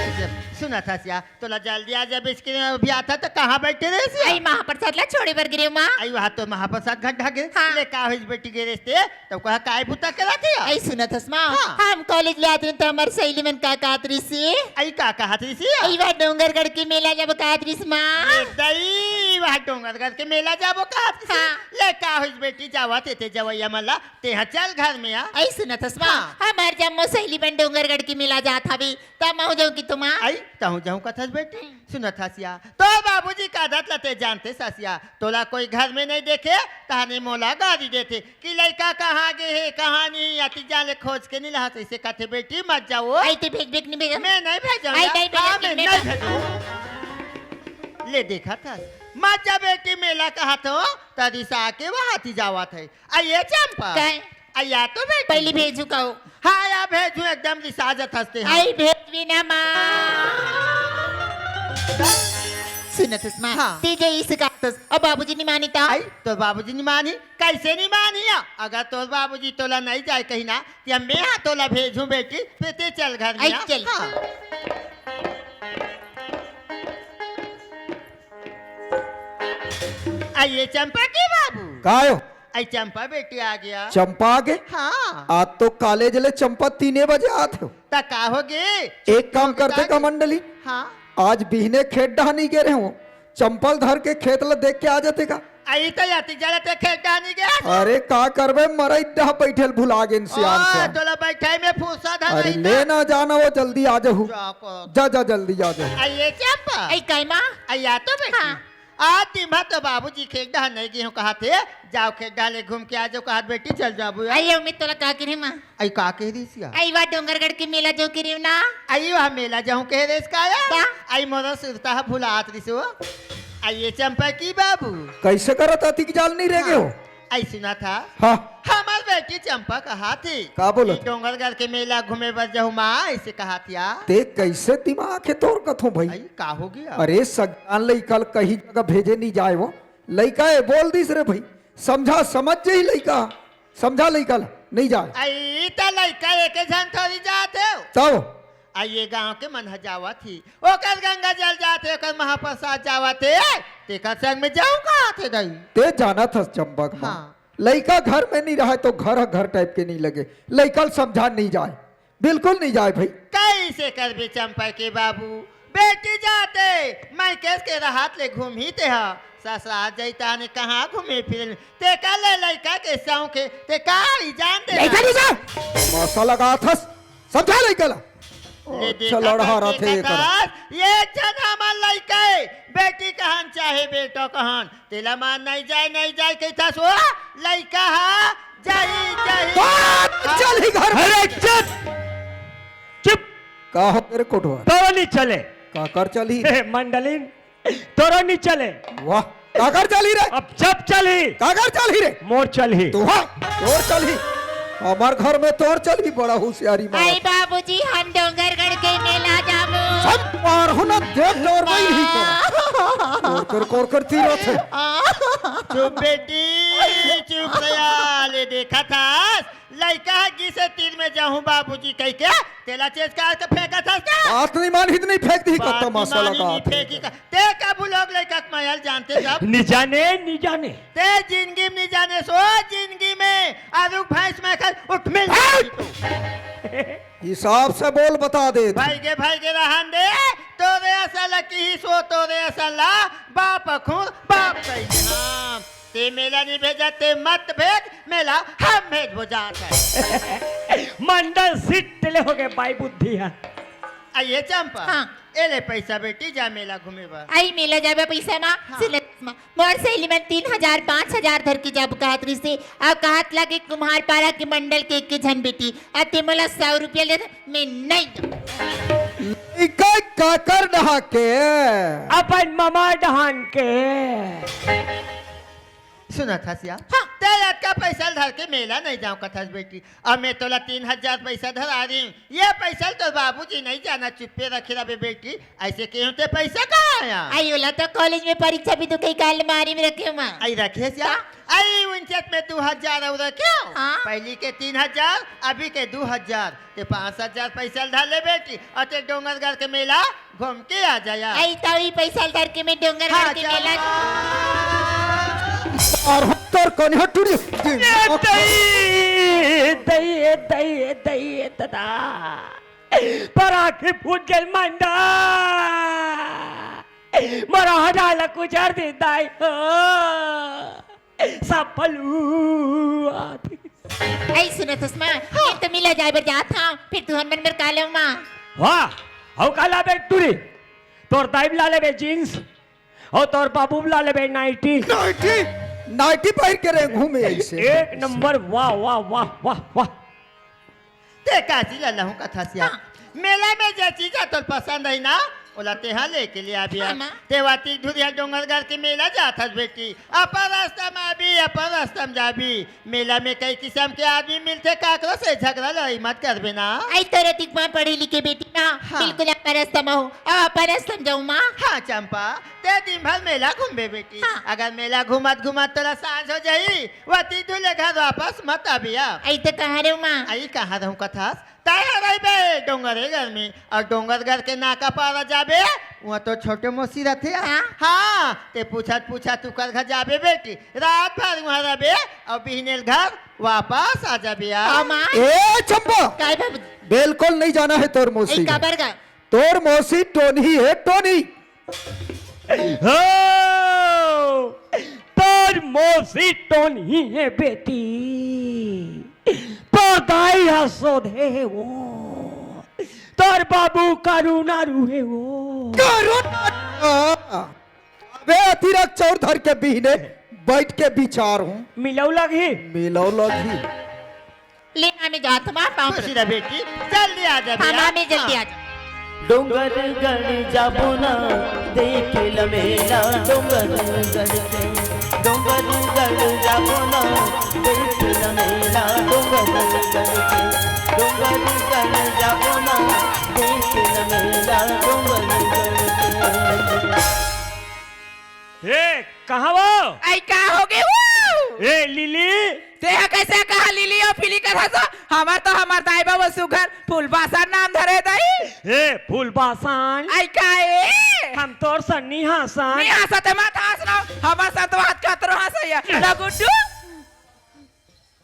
सुनत हस या, तोला जल्दी आ जाबे इसके रे, अभी आता तो कहाँ बैठे रहे सी? आई महाप्रसाद ला छोड़े बर गिरे माँ। आई वहाँ तो महाप्रसाद घट ढाके, हाँ। ले का होइस बेटी गिरे ते, तो कहा काय बुता करत हे? आई सुनत हस माँ, हाँ। हम कॉलेज ले आत रहे तो हमर सहेली मन का कहत रही सी? आई का कहत रही सी? आई वहाँ डोंगरगढ़ के मेला जब कहत रही माँ। ए दई, वहाँ डोंगरगढ़ के मेला जाबो कहत रही सी? हाँ। ले का होइस बेटी, जावत हे ते जवैया मन ला, तेहा चल घर में आ। आई सुनत हस माँ, हाँ। हमर जम्मो सहेली मन डोंगरगढ़ के मेला जात हवे, त महूँ जाऊँ कि तुमा? आई, तहूँ जाऊँ कथस बेटी। हम्म। सुनत हस या, तोर बाबूजी का आदत ल ते जानते सस या, तोला कोई घर में नहीं देखे, तहने मोला गारी देथे कि लइका कहाँ गे हे, कहाँ नहीं, अति जाले खोज के नहीं लहस, ऐसे कथे बेटी मत जाओ। आई ते भेज, भेज नहीं भेजो। मैं नहीं भेजो आई या। नहीं भेजो, हाँ, मैं नहीं नहीं भेजो। भेजो। ले देखत हस, मत जा बेटी, मेला कहत हो, त रिसा के वहाँ ती जावत है। आ ये चंपा। काय? आ या तो बेटी। पहली भेजू का हो? हाँ, या भेजू, एकदम रिसा जत हस ते, हाँ। आई भेजवी ना माँ। सुनत हस माँ, हाँ। ती जे इस का तस, अब बाबूजी नहीं मानी ता? आई, तोर बाबूजी नहीं मानी? कैसे नहीं मानी या? अगर तोर बाबूजी तोला नहीं जाए कहीं ना, या मैं हाँ तोला भेजू बेटी, फिर ते चल घर में आई आ। चल। हाँ। आ ये चंपा के बाबू। काय हो? आई चंपा बेटी आ गया। चंपा आ गे? हाँ। आज तो कॉलेज ले चंपा तीने बजे आत हो। त का हो गे? एक काम करते का मंडली? हाँ। आज बिहने खेत डहा नहीं गे रहे हो, चंपल धर के खेत ल देख के आ जाते का? आई त याती जरा ते खेत डहा नहीं गया। अरे का करबे, मरई डहा बैठल भुला गेन सियान ओ, से। तोला बैठे में फुर्सत है अरे नहीं ले तो। ना जाना वो, जल्दी आ जाहू। जा को। जा, जा, जल्दी आ जाहू। आई ये चंपा। आई काय माँ? आई या तो बेटी। हाँ। आज दिम्हा तो बाबूजी खेत डहा नहीं गे हो कहत हे, जाओ खेत डहा ले घूम के आ जाओ कहत बेटी, चल जाबो यार। आई अमित तोला का किरी माँ? आई का कह रही सिया? आई वा डोंगरगढ़ के मेला जो किरी ना? आई वा मेला जाऊँ कह रही इसका या? का? आई मोरा सुरता है भुलात रही सो। आई ये चंपा की बाबू। कैसे करत अतिक जाल नहीं रह गए हो? हाँ। आई सुनत हस? हाँ। हमर बेटी चंपा कहत हे का बोलत? कि डोंगरगढ़ के मेला घूमे बर जाहू माँ, ऐसे कहत या। ते कैसे दिमाग हे तोर कथो भाई? आई, का हो गया? अरे सगजान लइका ल कहीं जगह भेजे नहीं जाए वो। लइका ए बोल दिस रे भाई, समझा समझ जाही लइका। समझा लइका ला, नहीं जाए। अई त लइका एके झन थोड़ी जात हे। तब? आ ये गांव के मन ह जावत ही, ओकर गंगा जल जात हे, ओकर महाप्रसाद जावत हे, तेकर संग में जाऊं कहाथे दई। ते जानत हस चंपक माँ, हाँ। लइका घर में नहीं रहय तो घर ह घर type के नहीं लगे। लइका ल समझा नहीं जाए, बिल्कुल नहीं जाए भाई। कइसे करबे चंपा के बाबू, बेटी जाते मैं केस के रहत ले घूमही ते ह, ससुराल जइता ने कहाँ घूमे फिरे, तेकर ले लइका के शौक हे, ते का ही जान दे। लइका नहीं जा। तमाशा लगात हस, समझा लइका ला। ले अच्छा, देखा लड़हा कर, रथे देखा एकर। कर, एक झन हमर लइका हे, बेटी कहन चाहे बेटा कहन, तेला मान नहीं जाए, नहीं जाए कहिथस ओ, लइका ह, जाही, जाही। बात हाँ। चलही घर में। अरे चुप! चुप! का हो तेरे कोटवा? तोरो नहीं चले। काकर चलही? हे, मंडलिन, तोरो नहीं चले। वाह, काकर चलही रे? अब जब चलही। काकर चलही रे? मोर चलही। तू हाँ, तोर चलही। हमर घर में तोर चलही, बड़ा होशियारी मारत। आई बाबूजी, हम डोंगरगढ़ के मेला जाबो। सब पार हो ना, देख डोर में ही तो। कोर कर, कोर कर तीरत हे। चुप बेटी, चुप रहा। ले देखा था, लइका ह गिसे तीर में जाहूं बाबूजी कहिके, तेला चेचका के फेंकत हस का? बात नहीं मानही त नहीं फेंक दिही, बात कत्ता नहीं मसाला मानी, का नहीं फेंकी का। ते कभू लोग लइका के मया ल जानते जब? नी जाने, नी जाने। ते जिंदगी में नी जाने सो, जिंदगी में आलू भैंस में खा उठ मिल। हिसाब से बोल, बता दे। भाई गे, भाई गे रहन दे, तोरे असल की ही सो, तोरे असल ला बाप खून बाप कही। हाँ, ते मेला नहीं भेजा, ते मत भेज, मेला हम भेजबो जात हे। मंडल सिट ले हो गए बाई बुद्धि है। आइए चंपा, हाँ। ए ले पैसा बेटी, जा मेला घूमे बर। आई मेला जाबे पैसा मा, हाँ। सिले मा। मोर सहेली मन तीन हजार, पाँच हजार धर के जाबो कहत रहिसे। अब कहत लगे कुम्हार पारा के मंडल के एक झन बेटी, अब ते मोला सौ रुपया ले दे, मैं नहीं दूं। इका काकर डहा के? अपन ममा डहान के। सुनत हस या? हाँ। ते अतका पैसा धर के मेला नहीं जाऊं कथस बेटी। अब मैं तोला तीन हजार पैसा धरा रही हूँ। ये पैसा ल तोर बाबूजी नहीं जाना, चुप्पे रखे रहे बेटी। ऐसे कहूँ ते पैसा कहाँ आया? आई ओला तो कॉलेज में परीक्षा भी तो कई का अलमारी में रखे हूँ माँ। आई रखे हस या? हाँ। आई उनचत में दू हजार अउ रखे हो। हाँ। पहली के तीन हजार, अभी के दू हजार। ते पाँच हजार पैसा ल धर ले बेटी, अउ ते डोंगरगढ़ के मेला घूम के आ जाया। आई तो ई पैसा ल धर के मैं डोंगरगढ़ हाँ, के चल। मेला। अउ हम तोर कनिहा टूरी। ए दई, ए दई, ए दई, ए दई, ए ददा। पर आँखी फूट गेल मंडा। मरा हटा ला कुचर दे दाई हो। सब पलू आती। ऐ सुनत हस माँ, हाँ। मैं तो मेला जाए बर जात हूँ, फिर तुहन मन बर का लेव माँ? वाह, हव का लाबे टूरी? तोर दाई ला लेबे जींस, अउ तोर बाबू ला लेबे नाइटी। नाइटी? नाइटी पहिर के रे घूमे ऐसे। एक नंबर, वाह, वाह, वाह, वाह, वाह। ते काची ला लहूं कथस या? हाँ। मेला में जे चीज ह तोर पसंद है ना, ओला तेहा लेके ले आबे। हाँ, माँ। ते वाती धुरिया डोंगरगढ़ के मेला जात हस बेटी, अपन रास्ता में आबे, अपन रास्ता में जाबे। मेला में कई किसम के आदमी मिलथे, काकरो से झगड़ा लड़ाई मत करबे ना। आई तोरे दिख माँ पढ़ी लिखे बेटी ना, हाँ। बिल्कुल अपन रास्ता में हो, अब अपन रास्ता में जाऊँ माँ। हाँ चंपा, ते दिन भर मेला घूमबे बेटी। हाँ। अगर मेला घूमत घूमत तोला सांझ हो जाही, वती धुले घर वापस मत आबिया। आई तो कहाँ रहूँ माँ? आई कहाँ रहूँ कथस? तय हरई बे डोंगरगढ़ में, अउ डोंगरगढ़ के नाका पारा जाबे, वहाँ तो छोटे मौसी रथे। हाँ। हाँ, ते पूछत पूछत उकर घर जाबे बेटी, रात भर वहाँ रहबे, अउ बिहने ल घर वापस आ जाबे। आ। हाँ, माँ। ए चंपा, काय बाबू? बिल्कुल नहीं जाना है तोर मौसी ए, घर। काबर गा? तोर मौसी टोनही है, टोनही। हो! तोर मौसी टोनही हे बेटी, तोर दाई ह सोधे हे वो, तोर बाबू करुणारू हे वो। करुणा? अबे अतिरक चौर धर के बिहने बैठ के बिचारहूँ। मिलऊ लगही। मिलऊ लगही। ले, माँ, मैं जात हूँ, माँ, पाँव खुशी रह बेटी, जल्दी आ जा हाँ, बेटा। माँ, मैं जल्दी आ जा। डोंगरगढ़ जाबो ना, देखे ल मेला, डोंगरगढ़ के। डोंगरगढ़ जाबो ना, देखे ल मेला, डोंगरगढ़ के। डोंगरगढ़ जाबो ना, देखे ल मेला, डोंगरगढ़ के। ए, कहाँ वो? आई, का हो गे वो? ए, लिली। तेहा कैसे कहा लिली अउ फिली कथस ओ, हमर तो हमर दाई बाबू सुघर फूलबासन नाम धरे दाई। हे फूलबासन। आई का ए? हम तोर सन नी हासन। नी हासत हे, मत हास ना, हमर सन तो हाथ कतरो हासइया। ला गुड्डू।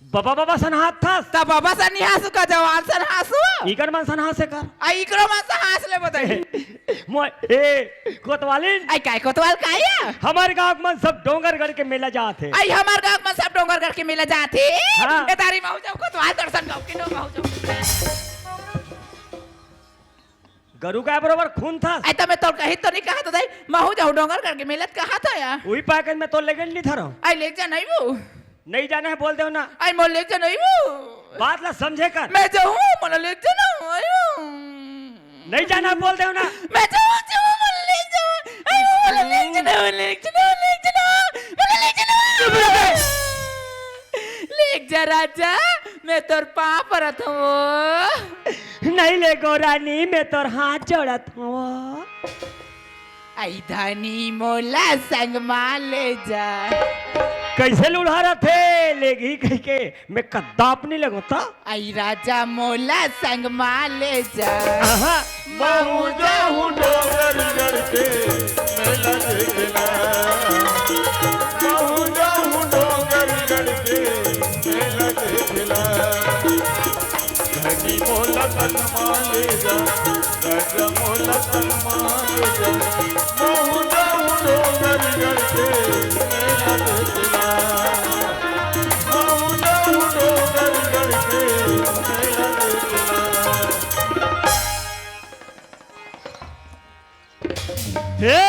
बबा बबा सन हासथस। त बबा सन नी हासू का, जवान सन हासू। इकर मन सन हासे कर। आ इकरो मन सन हास ले बताई। मोय, ए, कोतवालिन। आई काय कोतवाल काय या? हमर गांव के मन सब डोंगरगढ़ के मेला जात हे। आई हमर गांव के मन सब डोंगरगढ़ के मेला जात हे। हाँ। ए दारी महू जाहूं कोतवाल दर्शन गांव के नो महू जाहूं। गरू गाय बरोबर खून थस। आई त मैं तोर कही तो नी कहत दाई, महू जाहूं डोंगरगढ़ के मेला त कहत हो या। उही पाकन में तोर लेगे नी धरो। आई लेग जा नहीं वो। नहीं जाना है बोल देव ना। आई मोर लेग जा नहीं वो। बात ला समझे कर। मैं जाहूं, मोला लेग जा ना। आयो। नहीं जाना बोल देव ना। मैं जाहूं, जाहूं, मोला लेग जा। आयो, मोला लेग जा ना, मोला लेग जा ना, मोला लेग जा ना, मोला लेग जा ना। लेग जा राजा, मैं तोर पांव परत हंव। नहीं लेगो रानी, मैं तोर हाथ जोड़त हंव। आई धनी मोला संग मा ले जा। कइसे लुढ़ा रथे, लेगही कहिके, मैं कद्दाप नी लेगों त। आई राजा मोला संग मा ले जा। आहा। महू जाहूं डोंगरगढ़ के मेला देखे ला। महू जाहूं डोंगरगढ़ के मेला देखे ला। धनी मोला तन मा ले जा, राजा मोला तन मा ले जा। महू जाहूं डोंगरगढ़ के मेला देखे ला। महू जाहूं डोंगरगढ़ के मेला देखे ला। हे,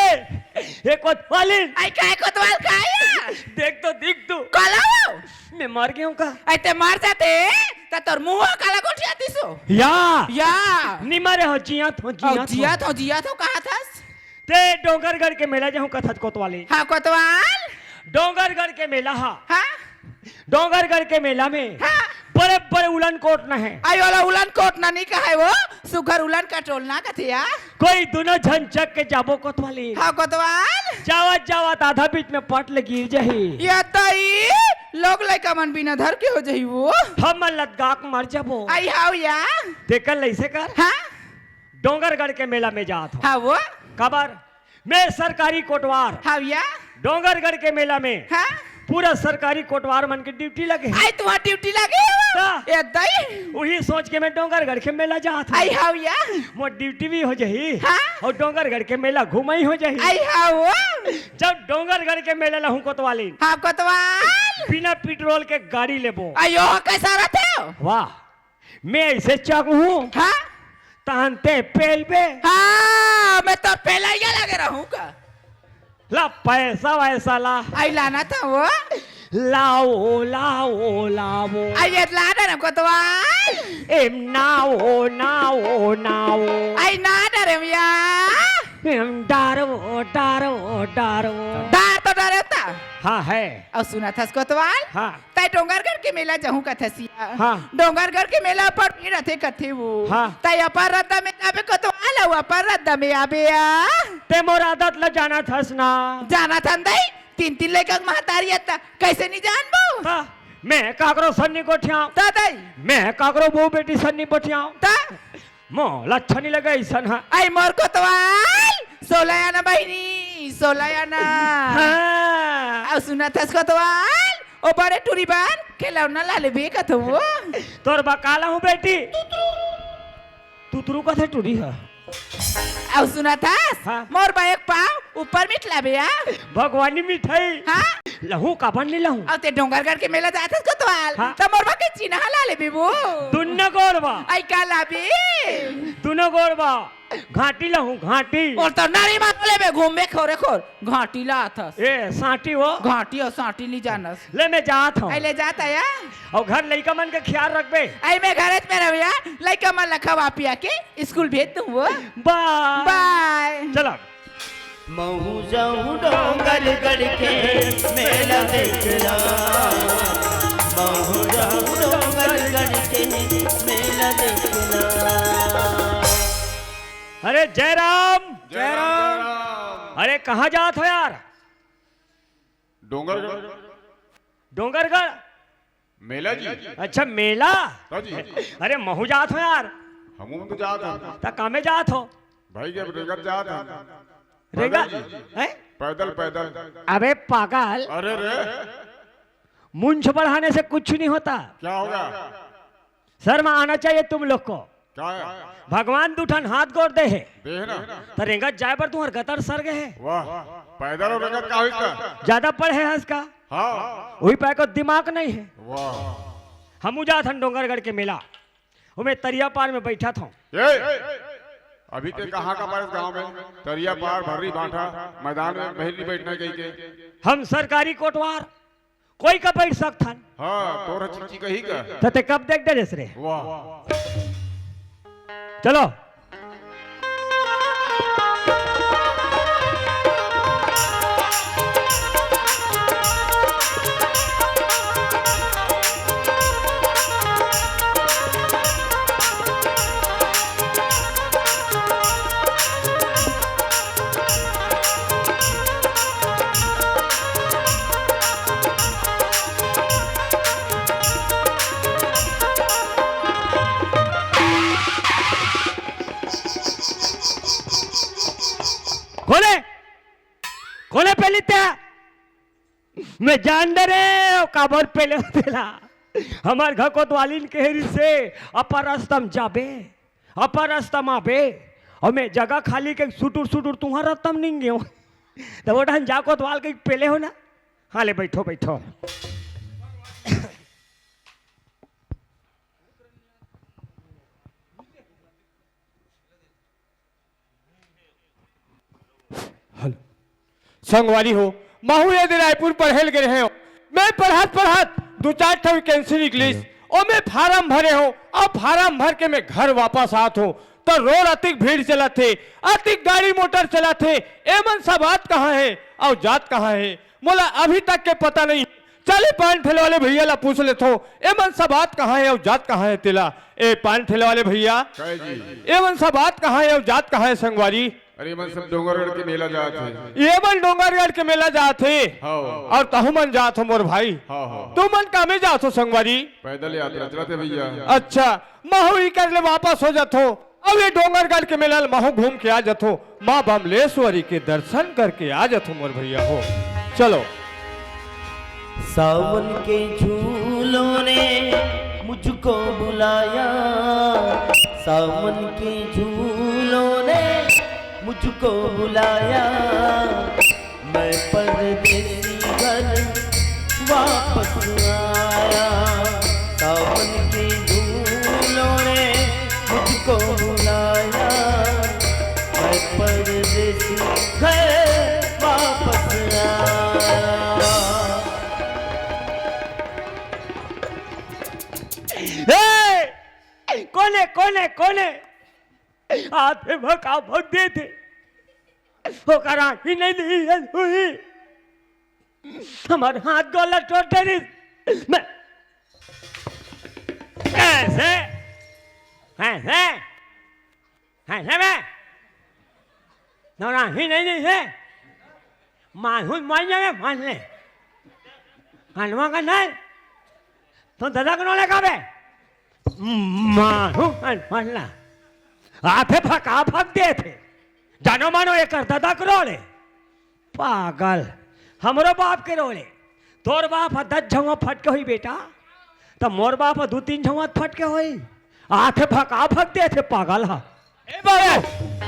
हे कोतवालिन। आई काय कोतवाल काय या? देख तो, देख तो। काला वो? मैं मर गेंव का? आई ते मर जाते, त तोर मुंह काला गोठियातिस ओ। या। या। नी मरे हंव, जियत हंव, अउ जियत हंव। जियत हंव, जियत हंव, कहाथस? ते डोंगरगढ़ के मेला जाहूं कथस कोतवालिन। हां, कोतवाल। डोंगरगढ़ के मेला हा। हां। डोंगरगढ़ के मेला में हाँ। बड़े बड़े उलन कोट न हे। आई ओला उलन कोट न नी कहय वो, सुघर उलन कटोल ना कथे या। कोई दुनो झन चक के जाबो कोतवालिन। हां कोतवाल। जावत जावत आधा बीच में पट ले गिर जाही। या तई लोग लइका मन बिना धर के हो जाही वो। हमन लदगा के मर जाबो। आई हाव या। तेकर ले अइसे कर। हां। डोंगरगढ़ के मेला में जात हंव। हां वो। काबर? मैं सरकारी कोटवार। हाव या। डोंगरगढ़ के मेला में हां। पूरा सरकारी कोटवार मन के ड्यूटी लगे हे। आई तुम्हार ड्यूटी लगे हे वो? हां। ए दाई। उही सोच के मैं डोंगरगढ़ के मेला जात हंव। आई हाव या। मोर ड्यूटी भी हो जाही हां। अउ डोंगरगढ़ के मेला घुमई हो जाही। आई हाव वो। जब डोंगरगढ़ के मेला लहूं कोतवालिन। हां कोतवाल। बिना पेट्रोल के गाड़ी लेबो। अयो कइसे रथे? वाह। मैं अइसे चघहूं। हां। तहन ते पेलबे। हां, मैं तो पेलइया लगे रहूं का। ला पैसा वैसा ला। आई लाना था वो। लाओ, लाओ, लाओ। आई ये ला डरेंव कोतवाल। एम नाओ, नाओ, नाओ। आई ना डरेंव या। एम डारो, डारो, डारो। डार तो डरेंव ता। हां हे। अउ सुनथस कोतवाल? हां। तैं डोंगरगढ़ के मेला जाहूं कथस या। हां। डोंगरगढ़ के मेला अब्बड़ भीड़ रथे कथे वो। हां। तैं अपर रद्दा में जाबे कोतवाल, अपर रद्दा में आबे या। तें मोर आदत ल जानथस ना। जानथन दाई, तीन तीन लइका के महतारी अस त कइसे नी जानबो? त मैं काकरो सन नी गोठियावं। त दाई। मैं काकरो बहू बेटी सन नी गोठियावं। त मोला अच्छा नी लगे अइसन ह। आई मोर कोतवाल, सोला आना बहिनी, सोला आना। हां। अउ सुनथस कोतवाल, ओ बड़े टूरी बर खेलौना ला लेबे कथंव वो। तोर बर का लाहूं बेटी? तुतरू कथे टूरी ह। अउ सुनथस? हां। मोर बर एक पांव ऊपर मिट लाबे या। भगवानी मिठाई। हां। लहूं, काबर नी लहूं? अउ तें डोंगरगढ़ के मेला जाथस कोतवाल, हां। त मोर बर के चिन्हा ला लेबे वो। दुन्नो गोड़ बर। आई का लाबे? दुन्नो गोड़ बर। घांटी लहूं, घांटी। अउ त नारी मा लेबे, घूमबे खोरे खोर। घांटी लाथस। ए, सांटी वो। घांटी अउ सांटी नी जानस। ले मैं जात हंव। आई ले जात हस या। अउ घर लइका मन के खियाल रखबे। आई मैं घरेच में रहूं या, लइका मन ला खवा पिया के स्कूल भेज दूं वो। बाय। बाय। चला। महूं जाहूं डोंगरगढ़ के मेला देखे ला। महूं जाहूं डोंगरगढ़ के मेला देखे ला। अरे जयराम। जयराम। अरे कहां जात हो यार? डोंगरगढ़। डोंगरगढ़? मेला जी। अच्छा, मेला? हाँ जी। अरे, महू जात हो यार। हमू तो जात हन। त कामे जात हो? भाई के रेंगत जात हन। रेंगत? पैदल जी। हैं? पैदल, पैदल। अबे पागल। अरे रे। मूंछ बढ़ाने से कुछ नहीं होता। क्या होगा? शर्म आना चाहिए तुम लोग को। क्या है? भगवान दू ठन हाथ गोड़ दे हे। दे हे ना? त रेंगत जाए बर तुम्हार गतर सर गए हे। वाह, पैदल और रेंगत का होई का? ज्यादा पढ़े हस का? हाँ। वही पाए को दिमाग नहीं है। वाह। हमू जात हन डोंगरगढ़ के मेला, ओमे तरिया पार में बैठा था। ए, अभी ते कहाँ का पारस गांव में? तरिया पार, भर्री भाठा, मैदान में बहिर नहीं बैठना कही के। हम सरकारी कोटवार, कोई का बैठ सकथन। हाँ, तोर चिकचिक ही का। त ते कब देख डरेस रे? वाह। चलो। खोले, खोले पहली ते। मैं जान डरे हो काबर पेले हो तेला। हमार घर कोतवालिन कहे रिसे, "अपर रास्ता म जाबे, अपर रास्ता म आबे।" और मैं जगह खाली के सुटुर सुटुर तुम्हार रास्ता म निंगे हो। तब वो ढन जा कोतवाल के पेले हो ना। हाँ ले बैठो, बैठो। हेलो। संगवारी हो, महू ये दिन रायपुर पढ़े ल गे रहे हो। मैं पढ़त पढ़त दू चार ठो वैकेंसी निकलिस, ओ मैं फार्म भरे हो, अब फार्म भर के मैं घर वापस आत हो, तो रोड अतिक भीड़ चलत हे, अतिक गाड़ी मोटर चलत हे, एमन सब आत कहाँ हे अउ जात कहाँ हे, मोला अभी तक के पता नहीं। चल, ए पान ठेले वाले भैया ला पूछ लेथो, एमन सब आत कहाँ हे अउ जात कहाँ हे तेला। ए पान ठेले वाले भैया, काय जी? एमन सब आत कहाँ हे अउ जात कहाँ हे संगवारी? अरे, एमन सब डोंगरगढ़ के मेला जात हे। एमन डोंगरगढ़ के मेला जात हे। हाँ। अउ तहू मन जात हो मोर भाई। हाँ, हाँ। तुमन कामे जात हो संगवारी? पैदल यात्रा चलत हे भैया। अच्छा, महू इकर ले वापस हो जात हो। अब ये डोंगरगढ़ के मेला ल महू घूम के आ जथो, माँ बमलेश्वरी के दर्शन करके आ जथो मोर भैया हो। चलो। सावन के झूलों ने मुझको बुलाया, सावन के झूलों ने मुझको बुलाया, मैं परदेसी घर वापस आया। सावन के झूलों ने मुझको बुलाया, मैं परदेसी घर वापस आया। ए! कोने, कोने, कोने? आथे भका भक देथे। ओकर आँखी नहीं, नहीं है, हुई। हमर हाथ गोला टोट डरिस। मैं कैसे? कैसे? कैसे मैं? नौराही नहीं, नहीं है। मानहूँ मार जावे, मान ले। हनवा का नहीं। तो दादा को नौले का बे? मानहूँ हनवा ला। आथे फका फक देथे। जानो मानो एकर दादा को नौले। पागल, हमरो बाप के रोले। तोर बाप ह दस झौवा फटके होई बेटा, त मोर बाप ह दू तीन झौवा फटके होई। आथे भका भक देथे पागल ह। ए बाबू,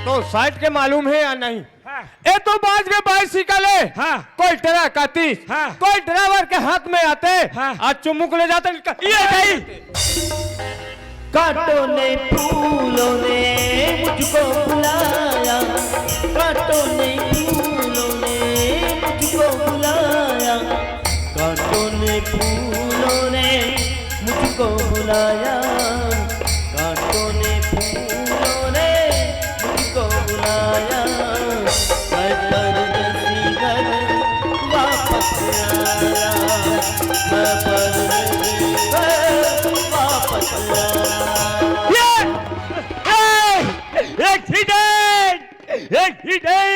तो साइड के मालूम हे या नहीं? हाँ। ए तो बाज के बाइसिकल हे। हाँ। कोई ट्रक आतिस। हाँ। कोई ड्राइवर के हाथ में आते। हाँ। आज चुमुक ले जाते। ये गई। कांटों ने फूलों ने मुझको बुलाया, कांटों ने फूलों ने मुझको बुलाया, कांटों ने फूलों ने मुझको बुलाया, कांटों ने फूलों ने मुझको बुलाया। मैं परदेसी घर वापस आया, मैं परदेसी घर वापस आया। ये! ए! Accident! Accident!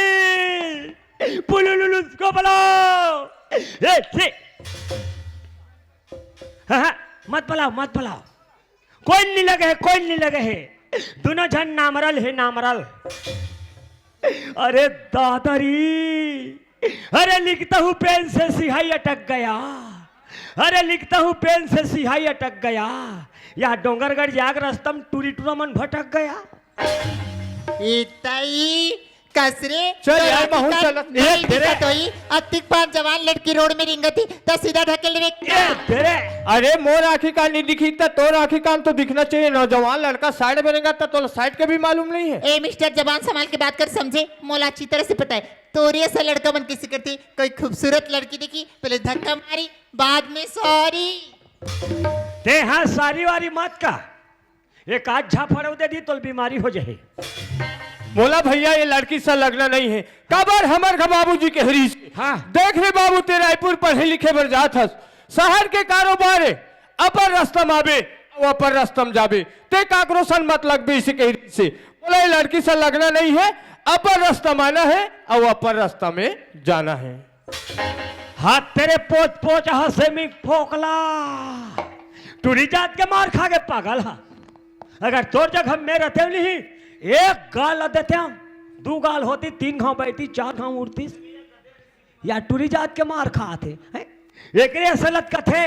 पुलुलुलुस को बुलाओ। ए, छी। हाँ, हाँ। मत बलाव, मत बलाव। कोई नहीं लगे हे, कोई नहीं लगे हे। दुनों झन नामरल हे, नामरल। अरे दादा री, अरे लिखता हूँ पेन से सिहाई अटक गया, अरे लिखता हूँ पेन से सिहाई अटक गया, या डोंगरगढ़ जाग रस्ता म टूरी टूरा मन भटक गया। ए तई, कस रे? चल यार, महूं चलत। ए, तेरे। अतिक पान जवान लड़की रोड में रिंगत ही, त सीधा ढकेल रे। ए, तेरे। अरे, मोर आँखी कान नहीं दिखी, त तोर आँखी कान तो दिखना चाहिए। नौजवान लड़का साइड में रेंगत, त तोला साइड के भी मालूम नहीं है। ए, मिस्टर, जबान संभाल के बात कर, समझे? मोला अच्छी तरह से पता है, तोरे असन लड़का मन किसे करथे, कोई खूबसूरत लड़की देखी, पहले धक्का मारी, बाद में सॉरी। ते हाँ, सॉरी वारी मत का। एक आध झापड़ दे दी तो बीमारी हो जाही। मोला भैया ये लड़की से लगना नहीं है। काबर हमर घर बाबूजी के हरीस। हाँ। देख रे बाबू, ते रायपुर पढ़े लिखे बर जात हस, शहर के कारोबार है, अपन रास्ता में आबे, अउ अपन रास्ता में जाबे, ते काकरो सन मत लगबे, इसे कही से। मोला ये लड़की से लगना नहीं है, अपन रास्ता में आना है, अउ अपन रास्ता में जाना है। हाथ तेरे पोच पोच हंसे में फोकला। टूरी जात के मार खा के पागल हा। अगर तोर जगह में रहते नहीं, एक गाल देते हम, दू गाल होती, तीन घाव बैठी, चार घाव उड़ती। या टूरी जात के मार खात हे, हैं? एकरे असलत कथे,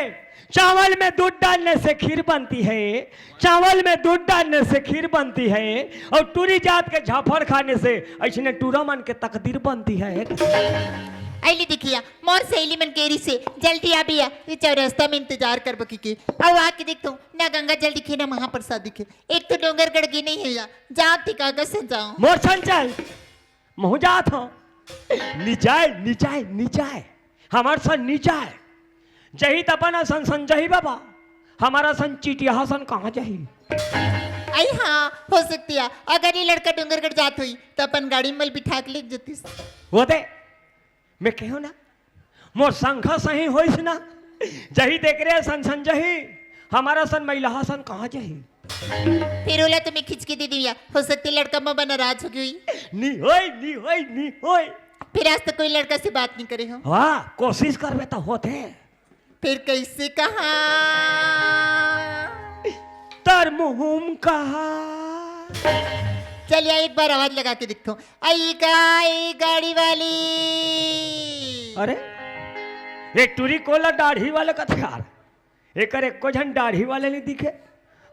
चावल में दूध डालने से खीर बनती है, चावल में दूध डालने से खीर बनती है, और टूरी जात के झाफड़ खाने से ऐसने टूरा मन के तकदीर बनती है। अइली देखिया, मोर सहेली मन केरी से जल्दी आ भैया, ये चौरस्ता में इंतजार करबो की के। अउ आके देख तो, ना गंगा जल दिखे, ना महाप्रसाद दिखे। एक तो डोंगरगढ़ गे नहीं है या, जात ही कागज से जाओ। मोर संचल, महूं जात हंव। निचाय, निचाय, निचाय। हमर सन निचाय। जही त अपन असन सन जही बाबा। हमर असन चिटिया सन कहाँ जही? अई हाँ, हो सकती है। अगर ये लड़का डोंगरगढ़ जात होई, त अपन गाड़ी में बिठा के ले जतिस। वो दे, मैं कहूँ ना, मोर संघा सही होइस ना, जही तेकरे असन सन जही, हमर असन महिला सन कहाँ जही? फिर ओला तो मैं खींच के दे दिया, हो सकती लड़का मन नाराज हो गई। नी होय, नी होय, नी होय। फिर आज तक कोई लड़का से बात नहीं करे हो? वाह, कोशिश करबे तो होथे। फिर कैसे कहा? तर मुहुम कहा। चल या एक बार आवाज लगा के देखो। आई का, आई गाड़ी वाली। अरे, ये टूरी कोला दाढ़ी वाले कथे यार। एकर एको झन दाढ़ी वाले नहीं दिखे।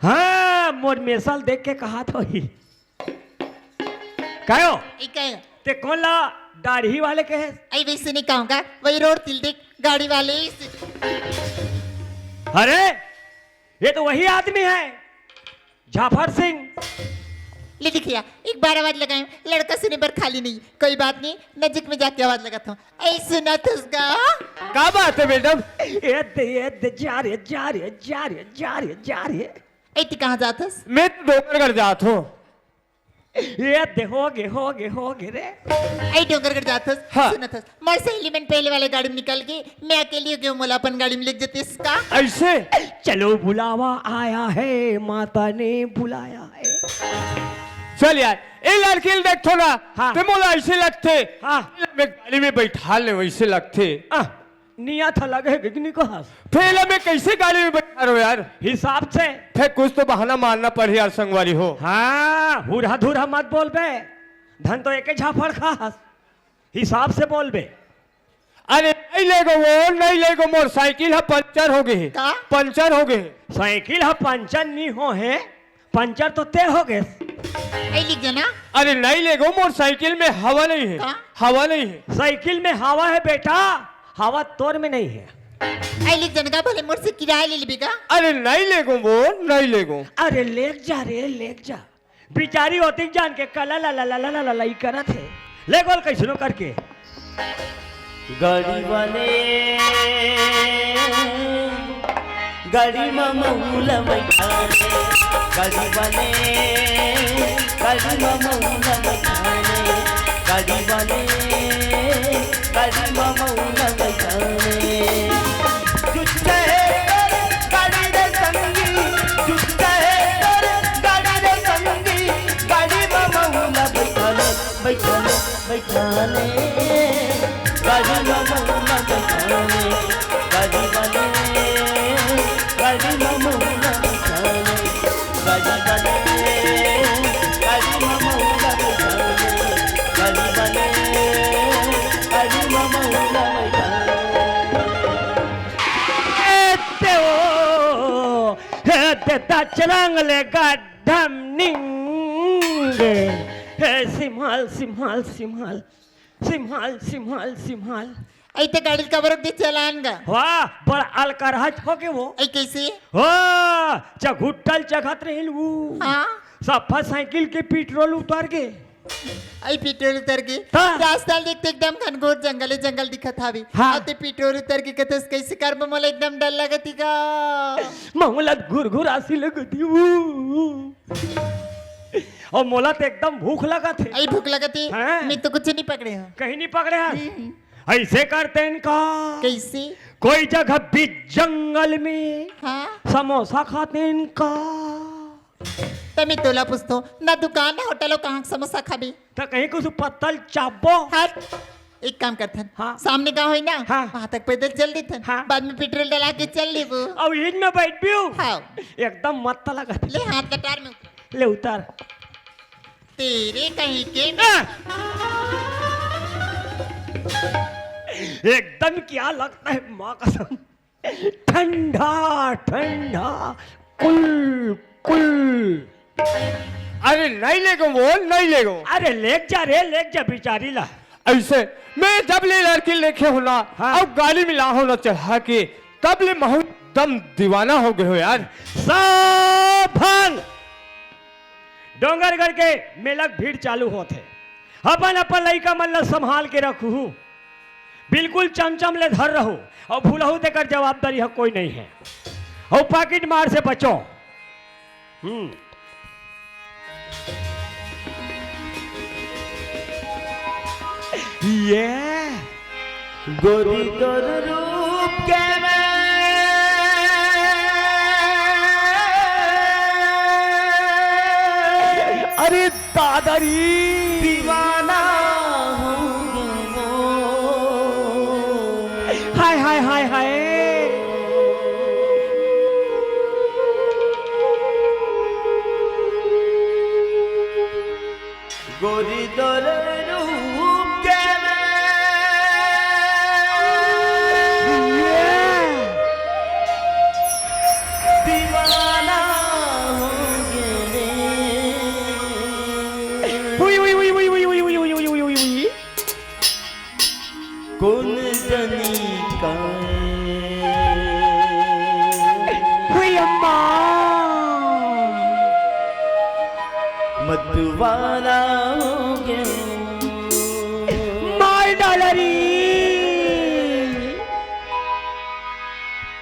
हाँ, मोर मेसल देख के कहा तो ही। कायो? ई कायो? ते कोन ला दाढ़ी वाले कहे? आई वैसे नहीं कहूँगा, वही रोड तिल देख, गाड़ी वाले ही से। अरे, ये तो वही आदमी है, जाफर सिंह। ले देखिया, एक बार आवाज लगाए, लड़का सुने बर खाली नहीं। कोई बात नहीं, नजीक में जाके आवाज लगाता हूँ। ऐ सुना थस गा? का बात है मैडम? ए दे, ए दे, जा रे, जा रे, जा रे, जा रे, जा रे। ए, तू कहाँ जात हस? मैं तो डोंगरगढ़ जात हूँ। ए दे, हो गे, हो गे, हो गे रे। ए, डोंगरगढ़ जात हस? हाँ। सुनत हस, मोर सहेली मन पहले वाले गाड़ी में निकल गे, मैं अकेली हो गई हूँ, मोला अपन गाड़ी में ले जतिस का? ऐसे? चलो, बुलावा आया है, माता ने बुलाया है। चल यार, ए लड़की ल देखथो ना, हाँ। ते मोला ऐसे लगथे, हाँ। मैं गाड़ी में बैठा ले, वैसे लगथे। आ, निया था लगे कि नहीं कहस? फेला में कैसे गाड़ी में बैठा रहो यार? हिसाब से। फिर कुछ तो बहाना मारना पड़े यार, संगवारी हो। हाँ, हुरहा धुरहा मत बोलबे। धन तो एके झाफड़ खास। हिसाब से बोलबे। अरे नहीं लेगो वो, नहीं लेगो, मोर साइकिल ह पंचर हो गए हे। का? पंचर हो गए हे। साइकिल ह पंचर नहीं हो हे, पंचर तो ते हो गए। ऐ लिख देना। अरे नहीं लेगो, मोर साइकिल में हवा नहीं है। का? हवा नहीं है। साइकिल में हवा है बेटा, हवा तोर में नहीं है। ऐ लिख देना का, भले मोर से किराया ले लेबे का? अरे नहीं लेगो वो, नहीं लेगो। अरे लेग जा रे, लेग जा। बिचारी होती जान के कला ला ला ला ला ला ला ला ई करत हे। ले गोल कैसनो करके। गाड़ी वाले, गाड़ी में महूला बैठा ले। गाड़ी वाले, गाड़ी में महूला बैठा ले। गाड़ी वाले, गाड़ी में महूला बैठा ले। जुत्ता है तोर गाड़ी रे संगी, जुत्ता है तोर गाड़ी रे संगी, गाड़ी में महूला बैठा ले, बैठा ले, बैठा ले। गाड़ी में महूला बैठा ले, गाड़ी वाले, गाड़ी में दचरंग ले गड्ढम निंग। हे सिम्हाल, सिम्हाल, सिम्हाल। सिम्हाल, सिम्हाल, सिम्हाल। अई ते गाड़ी ल काबर रोक दे चलान गा? वाह, बड़ अलकरहच हो गे वो। अई कइसे? हो, चघुट्टल चघत रहिन वो। हाँ। सफा साइकिल के पेट्रोल उतर गे। अई पेट्रोल उतर गे। हाँ। रास्ता ल देख ते एकदम घनघोर जंगले जंगल दिखत हावे। हाँ। अउ ते पेट्रोल उतर गे कथस कइसे करबो, मोला एकदम डर लगत हे गा। महूँ ला घुरघुरासी लगत हे वो। अउ मोला तो एकदम भूख लगत हे। अई भूख लगत हे? हाँ। मैं तो कुछ नहीं पकड़े हँव। कहीं नहीं पकड़े हस? हम्म। अइसे करतेन का? कइसे? कोई जगह बीच जंगल में हाँ। समोसा खातेन का? त मैं तोला पूछथँव, ना दुकान ना होटल हो, कहाँ के समोसा खाबे? त कहीं कुछ पत्तल चाबो? हट, एक काम करथन, हाँ। सामने गाँव हे ना, हाँ। वहाँ तक पैदल चल देथन, हाँ। बाद में पेट्रोल डला के चल लेबो। अउ इही में बइठबे? हाँ। एकदम मस्त लगत हे। ले हाथ लटार में उतर। ले उतर। तेरे कहीं के। आ! एकदम क्या लगता है माँ कसम, ठंडा ठंडा, कुल कुल। अरे नहीं लेगो वो, नहीं लेगो। अरे लेग जा रे, लेग जा बिचारी ला। अइसे मैं जब ले लड़की लेके हँव ना, हाँ। अउ गाड़ी में लाहूँ ना चढ़ा के, तब ले महूँ दम दीवाना हो गे हँव यार। सावधान! डोंगरगढ़ के मेला के भीड़ चालू होत हे। अपन अपन लइका मन ला संभाल के रखहू। बिल्कुल चमचम ले धर रहू। अउ भूलहू तेकर जवाबदारी ह कोई नहीं हे। अउ पाकिट मार से बचो। हम्म। ये गोरी तोर रूप के मैं, अरे दादा री, दीवाना हो गयो। हाय, हाय, हाय, हाय। गोरी तोर रूप के मैं दीवाना हो गे रे। हुई, हुई, हुई। कोन जनी काय हुई अम्मा। मतवाला हो गयो। मार डाला रे।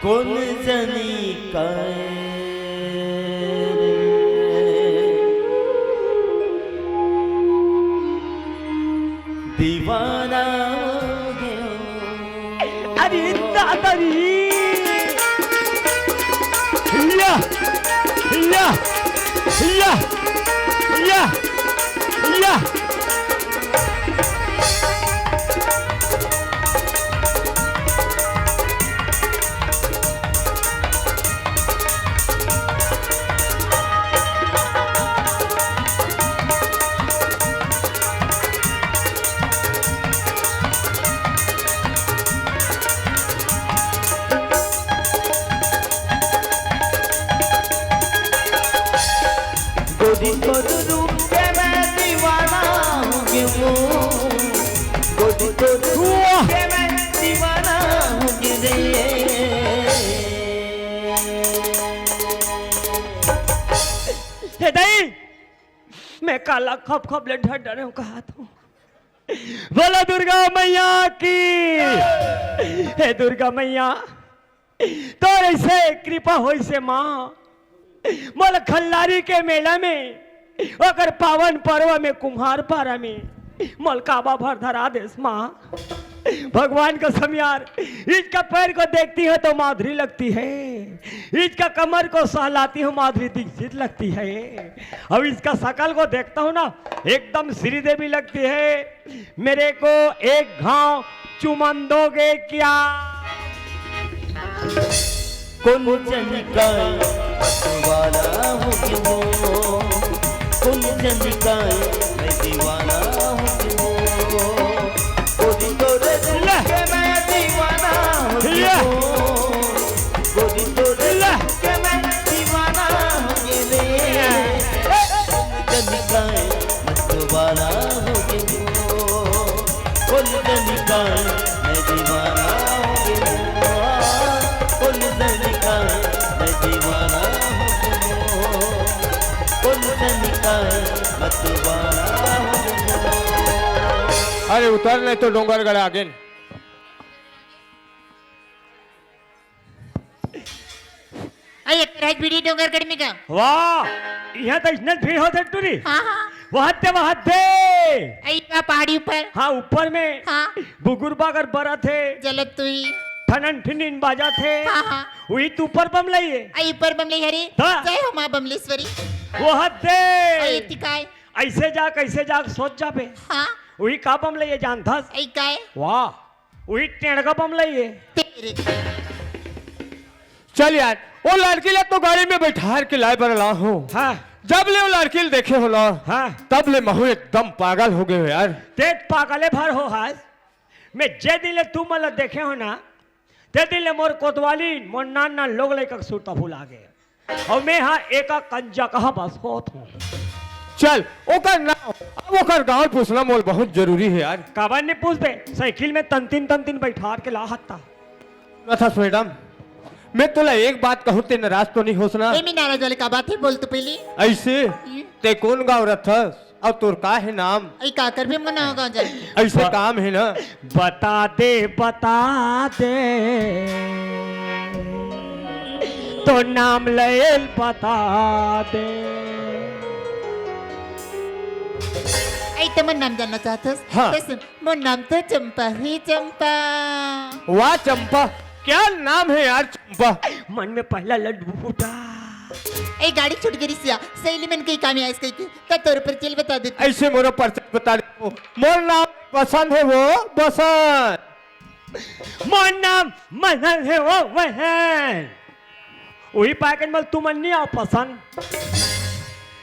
कोन जनी काय दीवाना हो गयो। अरे दादा रे। या, या, या, या, या। गोरी तोर रूप के मैं दीवाना हो गयो। गोरी तोर रूप वाह। के मैं दीवाना हो गयो रे। हे दाई, मैं काला खप खप ले ढर डरे हूँ कहा तू। बोलो दुर्गा मैया की। हे दुर्गा मैया, तोर ऐसे कृपा होइसे माँ, मोला खल्लारी के मेला में, ओकर पावन पर्व में, कुम्हार पारा में मोला काबा भर धरा देस माँ। भगवान कसम यार, इसका पैर को देखती है तो माधुरी लगती है, इसका कमर को सहलाती हूँ माधुरी दीक्षित लगती है, अब इसका शकल को देखता हूँ ना एकदम श्रीदेवी लगती है। मेरे को एक घाव चुमन दोगे क्या? कोन जनी काय मतवाला हो गयो, कोन जनी काय मैं दीवाना हो गयो। गोरी तोरे रूप ले। के मैं दीवाना हो ले। गयो। गोरी तोरे ले। रूप के मैं दीवाना अरे उतर नहीं तो डोंगरगढ़ आगे। अई एक राजबीड़ी डोंगरगढ़ में का? वाह, यहाँ तो इसने भीड़ होते टूरी। हाँ, हाँ। वहाँ दे, वहाँ दे। अई का पहाड़ी ऊपर? हाँ, ऊपर में। हाँ। बुगुर बागर बरा थे। जलत तुई। ठनन ठिनिन बाजा थे। हाँ, हाँ। वही तू ऊपर बम लइए। अई ऊपर बम लइए हरे। हाँ। जय हो माँ बमलेश्वरी। वहाँ दे। अई तिकाय। ऐसे जा, कैसे जा, सोच जाबे। हाँ। वही का बम लइए जानथस? अई काय? वाह। उही टेंड़गा बम लइए। तेरे। चल यार, वो लड़की ले तो गाड़ी में बैठार के लाए बर ला हो। हाँ। जब ले वो लड़की ले देखे हो ना, हाँ। तब ले महू एकदम पागल हो गए हो यार। तेज पागले भर हो हास। मैं जे दिन ले तू मन ल देखे हो ना, ते दिन ले मोर कोतवाली, मोर नान नान लोग लइका के सुरता भुला गे। अउ मैं हा एका कंजकहा बस होत हूँ। चल, ओकर नाम, अब ओकर गाँव पूछना मोल बहुत जरूरी है यार। काबर नहीं पूछबे? साइकिल में तंतिन तंतिन बैठार के ला हत्ता। सुनत हस मैडम, मैं तोला एक बात कहूँ, ते नाराज तो नहीं होस ना? ए, मैं नाराज वाले का बात है, बोल तो पहले। ऐसे? हम्म। ते कौन गाँव रथस? अउ तोर का है नाम? अई का करबे मना होगा जाए। ऐसे ब-, काम है ना। बता दे, बता दे, तो नाम लयल बता दे। अई तो मोर नाम जानना चाहत हस? हाँ। तो सुन, मोर नाम तो चंपा ही चंपा। वाह चंपा, क्या नाम है यार चंपा। मन में पहला लड्डू फूटा। ए गाड़ी छूट गई सिया, सहेली मन के काम आइस कहिके, त तोर परिचय बता देती। ऐसे मोर परिचय बता दे। मोर नाम बसंत है वो, बसंत। मोर नाम मनन है वो, वहन। वही पाके मल तुमन नहीं आओ पसंद।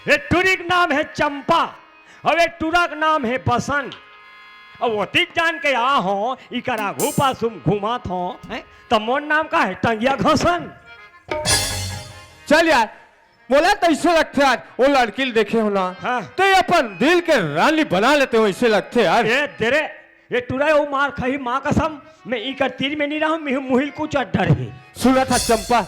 ए टूरी के नाम है चंपा, अउ ए टूरा के नाम है बसंत। अब ओतिक जान के आ हो, इकर आघू पासुम घुमात हो, हैं? त मोर नाम का है टंगिया घसन। चल यार, मोला तो ऐसे लगथे यार, वो लड़की ल देखे हो ना, हाँ। तो ये अपन दिल के रानी बना लेते हो, ऐसे लगथे यार। ए, दे रे, ये टुरा वो मार खाही माँ कसम, मैं इकर तीर में नहीं रहूं, मैं मुहिल कुछ डर ही। सुनत हस चंपा,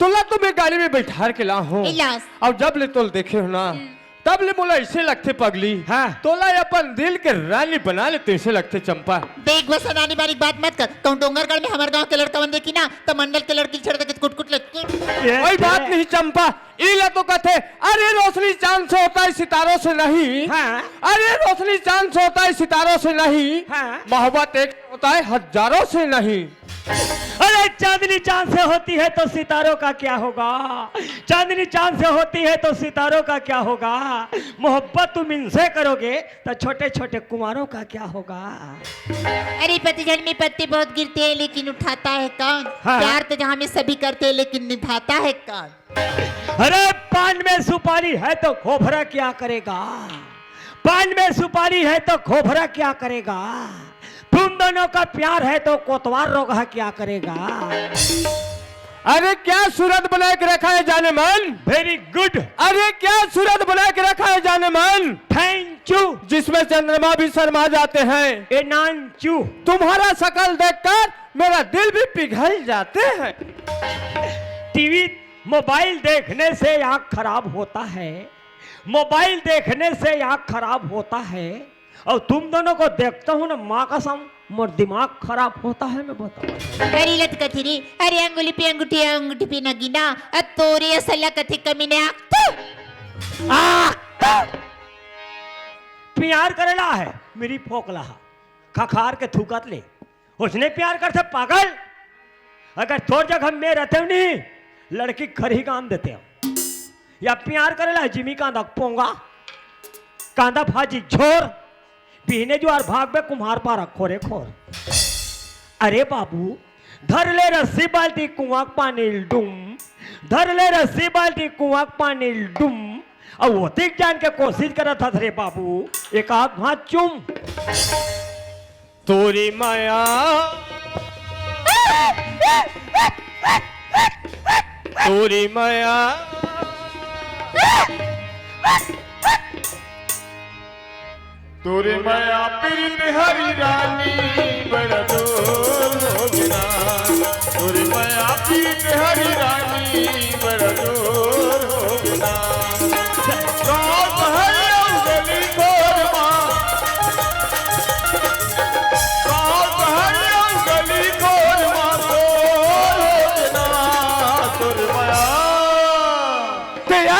तोला तो मैं गाड़ी में बैठार के ला हूँ। इलास। अब जब ले तोल देखे हो ना, हम्म। तब ले मोला ऐसे लगथे पगली। हाँ। तोला अपन दिल के रानी बना लेते ऐसे लगथे चंपा। देख बस अनानी बारी बात मत कर। कहूँ डोंगरगढ़ में हमारे गांव के लड़का बन देखी ना, तो मंडल के लड़की छेड़ दे के कुट कुट ले। ये वही बात तेरे नहीं चंपा, इला तो कहते, अरे रोशनी चांद से होता है सितारों से नहीं। हाँ। अरे रोशनी चांद से होता है सितारों से नहीं। हाँ। मोहब्बत एक होता है हजारों से नहीं। अरे चांदनी चांद से होती है तो सितारों का क्या होगा? चांदनी चांद से होती है तो सितारों का क्या होगा? मोहब्बत तुम इनसे करोगे तो छोटे छोटे कुंवारों का क्या होगा? अरे पतझड़ में पत्ते बहुत गिरते हैं लेकिन उठाता है कौन? हाँ। प्यार तो जहाँ में सभी करते हैं लेकिन निभाता है कौन? अरे पान में सुपारी है तो खोपरा क्या करेगा? पान में सुपारी है तो खोपरा क्या करेगा? तुम दोनों का प्यार है तो कोतवार रोगहा क्या करेगा? अरे क्या सूरत बना के रखा है जाने मन? Very good। अरे क्या सूरत बना के रखा है जाने मन? Thank you। जिसमें चंद्रमा भी शर्मा जाते हैं। ए नानचू। तुम्हारा शकल देखकर मेरा दिल भी पिघल जाते हैं। टीवी, मोबाइल देखने से आँख खराब होता है, मोबाइल देखने से आँख खराब होता है, और तुम दोनों को देखता हूँ ना माँ कसम, मोर दिमाग खराब होता है, मैं बताऊँ। अरे लत कथी रे, अरे अंगुली पे अंगूठी, अंगूठी पे नगीना, अ तोरे असला कथी कमी ने आँख तो, आँख तो। प्यार करेला है, मेरी फोकला है, खखार के थूकत ले। उसने प्यार करथे पागल। अगर तोर जगह में रहते हो नहीं, लड़की घर ही काम देते हो। या प्यार करेला जिमी कांदा पोंगा, कांदा भाजी झोर, बिहने जुआर भागबे कुम्हार पारा खोरे खोर। अरे बाबू, धर ले रस्सी बाल्टी कुआं के पानी डुम, धर ले रस्सी बाल्टी कुआं के पानी डुम। अब ओतिक जान के कोशिश करत हस रे बाबू, एक आध हाथ चुम। तोरी मया, तोरी मया, तोरी मया प्रीत हरी रानी बड़ा जोर हो गिना। तोरी मया प्रीत हरी रानी बड़ा जोर हो गिना। गाँव शहर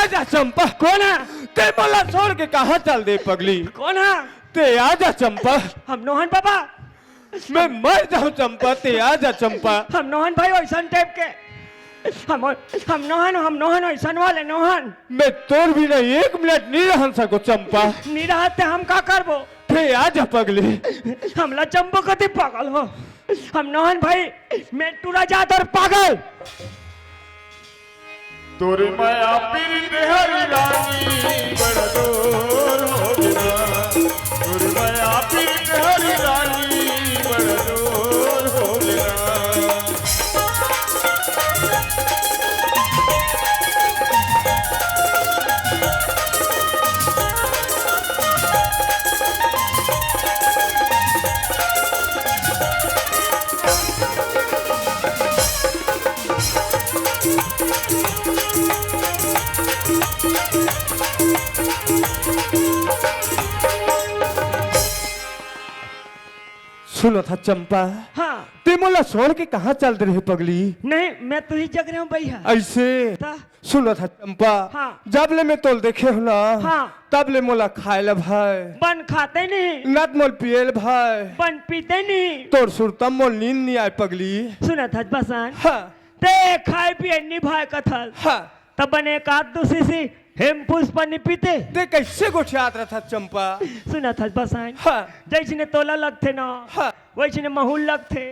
आजा चंपा। कौन है? ते मोला छोड़ के कहाँ चल दे पगली? कौन है? ते आजा चंपा। हम नोहन बाबा। मैं मर जाऊं चंपा, ते आजा चंपा। हम नोहन भाई वैसन टाइप के। हम, हम नोहन, हम नोहन वैसन वाले नोहन। मैं तोर बिना एक मिनट नहीं रह सको चंपा। नहीं रहते हम का करबो? ते आजा पगली। हमला चंपा कति पागल हो। हम नोहन भाई, मैं टूरा जात और पागल। तोर मया पीरित हरी रानी बड़ जोर हो गे ना। तोर मया पीरित हरी रानी बड़ जोर हो गे ना। सुनत हस चंपा। हाँ। ते मोला छोड़ के कहाँ चल दे रहे पगली? नहीं, मैं तो ही जग रहा हूँ भैया। ऐसे? ता? सुनत हस चंपा। हाँ। जब ले मैं तोल देखे हो ना, हाँ। तब ले मोला खाए ला भाई। बन खाते नहीं। नत मोल पिए ला भाई। बन पीते नहीं। तोर सुरता मोल नींद नहीं आए पगली। सुनत हस बसन। हाँ। ते खाए पिए नहीं भाई कथल। हाँ। तब बने एक आध दूसरी सी हेमपुष्पा नहीं पीते। ते कैसे गोठियात रहत हस चंपा? सुनत हस बसन। हाँ। जैसने तोला लगथे ना, हाँ। वैसने महूल लगथे।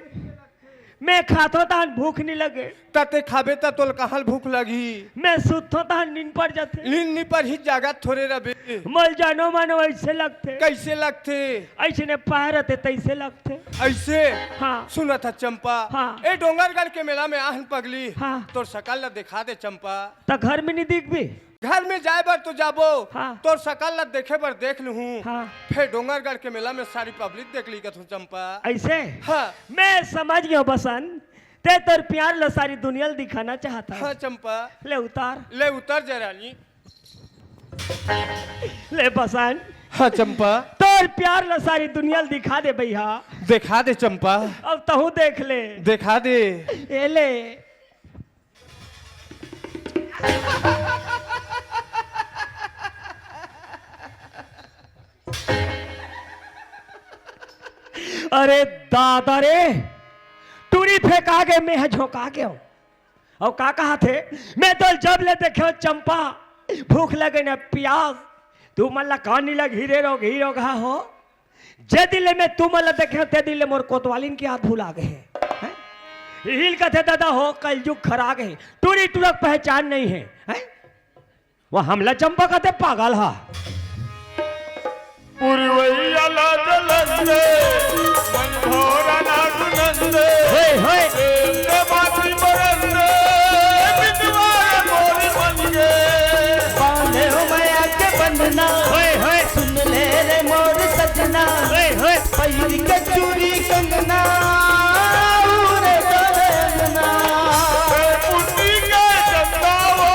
मैं खाथो तहन भूख नहीं लगे। त ते खाबे त तोल कहाँ भूख लगी? मैं सुतथो तहन नींद पड़ जाथे। नींद नहीं पड़ही, जागत थोरे रबे। मोल जानो मानो ऐसे लगथे। कैसे लगथे? ऐसने पाए रहते तैसे लगथे। ऐसे? हाँ। सुनत हस चंपा। हाँ। ए डोंगरगढ़ के मेला में आहन पगली। हाँ। तोर सकल ला देखा दे चंपा। त घर में नहीं दिखबे? घर में जाए बर तो जाबो, हाँ। तोर सकल ला देखे बर देख लूहूँ। हाँ। फेर डोंगरगढ़ के मेला में सारी पब्लिक देख ली कथूँ चंपा। ऐसे? हाँ। मैं समझ गयो बसन, ते तोर प्यार ला सारी दुनिया ला दिखाना चाहत हस। हाँ चंपा। ले उतार। ले उतर जा रानी। ले बसन। हाँ चंपा। तोर प्यार ला सारी दुनिया ला दिखा दे भैया। देखा दे चंपा। अब तहूँ देख ले। देखा दे। ए ले। अरे दादा रे, टूरी फेंका गे, मैं ह झोंका गेंव। अउ का कहाथे, मैं तो जब ले देखेंव चंपा, भूख लगे न पियास, तुमन ला का नी लग हीरे रोग ही रोग हा हो। जे दिन ले मैं तुमन ला देखेंव, ते दिन ले मोर कोतवालिन के याद भुला गे हे। हैं? इही ल कथे दादा हो, कलयुग खरा गे हे, टूरी टूरा के पहचान नहीं हे। हैं? वो हमला चंपा कथे पागल हा। पुरवैया ला जलन दे, मन भोरा ना सुनन दे। होय, होय। प्रेम के बाती बरन दे, मितवा रे मोर मन के। बांधे हो मया के बंधना। होय, होय। सुन ले रे मोर सजना। होय, होय। पहिर के चूरी कंगना, उरे डोले अंगना। ए पुन्नी के चंदा वो।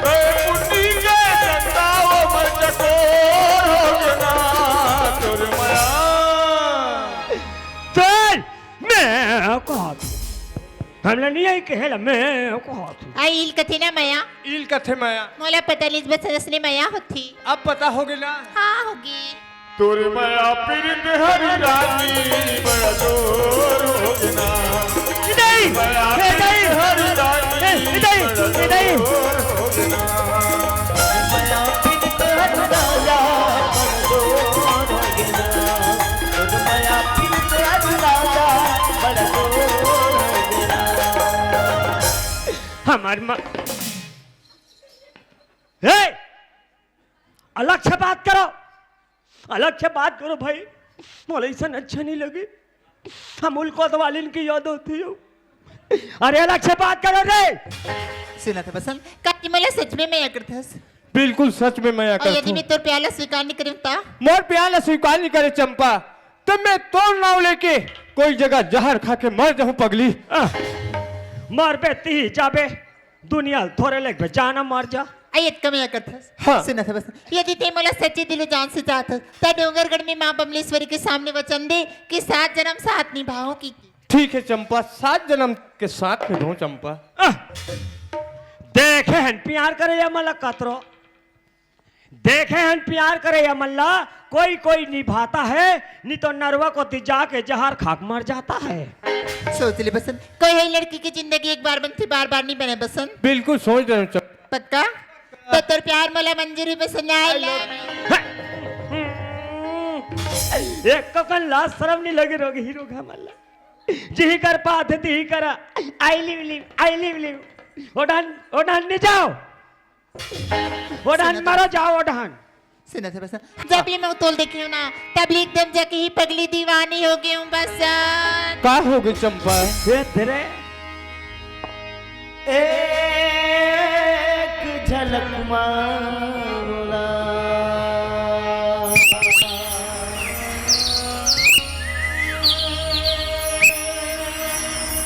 ए पुन्नी के चंदा वो, मैं चकोर हो गे ना तोर मया। चल, मैं कहत हूँ। हमला नहीं आई कहेला, मैं कहत हूँ। आ, इल कथे ना मया। इल कथे मया। मोला पता लिस बस असने मया होथे। अब पता हो गे ना? हाँ, हो गे। तोर मया पीरित हरी रानी बड़ा जोर हो गे ना। इदई, मया ए इदई, पीरित हरी रानी ए इदई, बड़ा इदई। जोर हो गे ना। मया पीरित हरी राजा बड़ा जोर हो गे ना। तोर मया पीरित हरी राजा बड़ा जोर हो गे ना। हमार मा-, हे! अलग से बात करो, अलग से बात करो भाई, मोला अइसन अच्छा नहीं लगे। हम उल कोतवालिन के याद होथे हो। अरे अलग से बात करो रे। सुनत हस बसन, का ते मोला सच में मया करथस? बिल्कुल सच में मया करथों। अउ यदि मैं तोर प्यार ला स्वीकार नहीं करेंव त? मोर प्यार ला स्वीकार नहीं करे चंपा, त मैं तोर नाव लेके कोई जगह जहर खा के मर जाहूँ पगली। आ, मरबे तिही जाबे। दुनिया ल थोरे लेगबे, जा ना मर जा। अई अतका मया करथस। हाँ। सुनत हस बस। यदि ते मोला सच्चे दिलो जान से चाहत हस, त डोंगरगढ़ में माँ बमलेश्वरी के सामने वचन दे कि सात जनम साथ निभाहूँ कि, कि। ठीक हे चंपा, सात जनम के साथ निभाहूँ चंपा। आह! देखे हन प्यार करे या मन ला कतरो, देखे हन प्यार करे या मन ला, कोई कोई निभाता है, नहीं तो नरवा कोती जाके जहर खाके मर जाता है। सोच ले बसंत, कोई है लड़की की जिंदगी एक बार बनती, बार बार नहीं बने बसंत। बिल्कुल सोच रहे हो चंपा। पक्का? तो तोर प्यार मोला मंजूर हे बसंत, I love you। एक तो कन लाज शरम नहीं लगे रोग हीरो का मन ला। जिही कर पाथे तिही करा। I love you, I love you। ओढ़न, ओढ़न नहीं जाओ। ओढ़न सुनो तो। मरो जाओ ओढ़न। सुनो तो बसंत, जब ले मैं तोला देखे हूँ ना, तब ले एकदम जाके ही पगली दीवानी हो गई हूँ बसंत। का हो गई चंपा? ये तेरे एक झलक मांगला।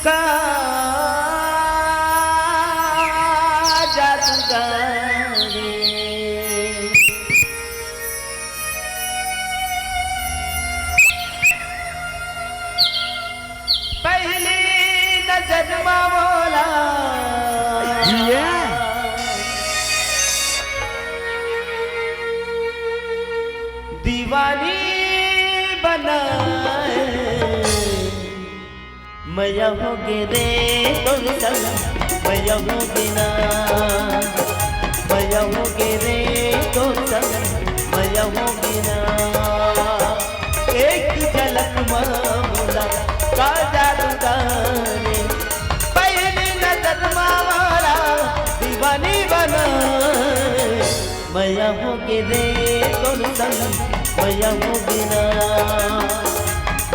का जादूगारी। पहली नजर मा मोला। जिया। दीवानी बनाए। मया होगे रे तोर संग, मया होगे ना। मया होगे रे तोर संग, मया होगे ना। एक झलक मा मोला का जादू डाले, पहली नजर मा मोला दीवानी बनाए। मया होगे रे तोर संग, मया होगे ना।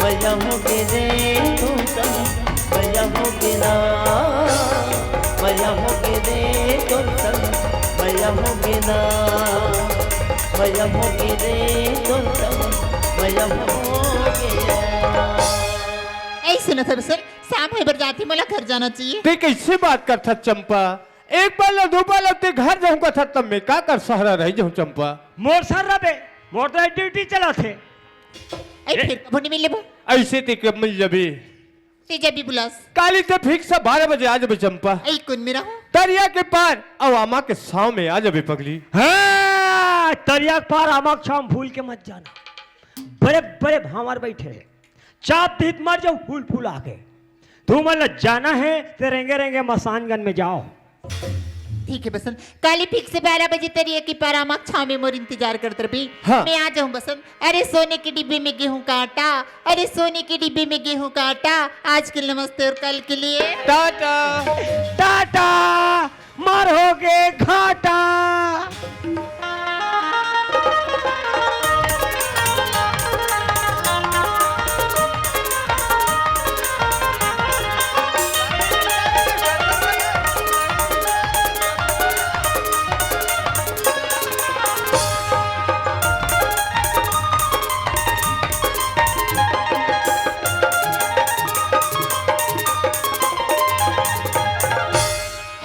मया होगे रे तोर संग, मया होगे ना। मया होगे रे तोर संग, मया होगे ना। मया होगे रे तोर संग, मया होगे ना। ऐसे न सब सर, शाम होय बर जाथे, मोला घर जाना चाहिए। ते कैसे बात करथस चंपा? एक बार ला दो बार ला ते घर जाहूं कथस, तब मैं का कर सहारा रह जाहूं चंपा? मोर सर रबे, मोर तो ड्यूटी चलत हे। ए, ए। फिर कभू नहीं मिलबो। ऐसे ते कब मिल जाबे? ते जब भी बुलास। काली ते फिक्स बारह बजे आ जाबे चंपा। ए, कौन मेरा हो? तरिया के पार अउ आमा के छांव में आ जाबे पगली। हाँ, तरिया के पार आमा के छांव भूल के मत जाना। बड़े बड़े भांवर बैठे हे। चाप दीत मर जाओ, फूल फूल आके। तुमन ला जाना हे, ते रेंगे रेंगे मसानगंज में जाओ। ठीक हे बसंत, काली फिक्स बारह बजे तरिया के पार आमा के छांव में मोर इंतजार करत रबे। हाँ। मैं आ जाहूं बसंत। अरे सोने के डिब्बे में गेहूं का आटा, अरे सोने के डिब्बे में गेहूं का आटा, आज के लिए नमस्ते और कल के लिए टाटा। टाटा। मोर होगे घाटा।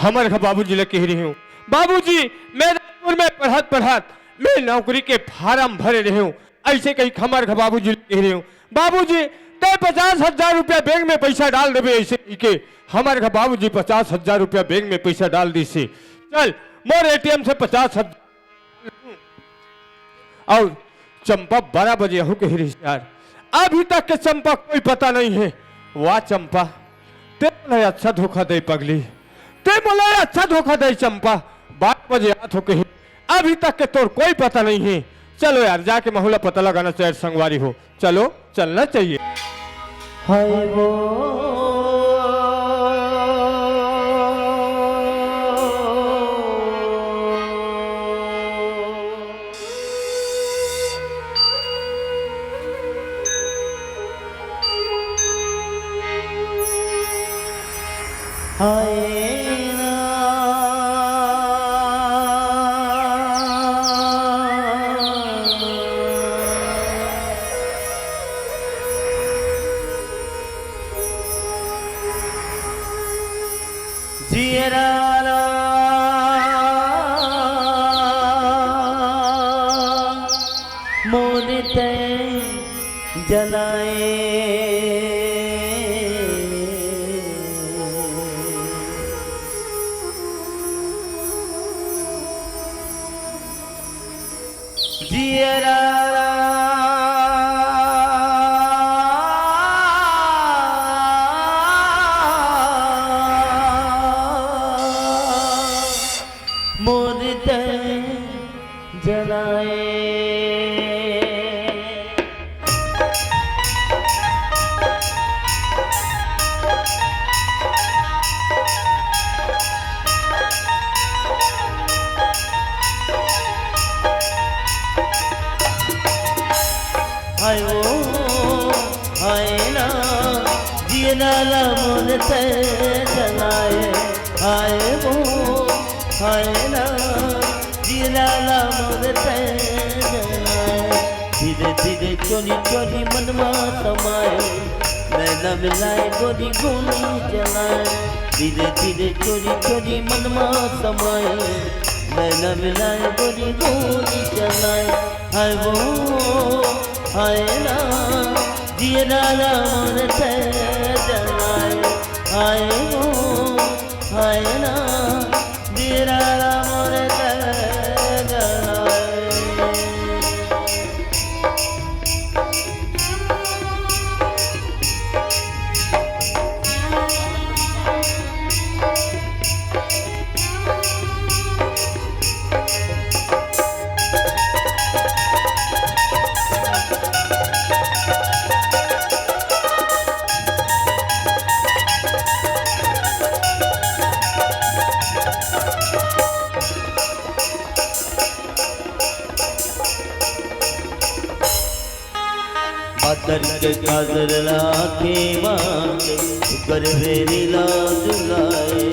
हमर घर बाबूजी ले कहे रहे हूँ, "बाबूजी, मैं रायपुर में पढ़त पढ़त मैं नौकरी के फार्म भरे रहे हूँ।" ऐसे कही हमर घर बाबूजी ले कहे रहे हूँ, "बाबूजी, तैं पचास हजार रुपया बैंक में पैसा डाल देबे।" ऐसे कही के हमर घर बाबूजी पचास हजार रुपया बैंक में पैसा डाल दिसे। चल, मोर एटीएम से पचास हजार अउ चंपा बारह बजे आहूं कहे रिहिस यार, अभी तक के चंपा कोई पता नहीं हे। वाह चंपा, तैं मोला अच्छा धोखा दे पगली, तैं मोला अच्छा धोखा दे चंपा। बारह बजे आत हों कहे, अभी तक के तोर कोई पता नहीं हे। चलो यार, जाके महूं ला पता लगाना चाहिए संगवारी हो। चलो, चलना चाहिए। हाय वो। हाय ना। जियरा ला मोर तैं जलाए। ला मोर तैं जलाए, हाय वो, हाय ना, जियरा ला मोर तैं जलाए। धीरे धीरे चोरी चोरी मनमा समाए, नैना मिलाए गोरी गोली चलाए। धीरे धीरे चोरी चोरी मनमा समाए, नैना मिलाए गोरी गोली चलाए। हाय वो, हाय ना, जियरा ला मोर तैं जलाए। हाय वो, हाय ना, जियरा ला मोर तैं जलाए। पातर के काजर ला आँखी मा, गरवेरी ला जुलाए।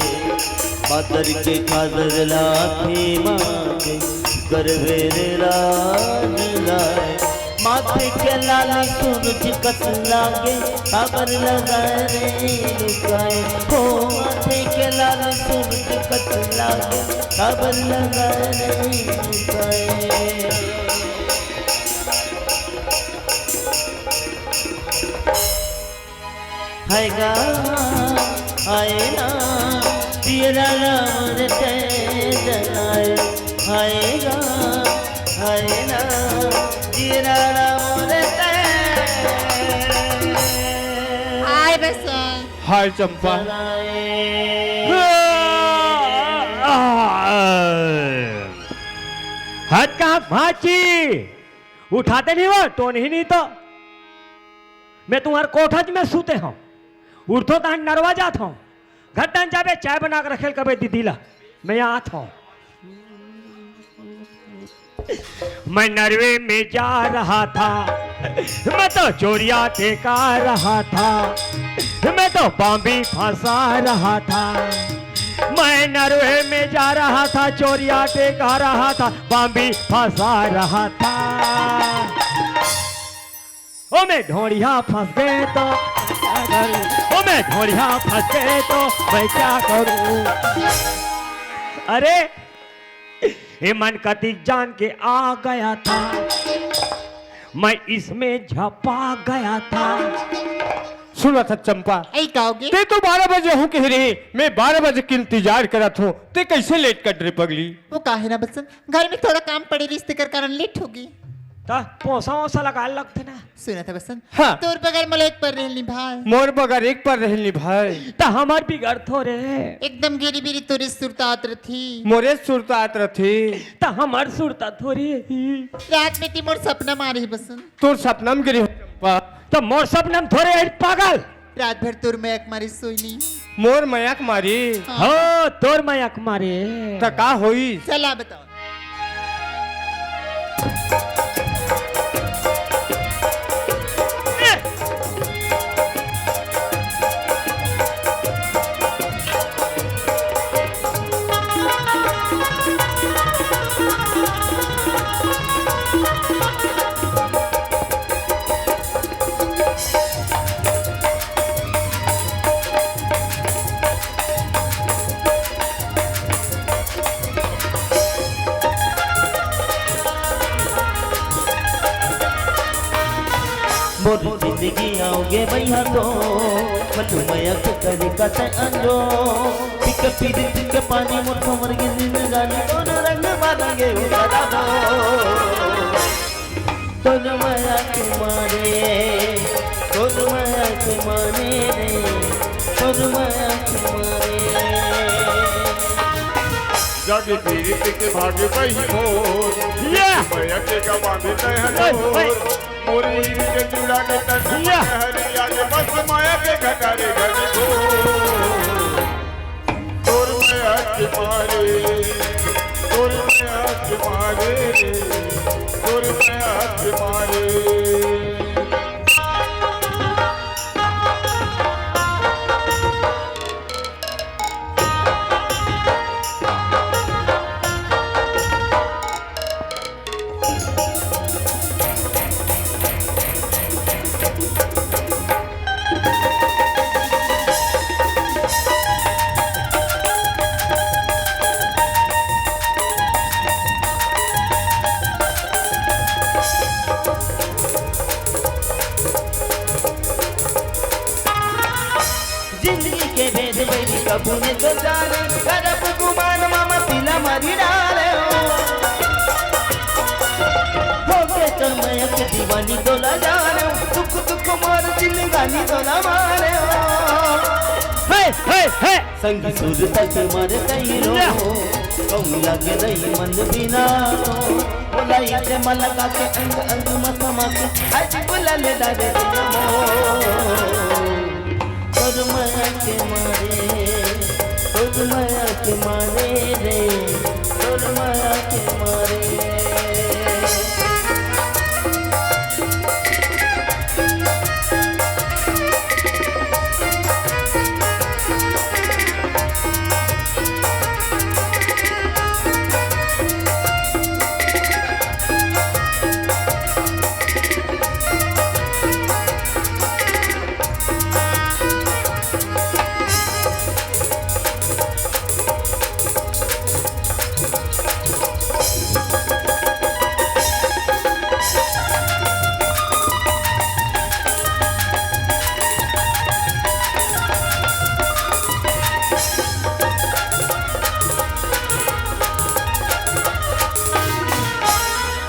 पातर के काजर ला आँखी मा, गरवेरी ला जुलाए। माथे के लाली सूरज कस लागे, काबर लगाए रे लुकाए। हो माथे के लाली सूरज कस लागे, काबर लगाए रे लुकाए। हाय गा, हाय ना, जियरा ला मोर तैं जलाए। हाय गा, हाय ना, जियरा ला मोर तैं। आय बसंत। हाय चंपा। जलाए। हट का भाची। उठाते नहीं वो, टोन ही नहीं तो। मैं तुम्हार कोठज में सूते हंव। उठथंव तहन नरवा जात हंव। घर तहन जाबे, चाय बना के रखेल कबे दीदी ला। मैं आत हंव। मैं नरवे में जा रहा था, मैं तो चोरिया टेका रहा था, मैं तो बांबी फंसा रहा था। मैं नरवे में जा रहा था, चोरिया टेका रहा था, बांबी फंसा रहा था। ओ मैं ढोड़िया फंस गए तो, ओ मैं ढोड़िया फंस गए तो मैं क्या करूं? अरे, ये मन कतिक जान के आ गया था, मैं इसमें झपा गया था। सुनत हस चंपा, ऐ का होगे? तैं तो बारह बजे हूं कहे रहे, मैं बारह बजे के इंतजार करत हंव, तैं कैसे लेट कर रे पगली? वो का हे ना बसंत, घर में थोड़ा काम पड़े रहिस, तेकर कारण लेट होगे। त पोसा ओसा लगाए लगथे ना। सुनत हस बसंत, हाँ। तोर बगर मोला एक पर रहल निभाए। मोर बगर एक पर रहल निभाए। त हमर बिगर थोरे। एकदम गेरी बेरी तोरे सुरतात रथे। मोरे सुरतात रथे। त हमर सुरतात थोरे। रात में तैं मोर सपना म आए रहे बसंत। तोर सपना म गे रहेंव चंपा। त मोर सपना म थोरे आए पागल। रात भर तोर मया के मारे सोइनी। मोर मया के मारे? हाँ। हो, तोर मया के मारे। त का होइस? चला बताओ। मोर जिंदगी आओगे भैया तो, मनु मया के करे का तैं अंजो। पिक पीरित के पानी मोर भंवर के जिंदगानी, कोनो रंग मारेंगे उजाला हो। तोर मया के मारे, तोर मया के मारे रे, तोर मया के मारे। जागे पीरित के भागे बही मोर, ये। मया के का बांधे तैं हलोर। मोर इश्क के चूड़ा के तन ये। हरिया के बस मया के घटा रे घट घोर। तोर मया के मारे, तोर मया के मारे, तोर मया के मारे। जिंदगी के भेद बैरी कभू ने तो जाने, करब गुमान मामा पीला मारी डाले हो। हो के तोर मया के दीवानी तोला जाने, दुख दुख मोर जिंदगानी तोला मारे हो। हे, हे, हे। संगी सुर तक मारे कहीं रो, या। कहूँ लगे नहीं मन बिना तो, बोला इसे मन लगा के अंग अंग में समा के, आज बुला ले डाले दिया मोर। तोर मया के मारे, तोर मया के मारे रे, तोर मया के मारे।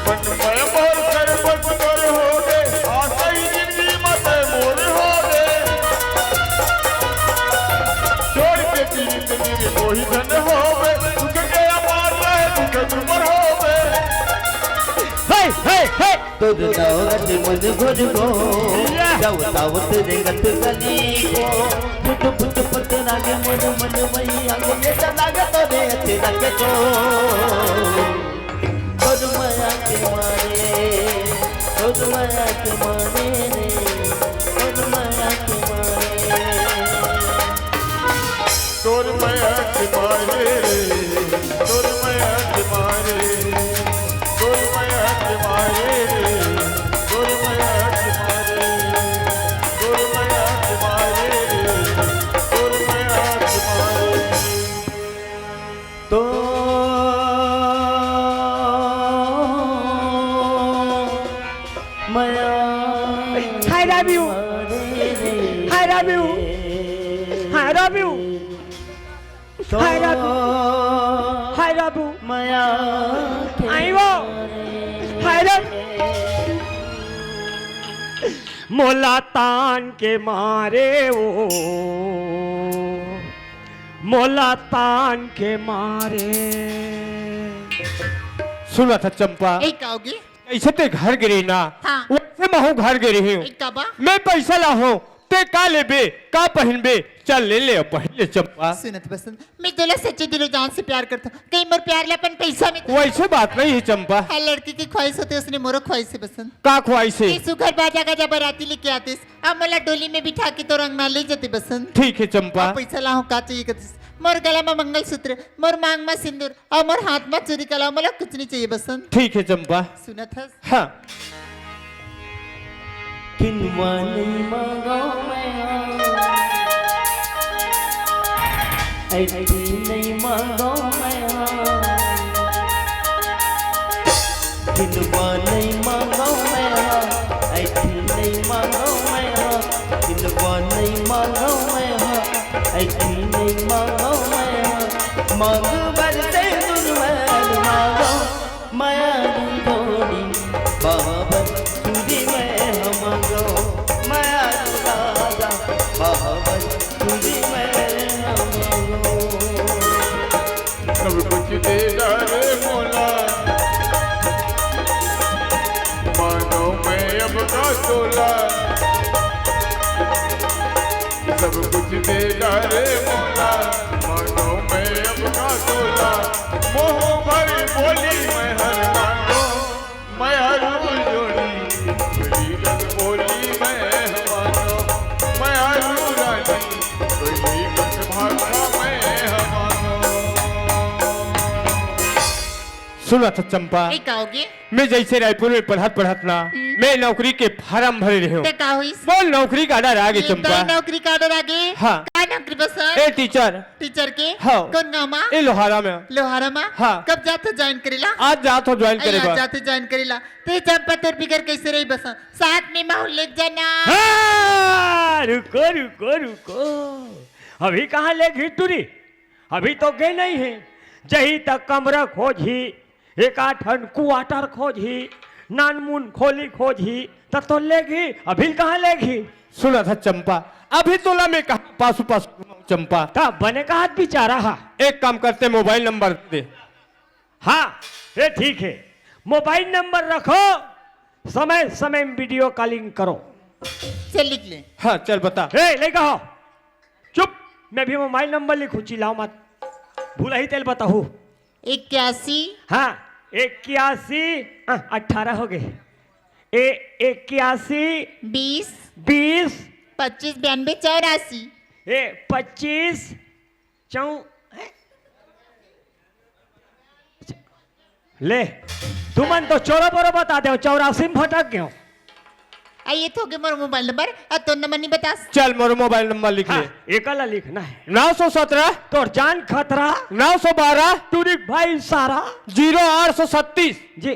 मन में मोर सरबस तोर होगे, आसई जिंदगी में तैं मोर होगे। छोड़ के पीरित मेरे मोहि धन होवे, दुख के अपार रहे, दुख दुबर होवे। हे, हे, हे। तोर दौलत मन गुरगो, या। जाऊ तावत रेंगत गली को, फुट फुट फुट लागे मन मन वही आगे, ये सब लागे तोरे अच्छे लागे तो। तोर मया के मारे, तोर मया के मारे रे, तोर मया के मारे। तोर मया के मारे रे, तोर मया के मारे, तोर मया के मारे रे, तोर मया के मारे, तोर मया के मारे रे, तोर मया के मारे। तो मया I love you। I love you। I love you। तो I love you। I love you। मया आई वो। I love। मोला तान के मारे वो, मोला तान के मारे। सुनत हस चंपा, ए, का होगे? जइसे तैं घर गे रहे ना, हाँ। वइसे महूँ घर गे रहे हँव। ए, का बा? मैं पइसा लाहूँ, तैं का लेबे, का पहिनबे, चल ले ले, पहिन ले चंपा। सुनत बसंत, मैं तोला सच्चे दिलो जान से प्यार करथँव। कहीं मोर प्यार ला अपन पइसा में तो वइसे बात नइ हे चंपा। हर लड़की के ख्वाहिश होथे, ओइसने मोरो ख्वाहिश हे बसंत। का ख्वाहिश हे? कि सुघर बाजा गाजा बराती लेके आतेस, अउ मोला डोली में बिठा के तोर अंगना ले जाते बसंत। ठीक हे चंपा। अउ पइसा लाहूँ का चाहिए कहिस, मोर गला में मंगलसूत्र, मोर मांग में सिंदूर, अउ मोर हाथ में चूरी कला, मोला कुछ नइ चाहिए बसंत। ठीक हे चंपा। सुनत हस? हाँ। किनवा नइ मांगँव मैं हा, अइठी नइ मांगँव मैं हा। किनवा नइ मांगँव मैं हा, अइठी नइ मांगँव मैं हा। किनवा नइ मांगँव मैं हा, अइठी नइ मांगँव मैं हा। मांग बर सिंदूर महल मांगँव, मया रू डोली बहावन चूरी मैं हा मांगँव, मया रू राजा बहावन चूरी मैं हा मांगँव। सब कुछ दे डारे मोला, मांगँव मैं अब का तोला। सब कुछ दे डारे मोला, मांगँव मैं अब का तोला। मोह भरी बोली मैं हर मांगँव, मया रू जोड़ी, मेरी रंग बोली मैं मांगँव, मया रू रानी, मेरी रंग भाषा मैं मांगँव। सुनत हस चंपा, ए, का होगे? मैं जइसे रायपुर में पढ़त पढ़त ना, हम्म। मैं नौकरी के फारम भरे रहेंव। त का होइस? मोर नौकरी के order आगे ए, चंपा। तोर नौकरी के order आगे? हाँ। का नौकरी बसंत? ए, टीचर। टीचर के? हाँ। कोन गाँव मा? ए, लोहारा में। लोहारा मा? हाँ। कब जात हस join करे ला? आज जात हँव join करे बर। जात हस join करे ला। त चंपा तोर बिगर कइसे रही बसंत? साथ में महूँ ले जाना। हाँ, रुको, रुको, रुको। अभी कहाँ लेगही टूरी? अभी तो गे नहीं हे। जही तक कमरा खोजही, एक आठ ठन क्वार्टर खोजही, नानमुन खोली खोजही, तब तो लेगही। अभी कहाँ लेगही? सुनत हस चंपा, अभी तोला मैं कहाँ पासू पासू घुमाऊं चंपा। तब बने कहत बिचारा हा। एक काम करते, मोबाइल नंबर दे। हाँ, ये ठीक है, मोबाइल नंबर रखो, समय समय में वीडियो कॉलिंग करो। चल लिख ले। हाँ, चल बता। ए, लइका हो, चुप, मैं भी मोबाइल नंबर लिखूं, चिल्लाओ मत। भूलही तेला बताहूं। इक्यासी। हाँ, इक्यासी, अ, अठारह हो गए। ए, इक्यासी। बीस। बीस। पच्चीस बयानबे चौरासी। ए, पच्चीस, चौ-, हैं? ले, तुमन तो चोरो बोरो बता दे, चौरासी में भटक गयो। आ, ये तो हो गए मोर मोबाइल नंबर, अब तोर नंबर नहीं बतास। चल, मोर मोबाइल नंबर लिख ले। हाँ, एकर ला लिखना है। नौ सौ सत्रह। तोर जान खतरा। नौ सौ बारह। टूरी भाई सारा। जीरो आठ सौ छत्तीस। जी।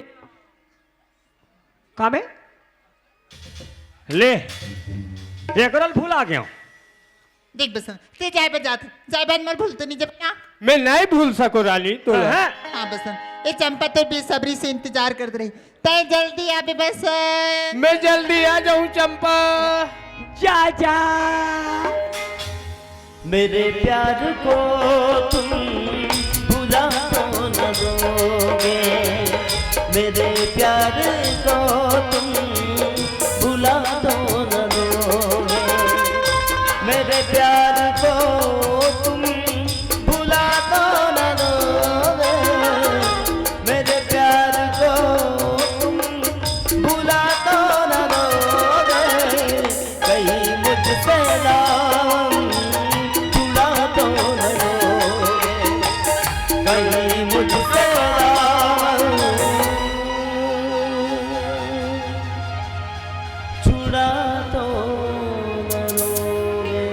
का में? ले, एकरो ल भुला गेंव। देख बसंत, ते जाय बर जात, जाय बर मल भूल तो नहीं जब ना। मैं नहीं भूल सको रानी, तो हाँ। हाँ बसंत, ये चंपा तो बेसब्री से इंतजार करत रही। तय जल्दी आबे बसंत। मैं जल्दी आ जाऊं चंपा। जा, जा। मेरे प्यार को तुम भुला तो न दोगे, मेरे प्यार को तुम भुला तो न दोगे, मेरे प्यार को तुम भुला तो न दोगे, मेरे प्यार को तुम भुला तो न दोगे। कहीं मुझसे राम छुड़ा तो न लोगे, कहीं मुझसे राम छुड़ा तो न लोगे।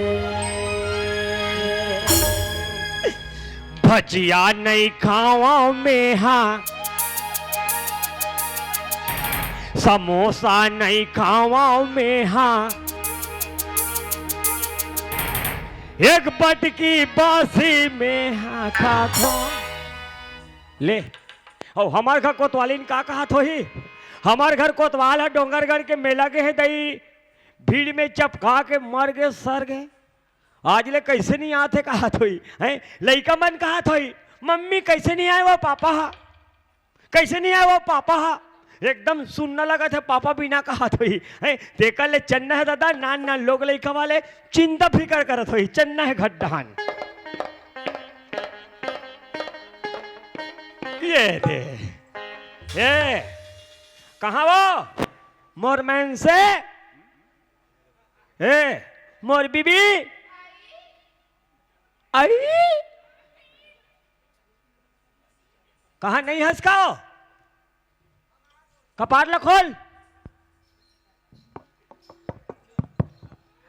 भजिया नहीं खावा में हा, समोसा नहीं खावा में हा, एक बटकी बासी में हा खाथो। ले, अउ हमर घर कोतवालिन का कहत होही? हमर घर कोतवाल ह डोंगरगढ़ के मेला गे हे दई, भीड़ में चपका के मर गे सर गे। आज ले कइसे नहीं आत हे कहत होही, हैं? लइका मन कहत होही, "मम्मी कइसे नहीं आय वो पापा हा? कइसे नहीं आय वो पापा हा?" एकदम सुन्ना लगत हे पापा बिना कहत होही, हैं? तेकर ले चन्ना हे दादा, नान नान लोग लइका वाले चिंता फिकर करत होही, चन्ना हे घड्डहान। ये दे। ए, कहाँ वो? मोर मैन से ए, मोर बीबी। आई? कहाँ नहीं हस का? कपार ल खोल।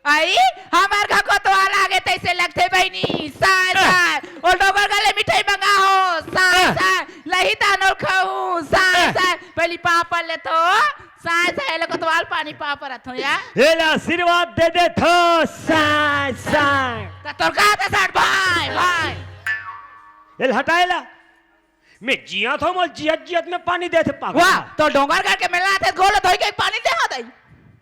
आई, हमर घर कोतवाल आगे तइसे लगथे बहिनी। साय, साय। ओ डोंगरगढ़ ले मिठाई मंगा हो। साय, साय। लही तानो खाऊ। साय, साय। पहली पापा ले तो साय साय ले कोतवाल पानी पाँव परत हों या। एला आशीर्वाद दे देथों, साय, साय। त तोर का त साठ भाई, भाई। एला हटा एला। मैं जियत हों, मोला जियत जियत में पानी देथे पागल। वाह, त डोंगरगढ़ के मेला आथे, गोड़ धोई के पानी दे हो दई।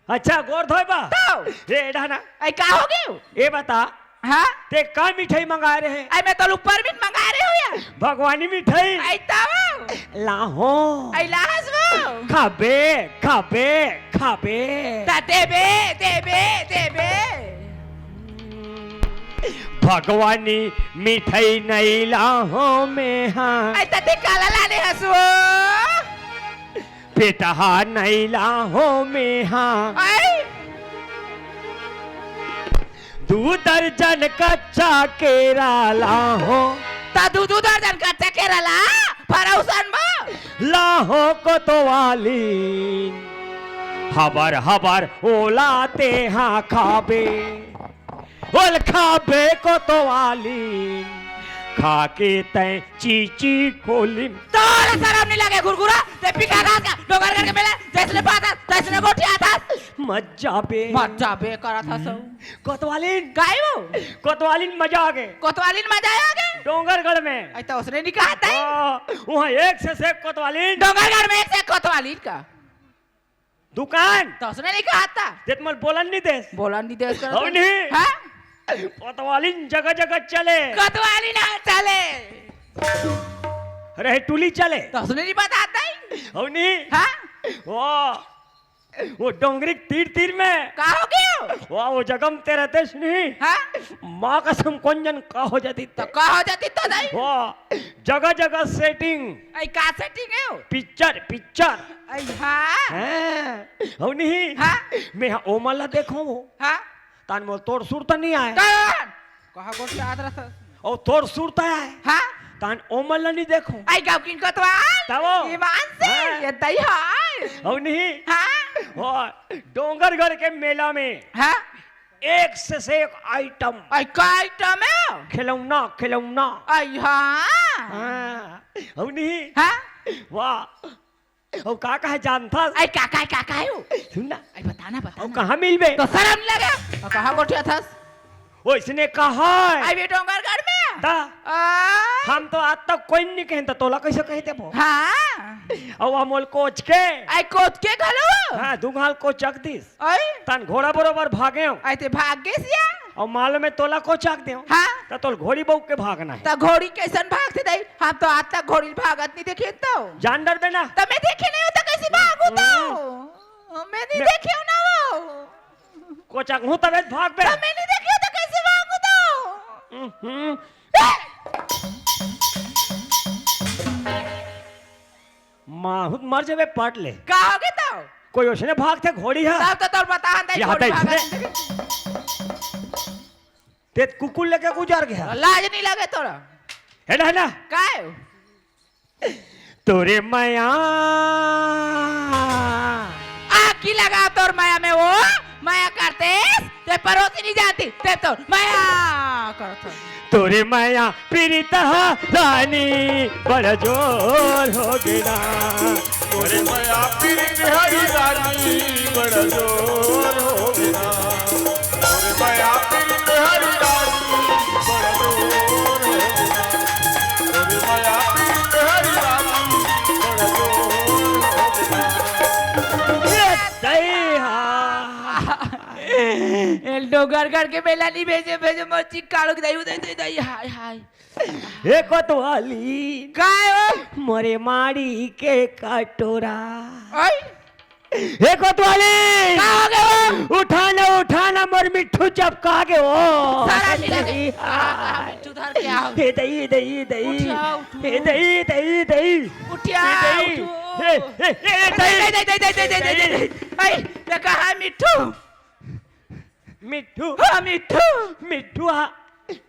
अच्छा, गोड़ धोय बा? तो। ए, डहना। ऐ, का हो गे? ए बता, हाँ? ते का मिठाई मंगाय रहे? ऐ, मैं तो ऊपर में मंगाय रहे हों यार। भगवानी मिठाई? ऐ, तब। लाहो। ऐ, लाहस वो। खाबे, खाबे, खाबे। त देबे, देबे, देबे। भगवानी मिठाई नहीं लाहो में हा। ऐ, त ते काला लाने हस वो? पेटहा नहीं लाहो में हा। आई। दू दर्जन कच्चा केरा लाहो। त दू, दू दर्जन कच्चा केरा ला, फरौसन म। लाहो कोतवाली, हबर हबर ओला तेहा खाबे। ओल खाबे कोतवाली, खा के तैं चीची खोलिम। तोला सरम नइ लगे घुरघुरा? तैं पिका घास का डोंगरगढ़ के मेला जइसने पाथस, तइसने गोठियाथस। मत जाबे। मत जाबे करत हस। कोतवालिन। काय वो? कोतवालिन मजा आगे। कोतवालिन मजा आगे? डोंगरगढ़ में। अई त ओसने नइ कहत हस। हाँ, उहाँ एक से सेक कोतवालिन। डोंगरगढ़ में एक से सेक कोतवालिन का दुकान। त ओसने नइ कहत हस। जेत मोला बोलन नइ देस। बोलन नइ देस करत हस। नहीं। हाँ? कोतवालिन जगह जगह चले। कोतवालिन ना चले। अरे टूली चले। त ओसने नइ बतात हस। हव नहीं। हाँ? वो, वो डोंगरी के तीर तीर में। का हो गयो? वो, वो जगह में ते रहते सुनी। हाँ? माँ कसम कोन जन का हो जातिस त। का हो जातिस त दाई? वो जगह जगह सेटिंग। अई का सेटिंग हे वो? Picture, picture. अई हाँ। हाँ, हव नहीं। हाँ। मैं हा ओमन ला देखों वो। हाँ। तान मोला तोर सुरता नइ आय। कौन? कहाँ गोठियात रहत हस? अउ तोर सुरता आय। हाँ। तान ओमन ला नइ देखों। अई गौकिन कोतवाल। तब वो। ईमान से। हाँ। ये दई हाय। हव नहीं। हाँ। वो डोंगरगढ़ के मेला में। हाँ। एक से, से एक आइटम। अई का आइटम हे? खिलौना, खिलौना। अई हाँ। हाँ। हव नहीं। हाँ। वाह। अउ का कहे जानथस? अई का कहे, का कहे वो? सुन ना। अई बता ना, बता अउ ना। कहाँ मिलबे? त सरम नइ लगे। अउ कहाँ गोठियाथस? ओइसने कहे। अई भी डोंगरगढ़ में? त? आ। हम तो आज तक कोई नइ कहेन त तोला कइसे कहि देबो? हाँ। अउ वो मोला कोच के। अई कोच के घलो? हाँ, दू घाल कोचक दिस। अई? तन घोड़ा बरोबर भागेंव। अई ते भाग गेस या? अउ मालूम हे तोला कोचक देंव। हाँ। त तोला घोड़ी बउक के भागना हे। त घोड़ी कइसन भागथे दाई? हम तो आज तक घोड़ी भागत नइ देखेन त। जान डरबे ना। त मैं देखे नइ हों त कइसे भागहूँ त? हम्म। मैं नइ मैं देखे हों ना वो। कोचकहूँ तभे भागबे। त मैं नइ देखे हों त कइसे भागहूँ त? हम्म। माहूत मर जाबे पट ले। का हो गे त? कोई ओइसने भागथे घोड़ी हा। तब तो तोर बताहन दाई यहाँ घोड़ी तक भागत इसने। देखे। ते कुकुर लेके गुजर गे हा। लाज नइ लगे तोला? हे ना, हे ना। काय? तोरे मया। आगी लगा तोर मया में वो, मया करतेस, ते परोसी नइ जानतिस, ते तोर मया करत हस। तोरे मया पीरित ह रानी बड़ जोर हो गे ना। तोरे मया पीरित ह रानी बड़ जोर हो गे ना। तोरे मया पीरित ह रानी बड़ जोर हो गे ना। तोरे मया पीरित ह रानी बड़ जोर हो गे ना। ये दई हा। ए डोंगरगढ़ के मेला नइ भेजे, भेजे मोर चिक्काड़ू के दई, दई, दई, दई, हाय, हाय। हे कोतवाली। काय हो? मोरे माड़ी के कटोरा। ओए। हे कोतवाली। का हो गे वो? उठा ना, उठा ना, मोर मिट्ठू चपका गे वो। सारा मिला के। अरे, आ, आ, मिट्ठू धर के आओ। हे दई, दई, दई। उठा, उठू। हे दई, दई, दई। उठा, हे दई। उठू। हे, हे, हे, दई। दई, दई, दई। आई, ते कहाँ हे मिट्ठू? मिट्ठू। हाँ, मिट्ठू। मिट्ठू, हाँ।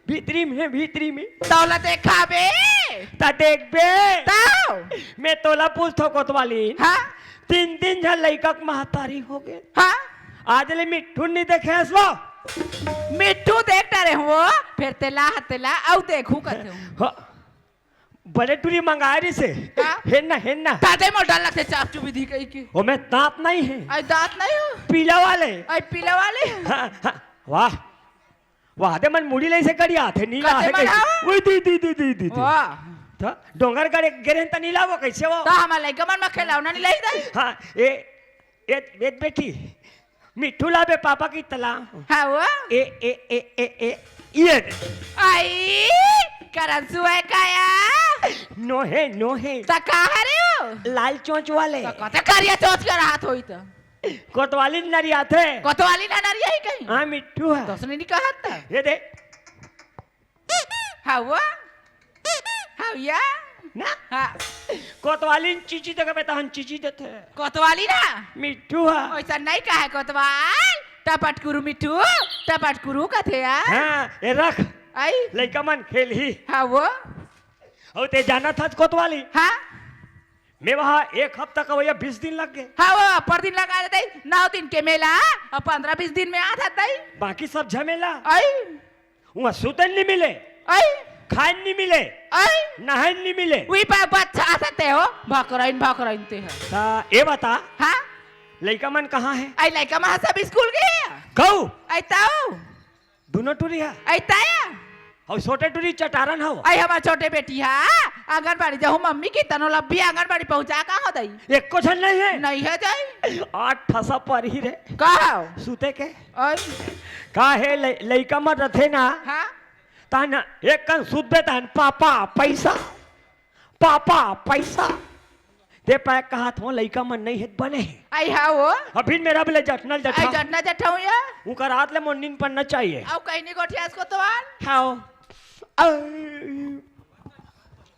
भीतरी में, भीतरी में। तोला देखाबे। त देखबे। तब। मैं तोला पूछथों कोतवाली। हाँ। तीन, तीन झन लइका के महतारी हो गे। हाँ। आज ले मिट्ठू नइ देखे हस वो। मिट्ठू देख डरे हूँ, फेर तेला, तेला, अउ देखहूँ कथे हूँ। हाँ। बड़े टूरी मंगाय रिहिसे। का? हेन्ना, हेन्ना। ताते मोर डर लगथे चाप चुप दिही कहिके। ओमे दांत नइ हे। अई दांत नइ हे। पीला वाले। अई पीला वाले। हाँ, हाँ। वाह। वाह, दे मन मुड़ी ले से करिया थे, नीला कते हे मन कहिके। हव? ओए, दी, दी, दी, दी, दी। वाह। त डोंगरगढ़ गे रहेन त नीला वो कइसे वो? त हमर लइका मन म खेलौना नइ लही दई। हाँ, ए, ए, ए बेटी, मिट्ठू ला बे पापा के तला। हाँ वो? ए, ए, ए, ए, ए, ये दे। आई, करंसु हे काया? नो हे, नो हे। त का हरे वो? लाल चोंच वाले। त कते करिया चोंच के रहत होही त? कोतवाली नरियाथे। कोतवाली ना नरियाही कहीं? हाँ, मिट्ठू हे। त ओसने नइ कहत त। ये दे। हव? हव या? ना? हाँ। कोतवालिन चीची देखे बे तहन चीची देथे। कोतवाली ना? मिट्ठू हा। ओइसन नइ कहे कोतवाल। टपटकुरु मिट्ठू, टपटकुरु कथे यार। हाँ, ए रख। आई? लइका मन खेलही। हव? अउ ते जानत हस कोतवाली? हाँ? मैं वहाँ एक हफ्ता का भैया बीस दिन लग गे। हाँ, वो पर दिन लगा देते, नौ दिन के मेला अउ पंद्रह बीस दिन में आ जाता ही। बाकी सब झमेला। आई। उहाँ सुते नइ मिले। आई। खाइन नी मिले, आई? नहाइन नी मिले। उही पर बच्चा से ते हो, भकरइन, भकरइन ते है। ता, ए बता, हाँ? लइका मन कहाँ है? आई लइका मन सब स्कूल गे है। कऊ? आई ताऊ? दुनो टूरी है? आई ताया? अउ छोटे टूरी चटारन हव? आई हमार छोटे बेटी है, आंगनबाड़ी जाहूँ मम्मी की तनो लब्बी आंगनबाड़ी पहुँचा का हो दई? एको झन नहीं है? नहीं है जाई। आठ ठसा पर ही रे। का हो? सुते के? आई? का है लइ-, लइका मन रथे ना? हाँ? तहन एक कन सुतबे तहन पापा पैसा, पापा पैसा। ते पाए कहत हो लइका मन नहीं हे त बने हे। आई हाँ वो। अभी मेरा बोले जटनल जठा। आई जटना जठाऊँ या। उकर रात ले मोर नींद पड़ना चाहिए। अउ कहीं नहीं गोठियास कोतवाल। हाँ। अ,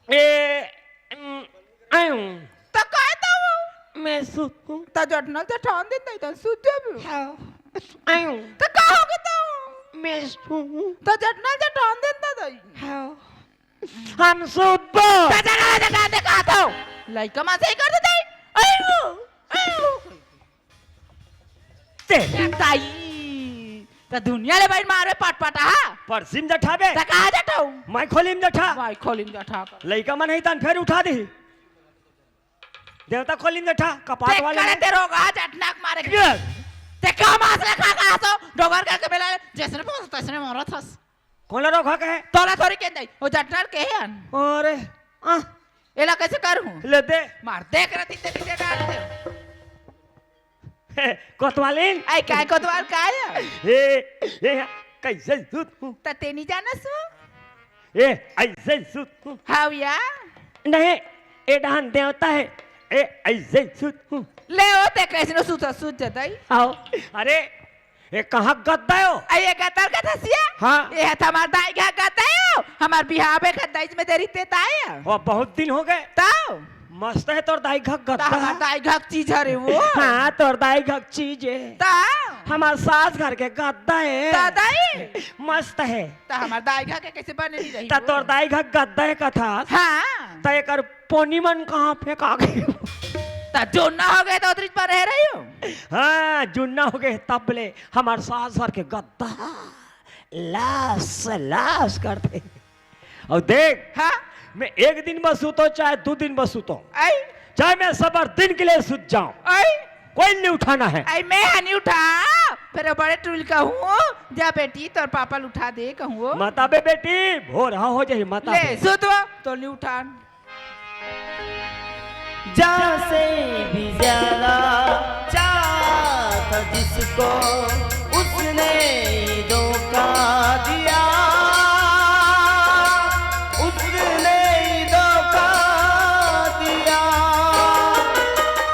ए, उम, आऊँ। त काय ताऊ? मैं सुतूँ। त जटनल जठान दिन दई त सुत जाबे। हाँ। आऊँ। त का हो गे ताऊ? मैं सुतूँ। त जटनल जठान दिन दई। हाँ। हम सुतबो। त जटनल जठान दे का ताऊ? लइका मन से ही कर देते। आऊ, आऊ। ते। दाई, त दुनिया ले बहिन मारे पटपटा, हाँ? परसिम जठाबे। त कहाँ जठाऊँ? मैं खोलिम जठा। मैं खोलिम जठा कर। लइका मन ही तन फेर उठा दे। देवता खोलिम जठा, कपाट ते वाले करे ने। ते रोगा, जटनाक मारे के। ये। ते का मास ले खा खा सो, डोगर करके बेला, जैसने बोल, तैसने मरत हस। कोन ला रोगा कहे? तोला थोड़ी के दई, वो जटनाल के है अन। अरे, आ। एला कैसे करूँ? ले दे। मार, देख रहा, तीते, तीते डाल दे। हे, कोतवालिन। आई, काय कोतवाल, काय? हे, हे, कैसे सुत हूँ? त ते नहीं जानस वो? ए, ऐसे सुत हूँ। हाव या? नहीं, ए डहान देवता है। ए, ऐसे सुत हूँ। ले ओ, ते कैसनो सुत, सुत जतई। आओ। अरे, ए कहाँ गद्दा हो? आई, ये गद्दर का थसिया? हाँ। ये है हमार दाई घर गद्दा हो। हमार बिहाव में गद्दा में देरी ते ताई है। वो बहुत दिन हो गए। ताऊ। मस्त है तोर दाई घर त गद्दा। हमार दाई घर चीज हरे वो। हाँ, तोर दाई घर चीज है। त? हमार सास घर के गद्दा है। त दाई? मस्त है। त हमार दाई घर के कैसे बने नहीं रही त वो? तोर दाई घर गद्दा है कथा। हाँ। त एकर पोनी मन कहाँ फेंका गे? त जुन्ना हो गए त उतरी पर रह रही हो। हाँ, जुन्ना हो गए तब ले हमार सास घर के गद्दा लास, लास करते। अउ देख, हाँ? मैं एक दिन बस सुतो, चाहे दू दिन बस सुतो, आई? चाहे मैं सबर दिन के लिए सुत जाऊं, आई? कोई नहीं उठाना है। आई, मैं हा नहीं उठा, फिर बड़े टूरी ल कहूँ, जा बेटी, तोर पापा ल उठा दे, कहूँ। मत आबे बेटी, भोर हा हो जाही, मत ले, आबे। सुत वो, तो नहीं उठान। जहाँ से भी ज्यादा चाहा था जिसको, उसने ही धोखा दिया, उसने ही धोखा दिया।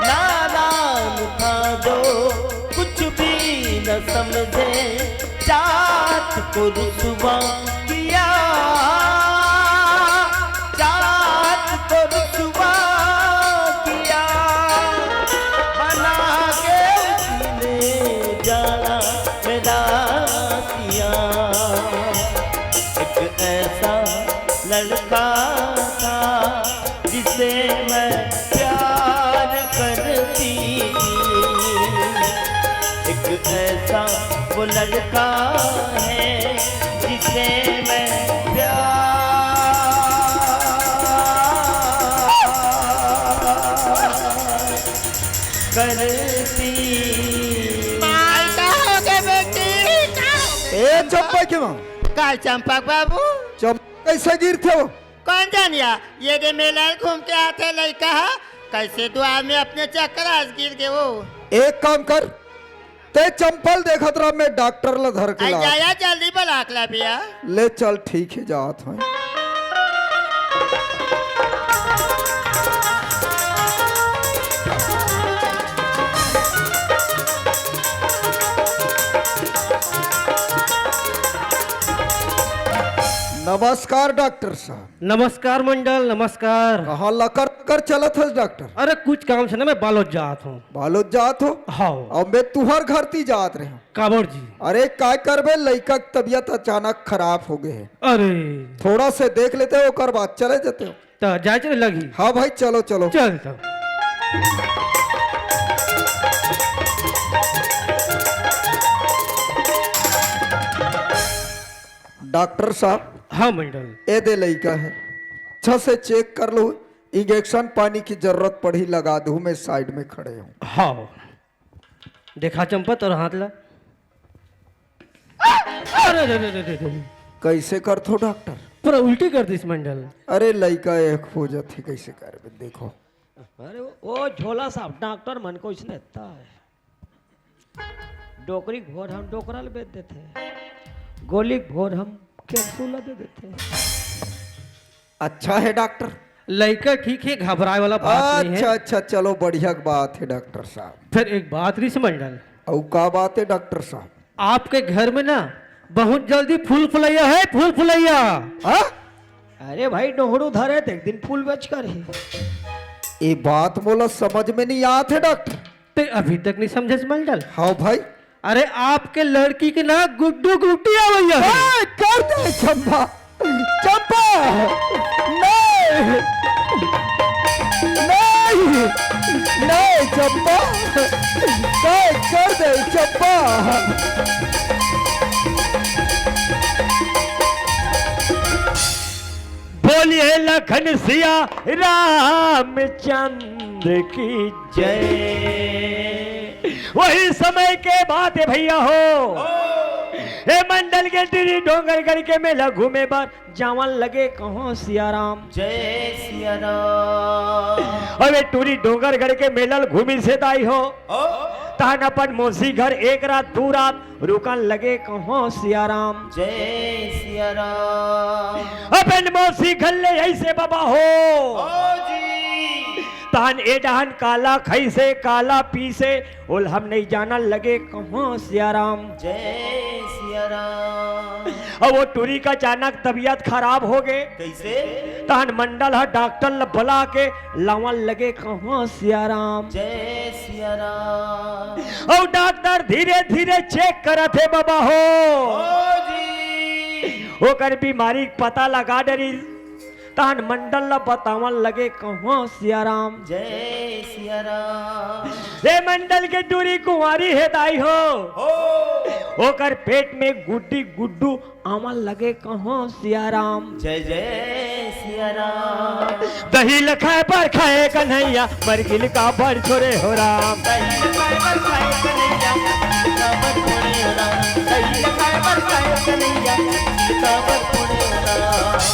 नादान था जो कुछ भी न समझे, जात को रुसवा किया, जात को रुसवा किया, बना के उसने जाना मेरा किया। एक ऐसा लड़का था जिसे मैं प्यार करती थी, एक ऐसा वो लड़का है जिसे मैं प्यार करती। माई का हो गे बेटी, का हो गे? ए चंपा के माँ। काय चंपक बाबू? चंपा कैसे गिरथे वो? कौन जानिया, ये दे मेला घूम के आथे लइका हा, कैसे दुआ में अपने चक्कर आज गिर गे वो। एक काम कर, ते चंपा ल देखत रह, मैं डॉक्टर ल धर के आई लात जाया, जल्दी बुला के ला भैया। ले चल, ठीक है, जात हूँ। नमस्कार डॉक्टर साहब। नमस्कार मंडल, नमस्कार। कहाँ लकर लकर चलत हस डॉक्टर? अरे कुछ काम से ना मैं बालोद जात हूँ। बालोद जात हो? हाँ। अउ मैं तुहर घर ती जात रहे हूँ। काबर जी? अरे काय करबे, लइका के तबीयत अचानक खराब हो गए है। अरे। थोड़ा से देख लेते हो, ओकर बाद चले जाते हो। त जाए चले लगी। हाँ भाई, चलो, चलो। चल त। डॉक्टर साहब, हाँ मंडल। ए दे लइका हे, अच्छा से चेक कर लूँ, इंजेक्शन पानी की जरूरत पड़ही लगा दूँ, मैं साइड में खड़े हूँ। हाँ, देखा चंपा तोर हाथ ला। अरे रे रे रे रे रे। कइसे करथो डॉक्टर? पूरा उल्टी कर दिस मंडल। अरे लइका एक हो जाथे, कइसे करबे देखो। अरे वो, वो झोला साहब डॉक्टर मन को इसने इतना है। डोकरी के भोर हम डोकरा ल बेच देथे, गोली के भोर हम कैप्सूल ल दे देथे। अच्छा हे डॉक्टर। लइका ठीक हे, घबराए वाला बात नहीं हे। अच्छा, अच्छा, चलो बढ़िया के बात हे डॉक्टर साहब। फिर एक बात रिस मंडल। अउ का बात हे डॉक्टर साहब? आपके घर में ना बहुत जल्दी फूल फुलैया हे, फूल फुलैया। हाँ? अरे भाई, डोहड़ू धरे त एक दिन फूल बेच कर ही। ये बात मोला समझ में नहीं आत हे डॉक्टर। ते अभी तक नहीं समझे मंडल? हाँ भाई। अरे आपके लड़की के ना गुड्डू गुड्डी आवैया हे। ए, कर दे चंपा, चंपा, नहीं, नहीं, नहीं चंपा, नहीं, कर दे चंपा। बोलिए लखन सिया रामचंद्र की जय। वही समय के बात हे भैया हो, ए मंडल के टूरी डोंगरगढ़ के मेला घूमे बर जावन लगे कहो सिया राम। जय सिया राम। अबे टूरी डोंगरगढ़ के मेला ल घूमिस हे दाई हो, ओ। तहन अपन मौसी घर एक रात दू रात रुकन लगे कहो सिया राम। जय सिया राम। अपन मौसी घर ले अइसे बाबा हो, ओ जी। तहन ए डहन काला खइसे, काला पीसे, ओला हम नहीं जानन लगे कहो सिया राम। जय सिया राम। अब वो टूरी का अचानक तबीयत खराब हो गे। कइसे? तहन मंडल ह डॉक्टर ल बला के लावन लगे कहो सिया राम। जय सिया राम। अउ डॉक्टर धीरे धीरे चेक करत हे बाबा हो, ओ जी। ओकर बीमारी के पता लगा डरिस। तहन मंडल ल बतावन लगे कहो सिया राम। जय सिया राम। ए मंडल के टूरी कुंवारी हे दाई हो, ओ। ओकर पेट में गुड्डी गुड्डू आवन लगे कहो सिया राम। जय जय सिया राम। दही ल खाए बर खाए कन्हैया, मरगिल काबर छोड़े हो राम। दही ल खाए बर खाए कन्हैया, काबर छोड़े हो राम। दही ल खाए बर खाए कन्हैया, काबर छोड़े हो राम।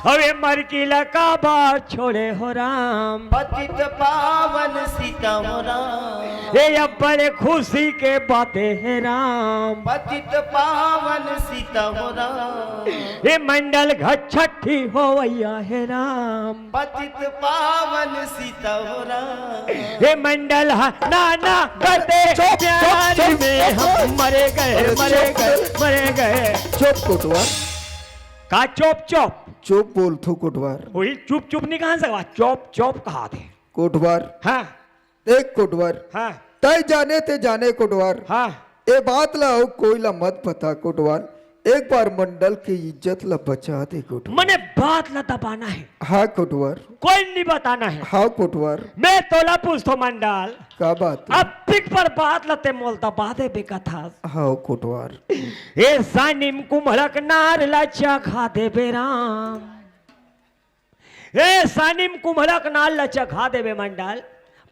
अबे मरगिल काबर छोड़े हो राम। पतित पावन सीता हो राम। ए अब्बड़ खुशी के बाते हे राम। पतित पावन सीता हो राम। ए मंडल घर छठी होवैया हे राम। पतित पावन सीता हो राम। ए मंडल ह नाना करते चुप, चुप, प्यार चुप, में चुप, हम चुप। मरे गए, अरे मरे चुप, गए, चुप। मरे गए। चुप कोटवार। का चुप चुप? चुप बोलथो कोटवार। वही चुप चुप नहीं कहा सकवा, चुप चुप कहा थे। कोटवार। हाँ। देख कोटवार, हाँ। तय जाने ते जाने कोटवार। हाँ। ए बात ला अउ कोई ला मत बता कोटवार। एक बार मंडल के इज्जत ला बचा दे कोटवार। मने बात ला दबाना हे। हाँ कोटवार। कोई नहीं बताना हे। हाँ कोटवार। मैं तोला पूछथो मंडल। का बात हे? अतिक पर बात ला ते मोल दबा देबे कथस। हाँ कोटवार। ए सानिम कुम्हड़क नार ला चखा देबे राम। ए सानिम कुम्हड़क नार ल चखा देबे मंडल,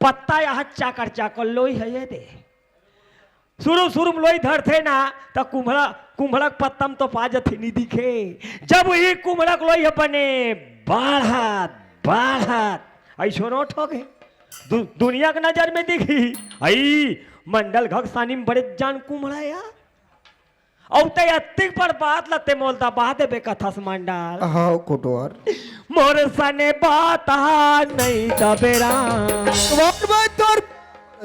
पत्ता यहाँ चाकर चाकर लोई हे ये दे। शुरू शुरू में लोई धरथे ना, त कुम्हड़ा, कुम्हड़क पत्ता में तो पा जथे, नी दिखे। जब वही कुम्हड़क लोई ह बने बाढ़त, बाढ़त, ऐसो नोट हो गए। दु-, दुनिया के नजर में दिखी, आई मंडल घक सानिम बड़े जान कुम्हड़ा या। अउ ते अतिक बड़ बात ल ते मोल दबा देबे कथस मंडल। हाँ कोटवार। मोर सने बात हा नहीं दबेरा। कोटवार भाई तोर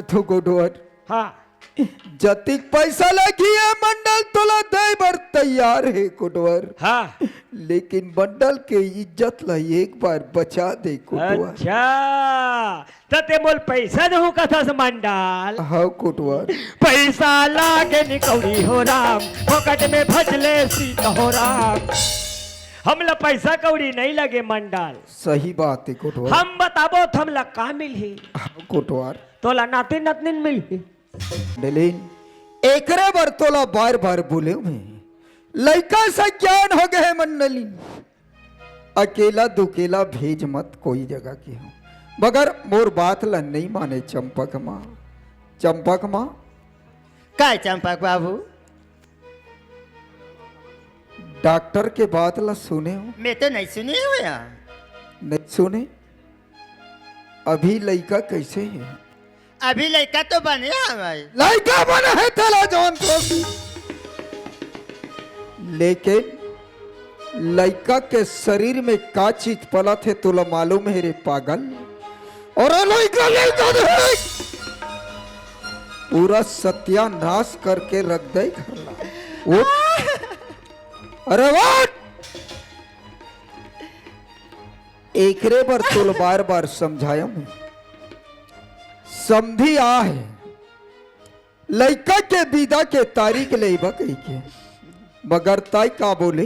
थो कोटवार। हाँ। जतिक पैसा लगही ए मंडल तोला दे बर तैयार हे कोटवार। हाँ। लेकिन मंडल के इज्जत ला एक बार बचा दे कोटवार। अच्छा। त ते मोल पैसा देहू कथस मंडल। हाँ कोटवार। पैसा लागे नि कौड़ी हो राम, फोकट में भजले सीत हो राम। हमला पैसा कौड़ी नहीं लगे मंडल। सही बात हे कोटवार। हम बताबो त हमला का मिलही? हाँ कोटवार। तोला नाती नतनीन मिलही। लेकिन एकरे बर तोला बार बार बोले हूँ मैं। लइका सज्ञान हो गए हे मंडली। अकेला दुकेला भेज मत कोई जगह के हो। मगर मोर बात ला नइ माने चंपक माँ। चंपक माँ। काय चंपक बाबू? डॉक्टर के बात ला सुने हो? मैं तो नहीं सुनी हूँ यार। नहीं सुने? अभी लइका कैसे हे? अभी लइका तो बने हवय। लइका बने हे तेला जान तो। लेकिन लइका के शरीर में का चीज पलत हे तोला मालूम हे रे पागल? अरे लइका, लइका देख, पूरा सत्यानाश करके रख दे घर ला। उठ। अरे उठ। एकरे बर तोल बार बार समझाया मैं। समधी आ हे, लइका के विदा के तारीख लेबा कहिके, मगर ताई का बोले,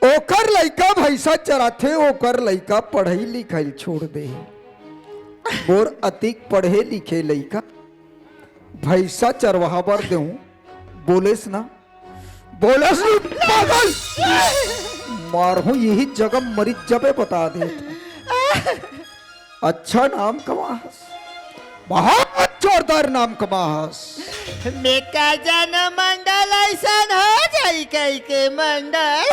ओकर लइका भैंसा चराथे, ओकर लइका पढ़ई लिखई छोड़ दे। मोर अतिक पढ़े लिखे लइका भैंसा चरवाहा बर देहूं, बोलेस ना, बोलेस ना, पागल। मारहूं यही जगह मरी जबे बता देत। अच्छा नाम कमाहस, बहुत जोरदार नाम कमाहस। मैं का जानो मंडल ऐसन हो जाई कहिके मंडल।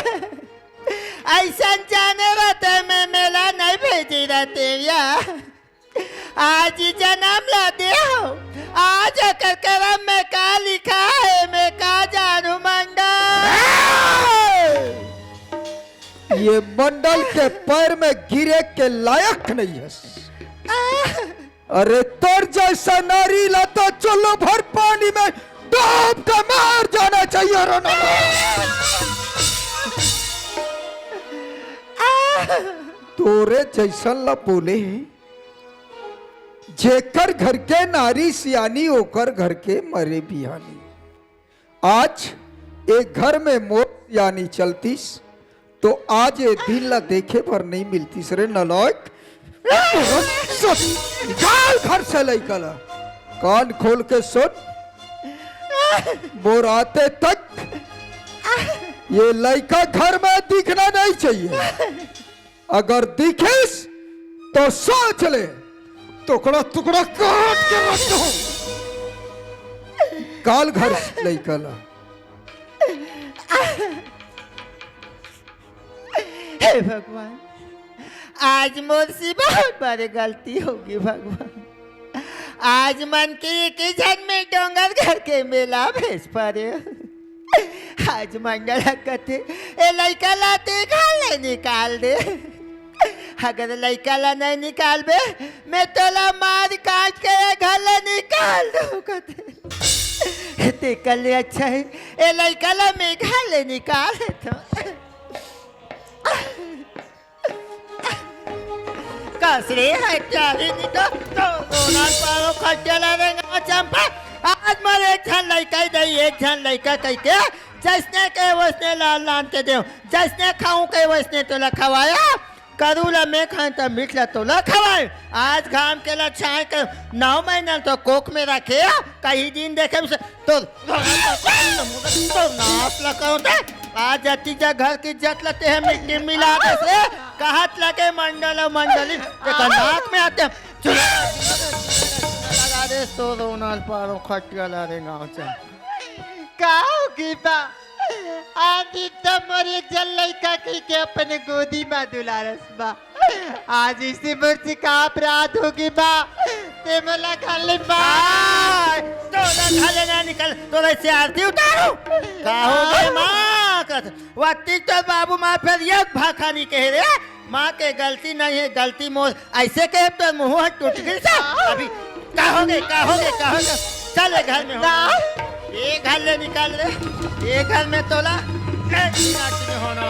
ऐसन जाने रहते मैं मेला नहीं भेजी रहते या। आज ही जन्म ला दे हो। आज ओकर करम में का लिखा हे, मैं का जानू मंडल। ये मंडल के पैर में गिरे के लायक नहीं है। अरे तोर जैसा नारी ला तो चुल्लू भर पानी में डूब के मर जाना चाहिए रे नाना। तोरे जैसन ला बोले हे, जेकर घर के नारी सियानी, ओकर घर के मरे बिहानी। आज एक घर में मोर सियानी चलतीस, तो आज ये दिन ला देखे बर नहीं मिलतीस रे नलायक। निकाल घर से लइका ला। कान खोल के सुन, मोर आते तक ये लइका घर में दिखना नहीं चाहिए। अगर दिखिस तो सोच ले, टुकड़ा टुकड़ा काट के रख दूं। काल घर से लइका ला। हे भगवान, आज मोर से बहुत बड़ी गलती होगी भगवान। आज मन के एक ही झन में डोंगरगढ़ के मेला भेज परे। आज मंडल ह कथे, ए लइका ला ते घर ले निकाल दे। अगर लइका ला नहीं निकालबे, मैं तोला मार काट के ये घर ले निकाल दूं कथे। तेकर ले अच्छा हे, ए लइका ला मैं घर ले निकाल देथों। कस रे हत्यारी निकल तो दोनों पारो खटिया ला रेंगा चंपा। आज मोर एक झन लइका ही दई, एक झन लइका कहिके जैसने के वैसने लान लान के देव, जैसने खाऊं के वैसने तोला खवाया। करू ला मैं खाएं त मीठ ला तोला खवाएं। आज घाम के ला छाए के नौ महीना तो कोख में रखे, कहीं दिन देखे उसे तो, तो नाश ला करो ते। आज जति जा घर की इज्जत ला ते हे मिट्टी मिला दे से, कहत लगे मंडल और मंडली, देखा नाक में आते हैं। चुला लगा दे, सो रोनल पारो खटिया ला रे गाँव से। का होगी बा? आदि त मोर एक झन लइका कहिके अपने गोदी मा दुलारस बा। आज इसे मोर से का अपराध होगी बा? ते मोला घर ले मार। आय, तोला घर ले ना निकल, तोला से आरती उतारू। का हो गए माँ? कस-, वत्ती तो बाबू माँ फिर ये भाखा नहीं कहे रे। माँ के गलती नहीं है, गलती मोर। ऐसे कहे तो मुंह टूट गई सा। अभी का हो गए, का हो गए, का हो गए? चल ये घर में हो। ना। ये घर ले निकाल रे। ये घर में तोला एक मिनट में होना।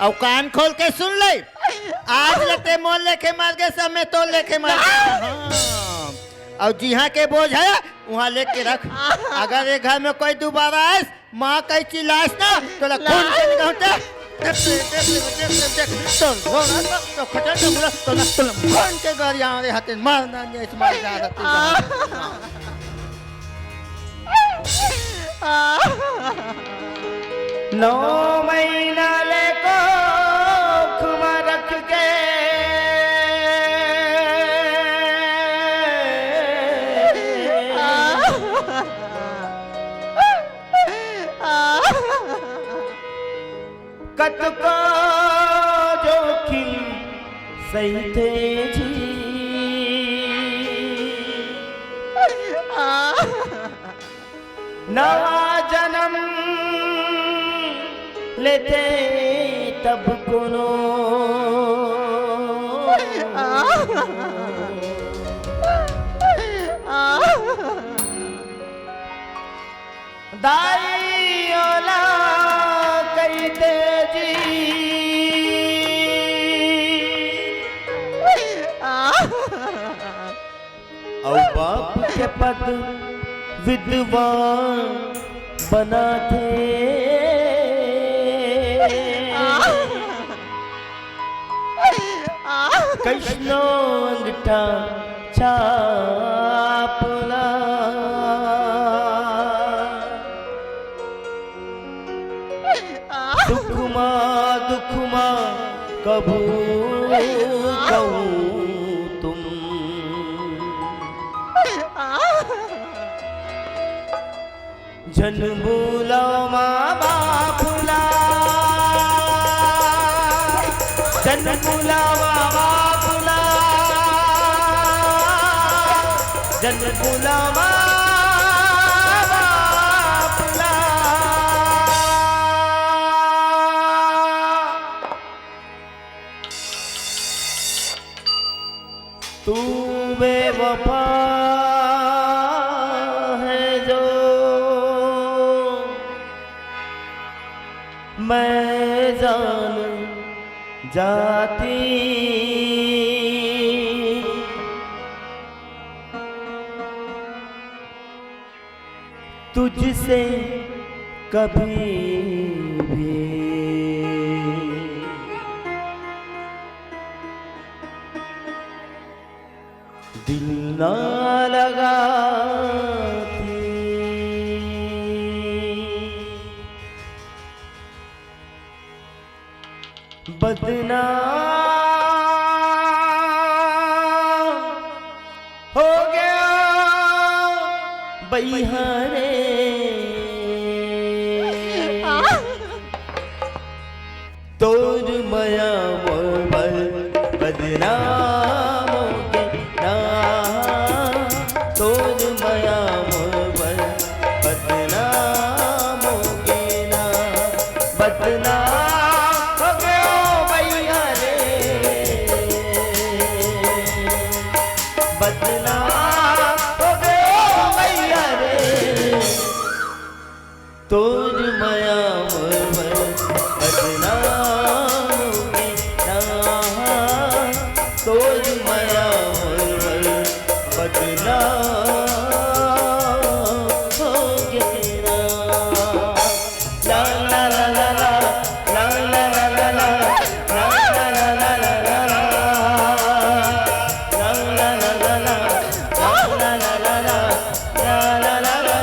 और कान खोल के सुन ले। आज ले ते मोर लेके मर गए, सब में तो लेके मर गए। हाँ। और जिहाँ के बोझ है, वहाँ लेके रख। अगर ये घर में कोई दोबारा आए, माँ कही चिल्लास ना, तोला खून के निगाह से, देख, देख, देख, देख, देख, तो घोड़ा तो, तो खचा तो घोड़ा, तो ना, तो ना, खून के गाड़ी आ रहे हाथे, मार ना, ये इस मार जा रहा था। नौ महीना ले कोख म रख के कतको जोखिम सहिथे जी। नवा जनम लेथे तब कोनो दाई ओला कहिथे जी। अउ बाप के पद विधवा बनाथे। कइसनो अंगठा छाप ला। सुख मा दुख मा कभू कहूँ तुम झन बुलावा माँ बाप ला, झन बुलावा माँ बाप ला, झन बुलावा माँ बाप ला। तू बेवफा है जो मैं जान जाती। तुझसे कभी भी दिल ना लगाती। बदनाम हो गया बइहा रे। तोर मया मोर बर बदनाम हो गे ना, तोर मया मोर बर बदनाम हो गे ना, बदनाम हो गयो भैया रे, बदनाम हो गयो भैया रे। तोर मया मोर बर बदनाम हो गे ना, तोर मया मोर बर बदनाम हो गे ना। ला ला ला ला ला, ला ला ला ला ला, ला ला ला ला ला, ला ला ला ला ला, ला ला ला ला ला, ला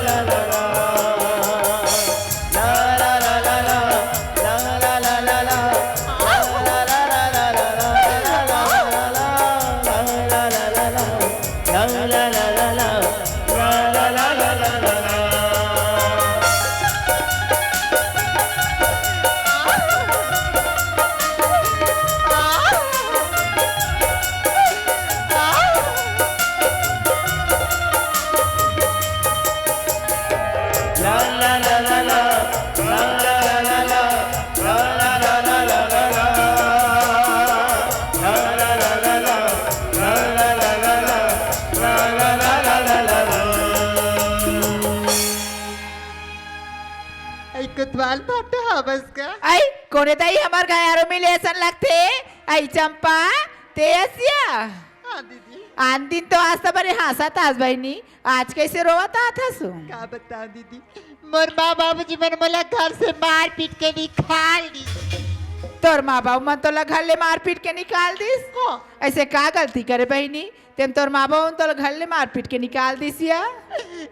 ला ला ला ला। आई कोतवाल भाटा हवस का? आई कोने दाई, हमर घर आरो मिले असन लगथे। आई चंपा, ते असिया? हाँ दीदी। आन दिन तो आज तो बड़े हाँसत आस बहिनी, आज कइसे रोवत आत हसु? का बताओं दीदी, मोर माँ बाबूजी मन मोला घर से मार पीट के निकाल दिस। तोर माँ बाबू मन तोला घर ले मार पीट के निकाल दिस? हाँ। अइसे का गलती करे बहिनी? तेन तोर माँ बहू तोला घर ले मारपीट के निकाल दिस या।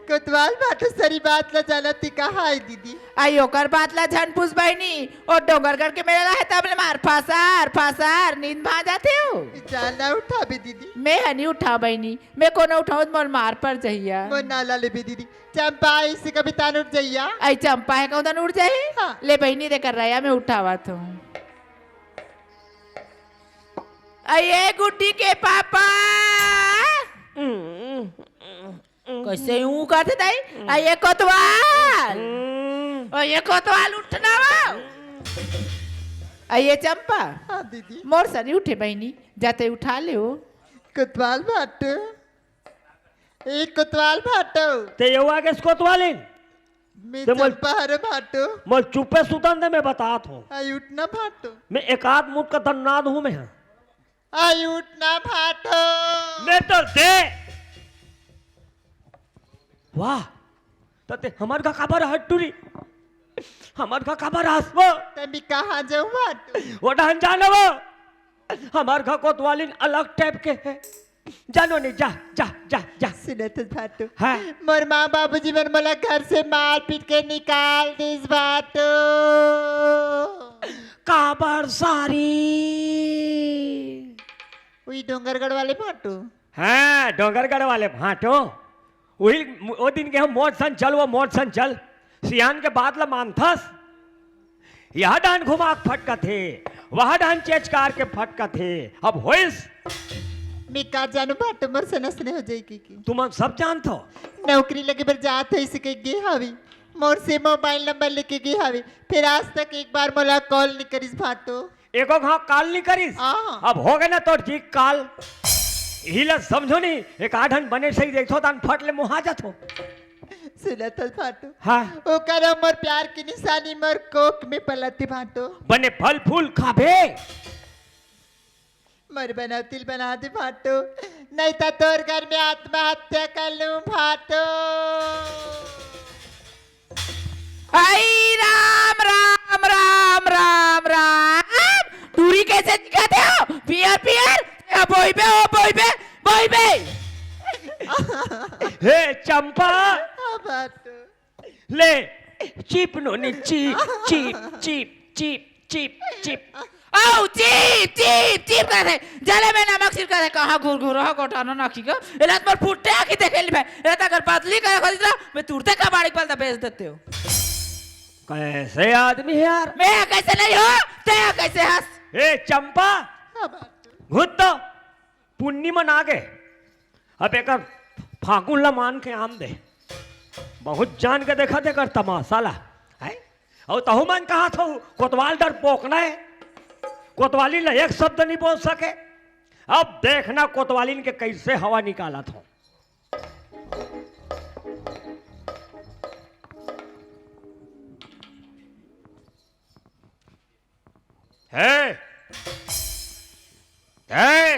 कोतवाल भाटो, सारी बात ला जानत ही कहाँ है दीदी? आई ओकर बात ला झन पूछ बहिनी, ओ डोंगरगढ़ के मेला ला है तब ले मार फसार फसार नींद भाग जाथे हो। जाना उठाबे दीदी। मैं ह नी उठाव बहिनी, मैं कोनो उठाऊं त मोर मार पर जहिया। मोर नाला लेबे दीदी। चंपा इसे कभी तान उठ जइया। आई चंपा है कौन उठ जाही? हाँ। ले बहिनी दे कर रहा मैं उठावत हूँ। अये गुड्डी के पापा। कैसे यूं करथे दाई? अये कोतवाल। अये कोतवाल उठना वो। अये चंपा। हाँ दीदी। मोर सरी उठे बहिनी, जाते उठा ले वो। कोतवाल भाटो। ए कोतवाल भाटो। ते येवा गेस कोतवालिन। मैं ते मोल चंपा हरे भाटो। मोल चुप्पे सुतन दे, मैं बतात हूँ। आई उठना भाटो। मैं एक आध मुठ का दन्नाद हूँ मैं, हाँ। आई उठना भाटो। मैं तो दे। वाह, त ते हमर घर काबर हट टूरी? हमर घर काबर आस वो? ते मैं कहाँ जाऊँ भाटो? वो डहन जाना वो। हमर घर कोतवालिन अलग टाइप के है। जानो नहीं, जा, जा, जा, जा। सुनत हस भाटो। हाँ। मोर माँ बाबूजी मन मोला घर से मार पीट के निकाल दिस भाटो। काबर सारी? उही डोंगरगढ़ वाले भाटो। हाँ, डोंगरगढ़ वाले भाटो। उही, ओ दिन के हम मोट सन चल, वो मोट सन चल। सियान के बात ला मानथस? यह डान घुमा के फटकत हे, वह डान चेचकार के फटकत हे। अब होइस? मैं का जानू भाटो, मोर से नस नहीं हो जाई कि, कि। तुमन सब जानत हो। नौकरी लगे बर जात हे, इसे कह गे हावी। मोर से मोबाइल नंबर लेके गे हावी। फिर आज तक एक बार मोला कॉल नहीं करिस भाटो। एको घाव काल नहीं करिस। हाँ। अब हो गए ना तोर जी काल। इही ला समझो नहीं, एक आधन बने सही देखो तान फट ले मुहा जात हो। सुनत हस भाटो। हाँ। ओकर मोर प्यार की निशानी मोर कोख में पलत हे भाटो। बने फल फूल खाबे। मोर बनौतिल बना दे भाटो, नहीं तो तोर घर में आत्महत्या कर लूं भाटो। आई राम, राम, राम, राम, राम। टूरी कैसे दिखत हे हो? पियर, पियर। ए, बोइबे, ओ, बोइबे, बोइबे। हे, चंपा। हाँ, भाटो। ले, चिप नोनी, chip, chip, chip, chip, chip, chip. औ, चिप, चिप, चिप करत हे। जले में नमक छिड़कत हे, कहाँ घुर घुर हो, गोठानो नाखी का। एला त मोर फुट्टे आँखी देखे ली भाई। एला त अगर पतली करे खोजिस ना, मैं तुरते कबाड़ी पलता बेच देते हो। कैसे आदमी है यार? मैं कैसे नहीं हो, ते कैसे हस? ए, चंपा, हाँ, भाटो। घुट तो। पुन्नी मन आ गे। अब एकर फागुन ला मान के आन दे। बहुत जान के देखत हे एकर तमाशा ला। हैं? अउ तहू मन कहत हो, कोतवाल डरपोकना हे। कोतवालिन ला एक शब्द नहीं बोल सके। अब देखना कोतवालिन के कैसे हवा निकालत हो। हे! हे!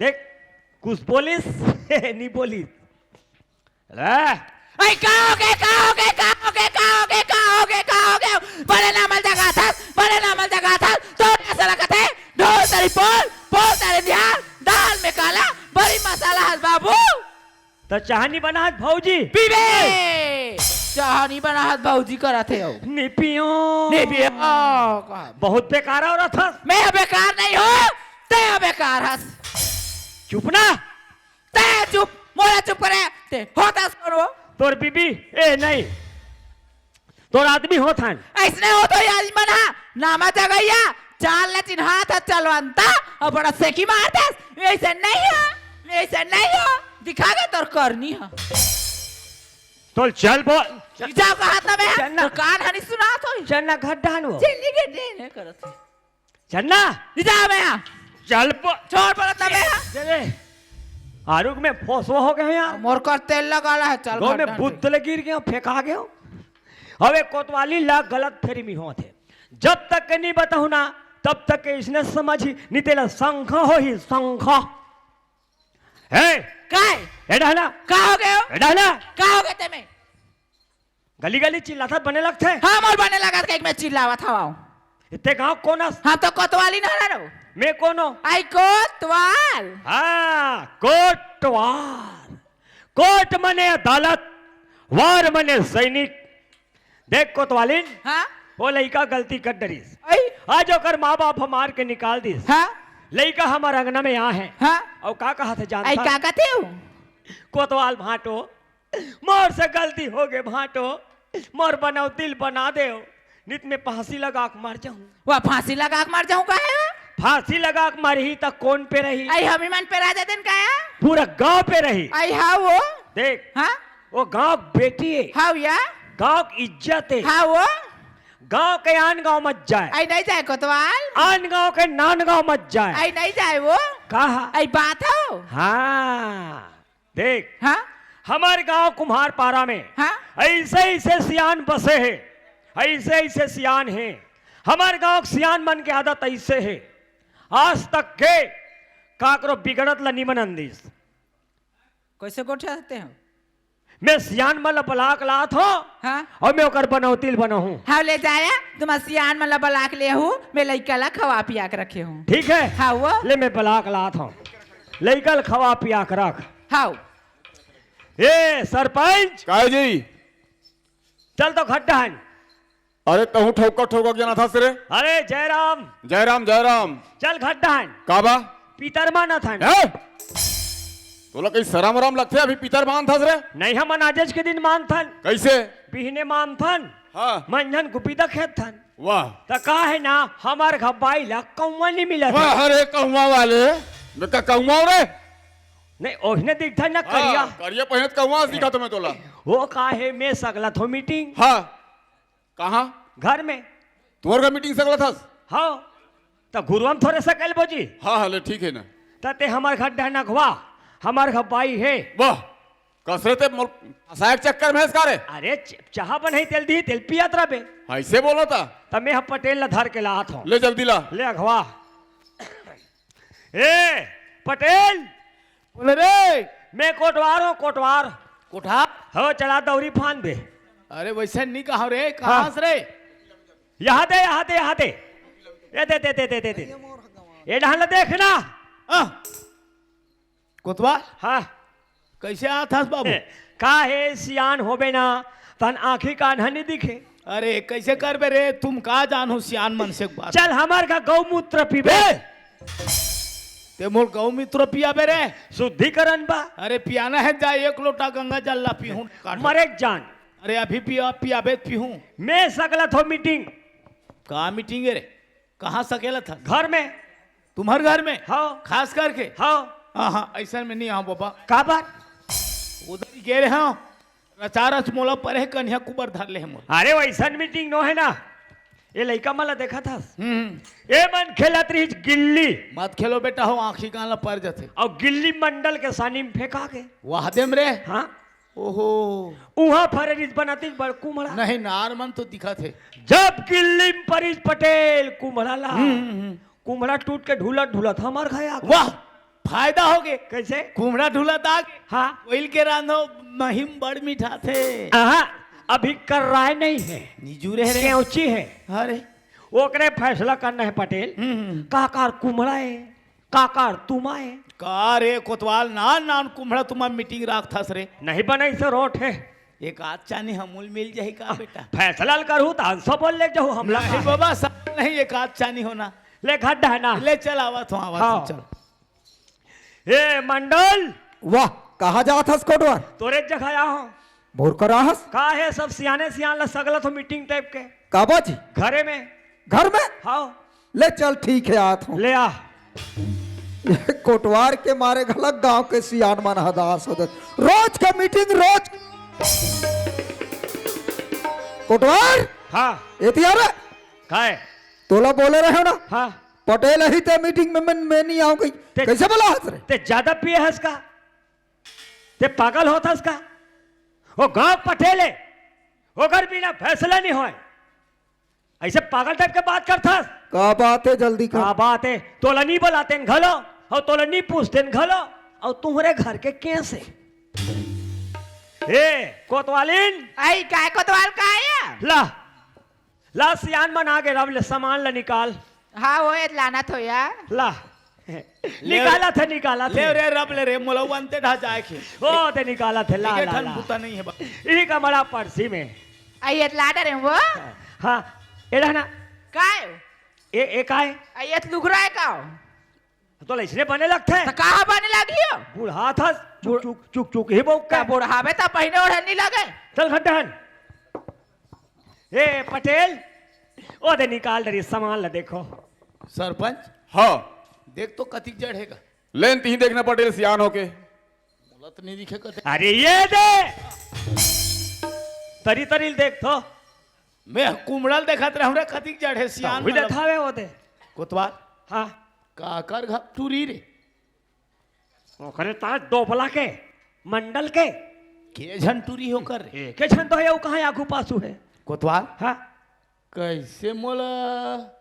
देख, कुछ बोलिस? नहीं बोलिस। ले। ऐ, का हो गे, का हो गे, का हो गे, का हो गे, का हो गे, का हो गे? बड़े नामल जगाथस, बड़े नामल जगाथस, तोर ऐसा लगत हे, ढोल तरी पोल, पोल तरी निहार, दाल में काला, बड़ी मसाला हस बाबू। त चाह नी बनात भौजी? पीबे। चाह नी बनात भौजी करत हे अउ। नी पियो। नी पियो। बहुत बेकार औरत हस। मैं बेकार नहीं हूँ, ते बेकार हस। चुप ना। ते चुप, मोला चुप करे। ते होत हस कोन वो? तोर बीबी, ए नहीं। तोर आदमी होत हन। अइसने होत हो आदमी मन हा, नामा जगैया, चाल ला चिन्हात ह चलवंता, अउ बड़ा सेकी मारथस, वइसे नहीं हो, वइसे नहीं हो, दिखा गे तोर करनी ह। तोल चल बोल। जा कहा था मैं, चल ना। तोर कान हनी सुनात हो। चल ना घर डान वो। चल नी गे, डे नहीं करत हे। चल ना। नहीं जा मैं। चल बो-, छोड़ बोलत ना मैं। चले। आरुग में फोसवा हो गए यार। मोर कर तेल लगा ला है, चल गो घर में डाल बुद्ध दे। ले गिर गए, फेंका गए। अबे कोतवाली ला गलत फेरी में होत हे। जब तक के नहीं बताऊं ना, तब तक के इसने समझ ही नहीं तेला शंख हो ही शंख। हे। काय? एडा ना। का हो गए हो? एडा ना। का हो गए ते में? गली गली चिल्लाथस बने लगथे। हाँ, मोर बने लगत हे कि मैं चिल्लावत हवं। इतने गांव कोन हस? हम तो कोतवाली ना रहो। मैं कोनो? आई कोतवाल। हाँ, कोटवार। कोट मने अदालत, वार मने सैनिक। देख कोतवालिन, हाँ? वो लइका गलती कर डरिस। आई? आज ओकर माँ बाप ह मार के निकाल दिस। हाँ? लइका हमर अंगना में आ हे। हाँ? अउ का कहत हे जानत हस? का कहत हे? कोतवाल भांटो, मोर से गलती होगे भांटो, मोर बनौती ल बना देव, नित में फांसी लगा के मर जाहूं। वाह, फांसी लगा के मर जाहूं काहे? फांसी लगा के मरही त कोन पे रही? आई हमी मन पे राजा देन काया? पूरा गांव पे रही। आई हाँ वो। देख, हाँ? वो गांव के बेटी हे। हाँ या? गांव के इज्जत हे। हाँ वो। गांव के आन गांव मत जाय। आई नहीं जाय कोतवाल। आन गांव के नान गांव मत जाय। आई नहीं जाय वो। कहा? आई बात हो। हाँ। देख, हाँ? हमर गांव कुम्हार पारा में हाँ? अइसे अइसे सियान बसे हे, अइसे अइसे सियान हे। हमर गांव के सियान मन के आदत अइसे हे, आज तक के काकरो बिगड़त ल निमन अंदिस। कइसे गोठियाथे? मैं सियान मन ल बला के लात हों हाँ? अउ मैं ओकर बनौती ल बनाहूं। हाँ, ले जाया, तुम सियान मन ल बला के ले आहू, मैं लइका ल खवा पिया के रखे हूं। ठीक हे? हाँ, वो। ले, मैं बला के लात हों, लइका ल खवा पिया के रख। हाँ। ए सरपंच, काय जी? चल तो घड्डा हन। अरे तहूं ठौका ठौका के जानत हस रे। अरे जयराम। जयराम, जयराम। चल घड्डा हन। का बा? पितर मानत हन। हैं? तोला कहीं शरम वरम लगथे, अभी पितर मानत हस रे? नहीं, हमन आजच के दिन मानथन। कइसे? बिहने मानथन। हाँ। मंझन गुपिता खेदथन। वाह। त का हे ना, हमर घर बाई ला कौवा नहीं मिलत हे। वाह रे कौवा वाले, मैं का कौवा रे? नहीं, ओहने दिखथन ना करिया। हाँ, करिया पहिनत कौवा दिखत हे मैं तोला। वो का हे, मैं सकलत हों मीटिंग। हाँ। कहाँ? घर में। तोर घर मीटिंग सकलत हस? हाँ। त घुरुवा में थोरे सकल बोजी। हाँ, हाँ, ले ठीक हे ना। त ते हमर घर डहनकवा, हमर घर बाई हे। वाह, कसरे ते मोर फंसाए के चक्कर में हस का रे? अरे च-, चाहा बनही तेल दिही, तेल पियत रबे। अइसे बोलत हस? त मैं ह पटेल ला धर के लात हों। ले जल्दी ला। ले अघवा। ए, पटेल। बोले रे। मैं कोटवार हों, कोटवार। कोठार? हो, चला दौरी फांद दे। अरे वइसे नहीं कहा रे, कहाँ हाँ। हस रे? यहाँ दे, यहाँ दे, यहाँ दे। ये दे, दे, दे, दे, दे, दे। ये डहन ला देख ना। हाँ। कोतवाल? हाँ। कइसे आत हस बाबू? ए, का हे, सियान होबे ना, तहन आँखी कान ह नहीं दिखे। अरे, कइसे करबे रे? तुम का जानहू सियान मनसे के बात? चल, हमर घर गौमूत्र पीबे। ए! ते मोर गौमूत्र पियाबे रे? शुद्धिकरण बा। अरे, पियाना हे, जा एक लोटा गंगा जल ला पीहूं, काट। मरे के जान। अरे, अभी पिया, पियाबे त पीहूं। मैं सकलत हों मीटिंग। का मीटिंग हे रे? कहाँ सकेलत हस? घर में। तुम्हर घर में? हाँ। खास करके? हाँ। हाँ, हाँ, अइसन में नहीं आंव बाबा। का बात? उधर ही गे रहे हंव, रचारच मोला परे कनिहा कुबर धर ले हे मोर। अरे, वइसन मीटिंग नोहे ना। ये लइका मन ला देखत हस? हम्म। ये मन खेलत रहिस गिल्ली। मत खेलो बेटा हो, आँखी कान ला पर जाथे। अउ गिल्ली मंडल के सानी में फेंका गे। वाह देम रे। हाँ। ओहो। उहाँ फरे रिहिस बनौती के बड़ कुम्हड़ा। नहीं, नार मन तो दिखत हे। जब गिल्ली में परिस पटेल कुम्हड़ा ला, हम्म, हम्म, हम्म। कुम्हड़ा टूट के ढुलत ढुलत हमर घर आ गे। वाह, फायदा होगे। कइसे? कुम्हड़ा ढुलत आ गे। हाँ। कोइल के रांधो मही म बड़ मिठाथे। आहा, अभी कर्राय नहीं हे। निजुरे हे रे। केंवची हे। अरे। ओकरे फैसला करना हे पटेल। हम्म, हम्म। काकर कुम्हड़ा हे। काकर तुमा हे? का रे कोतवाल, नान नान कुम्हड़ा तुमा मीटिंग राखथस रे? नहीं बनइस रोंट हे। एक आध चानी हमू ल मिल जाही का बेटा? फैसला ल करहू त हंसो बोल ले जाहू हमला नहीं का? बाबा, सब नहीं, एक आध चानी होना। ले घड्डा हे ना। ले चल आवत हों, आवत हों, हाँ। चल। ए मंडल। वाह, कहाँ जात हस कोटवार? तोरे जगह आहों। मोर करा हस? का हे, सब सियाने सियान ला सगलत हों मीटिंग टाइप के। का बाजी? घरे में। घर में? हाँ। ले चल, ठीक हे, आत हों। ले आ। ये कोटवार के मारे घलक गांव के सियान मन हदास हो जात। रोज के मीटिंग, रोज। कोटवार? हाँ। एती आ रे। काय? तोला बोले रहेंव ना? हाँ। पटेल ही ते मीटिंग में, मैं, मैं नहीं आऊं कहीं। ते कइसे बोला हस रे? ते ज्यादा पिए हस का? ते पागल होत हस का? वो गांव पटेल हे, ओकर बिना फैसला नहीं होय। अइसे पागल टाइप के बात करथस। का बात हे, जल्दी कर। का बात हे? तोला नहीं बलातेन घलो, अउ तोला नहीं पूछतेन घलो, अउ तुम्हरे घर के केस हे। ए, कोतवालिन। आई, काय कोतवाल का आया? ला, ला, सियान मन आ गे, अब ले सामान ला निकाल। हाँ, वो एत लाना थो यार। ला। निकाला थे, निकाला थे। ले रे, रब ले रे, मोला वंते ढा जाए के। ओ, ते निकाला थे, ला, एक ला, ठन ला। बुता नहीं है बा। इही का मड़ा पर्सी में। आ, ये लाडा रे वो? हाँ, एड़ा ना। काय? ए, ए काय? आ, ये लुगरा है का? तो लइसने बने लगथे। त कहाँ बने लगी हो? बूढ़ा था, चुक, बुढ़- चुक, चुक, चुक ही बउक का का। बुढ़ावे त पहिने ओढ़न नहीं लगे। चल घंटन। ए, पटेल, ओ दे निकाल डरी सामान ला देखो। सरपंच? हाँ। देख तो कतिक जड़ हे का। लेन तिही देखना पटेल सियान होके। बोलत नहीं दिखे कते। अरे ये दे। तरी तरी देख तो। मैं कुमड़ल देखत रहूं रे, कतिक जड़ हे सियान वही मतलब। देखावे वो दे। कोतवाल? हाँ। काकर घर टूरी रे? ओकरे ताज डोबला के, मंडल के। के झन टूरी होकर रे? एके झन तो हे, वो कहाँ आगू पासू हे? कोतवाल? हाँ। कैसे मोला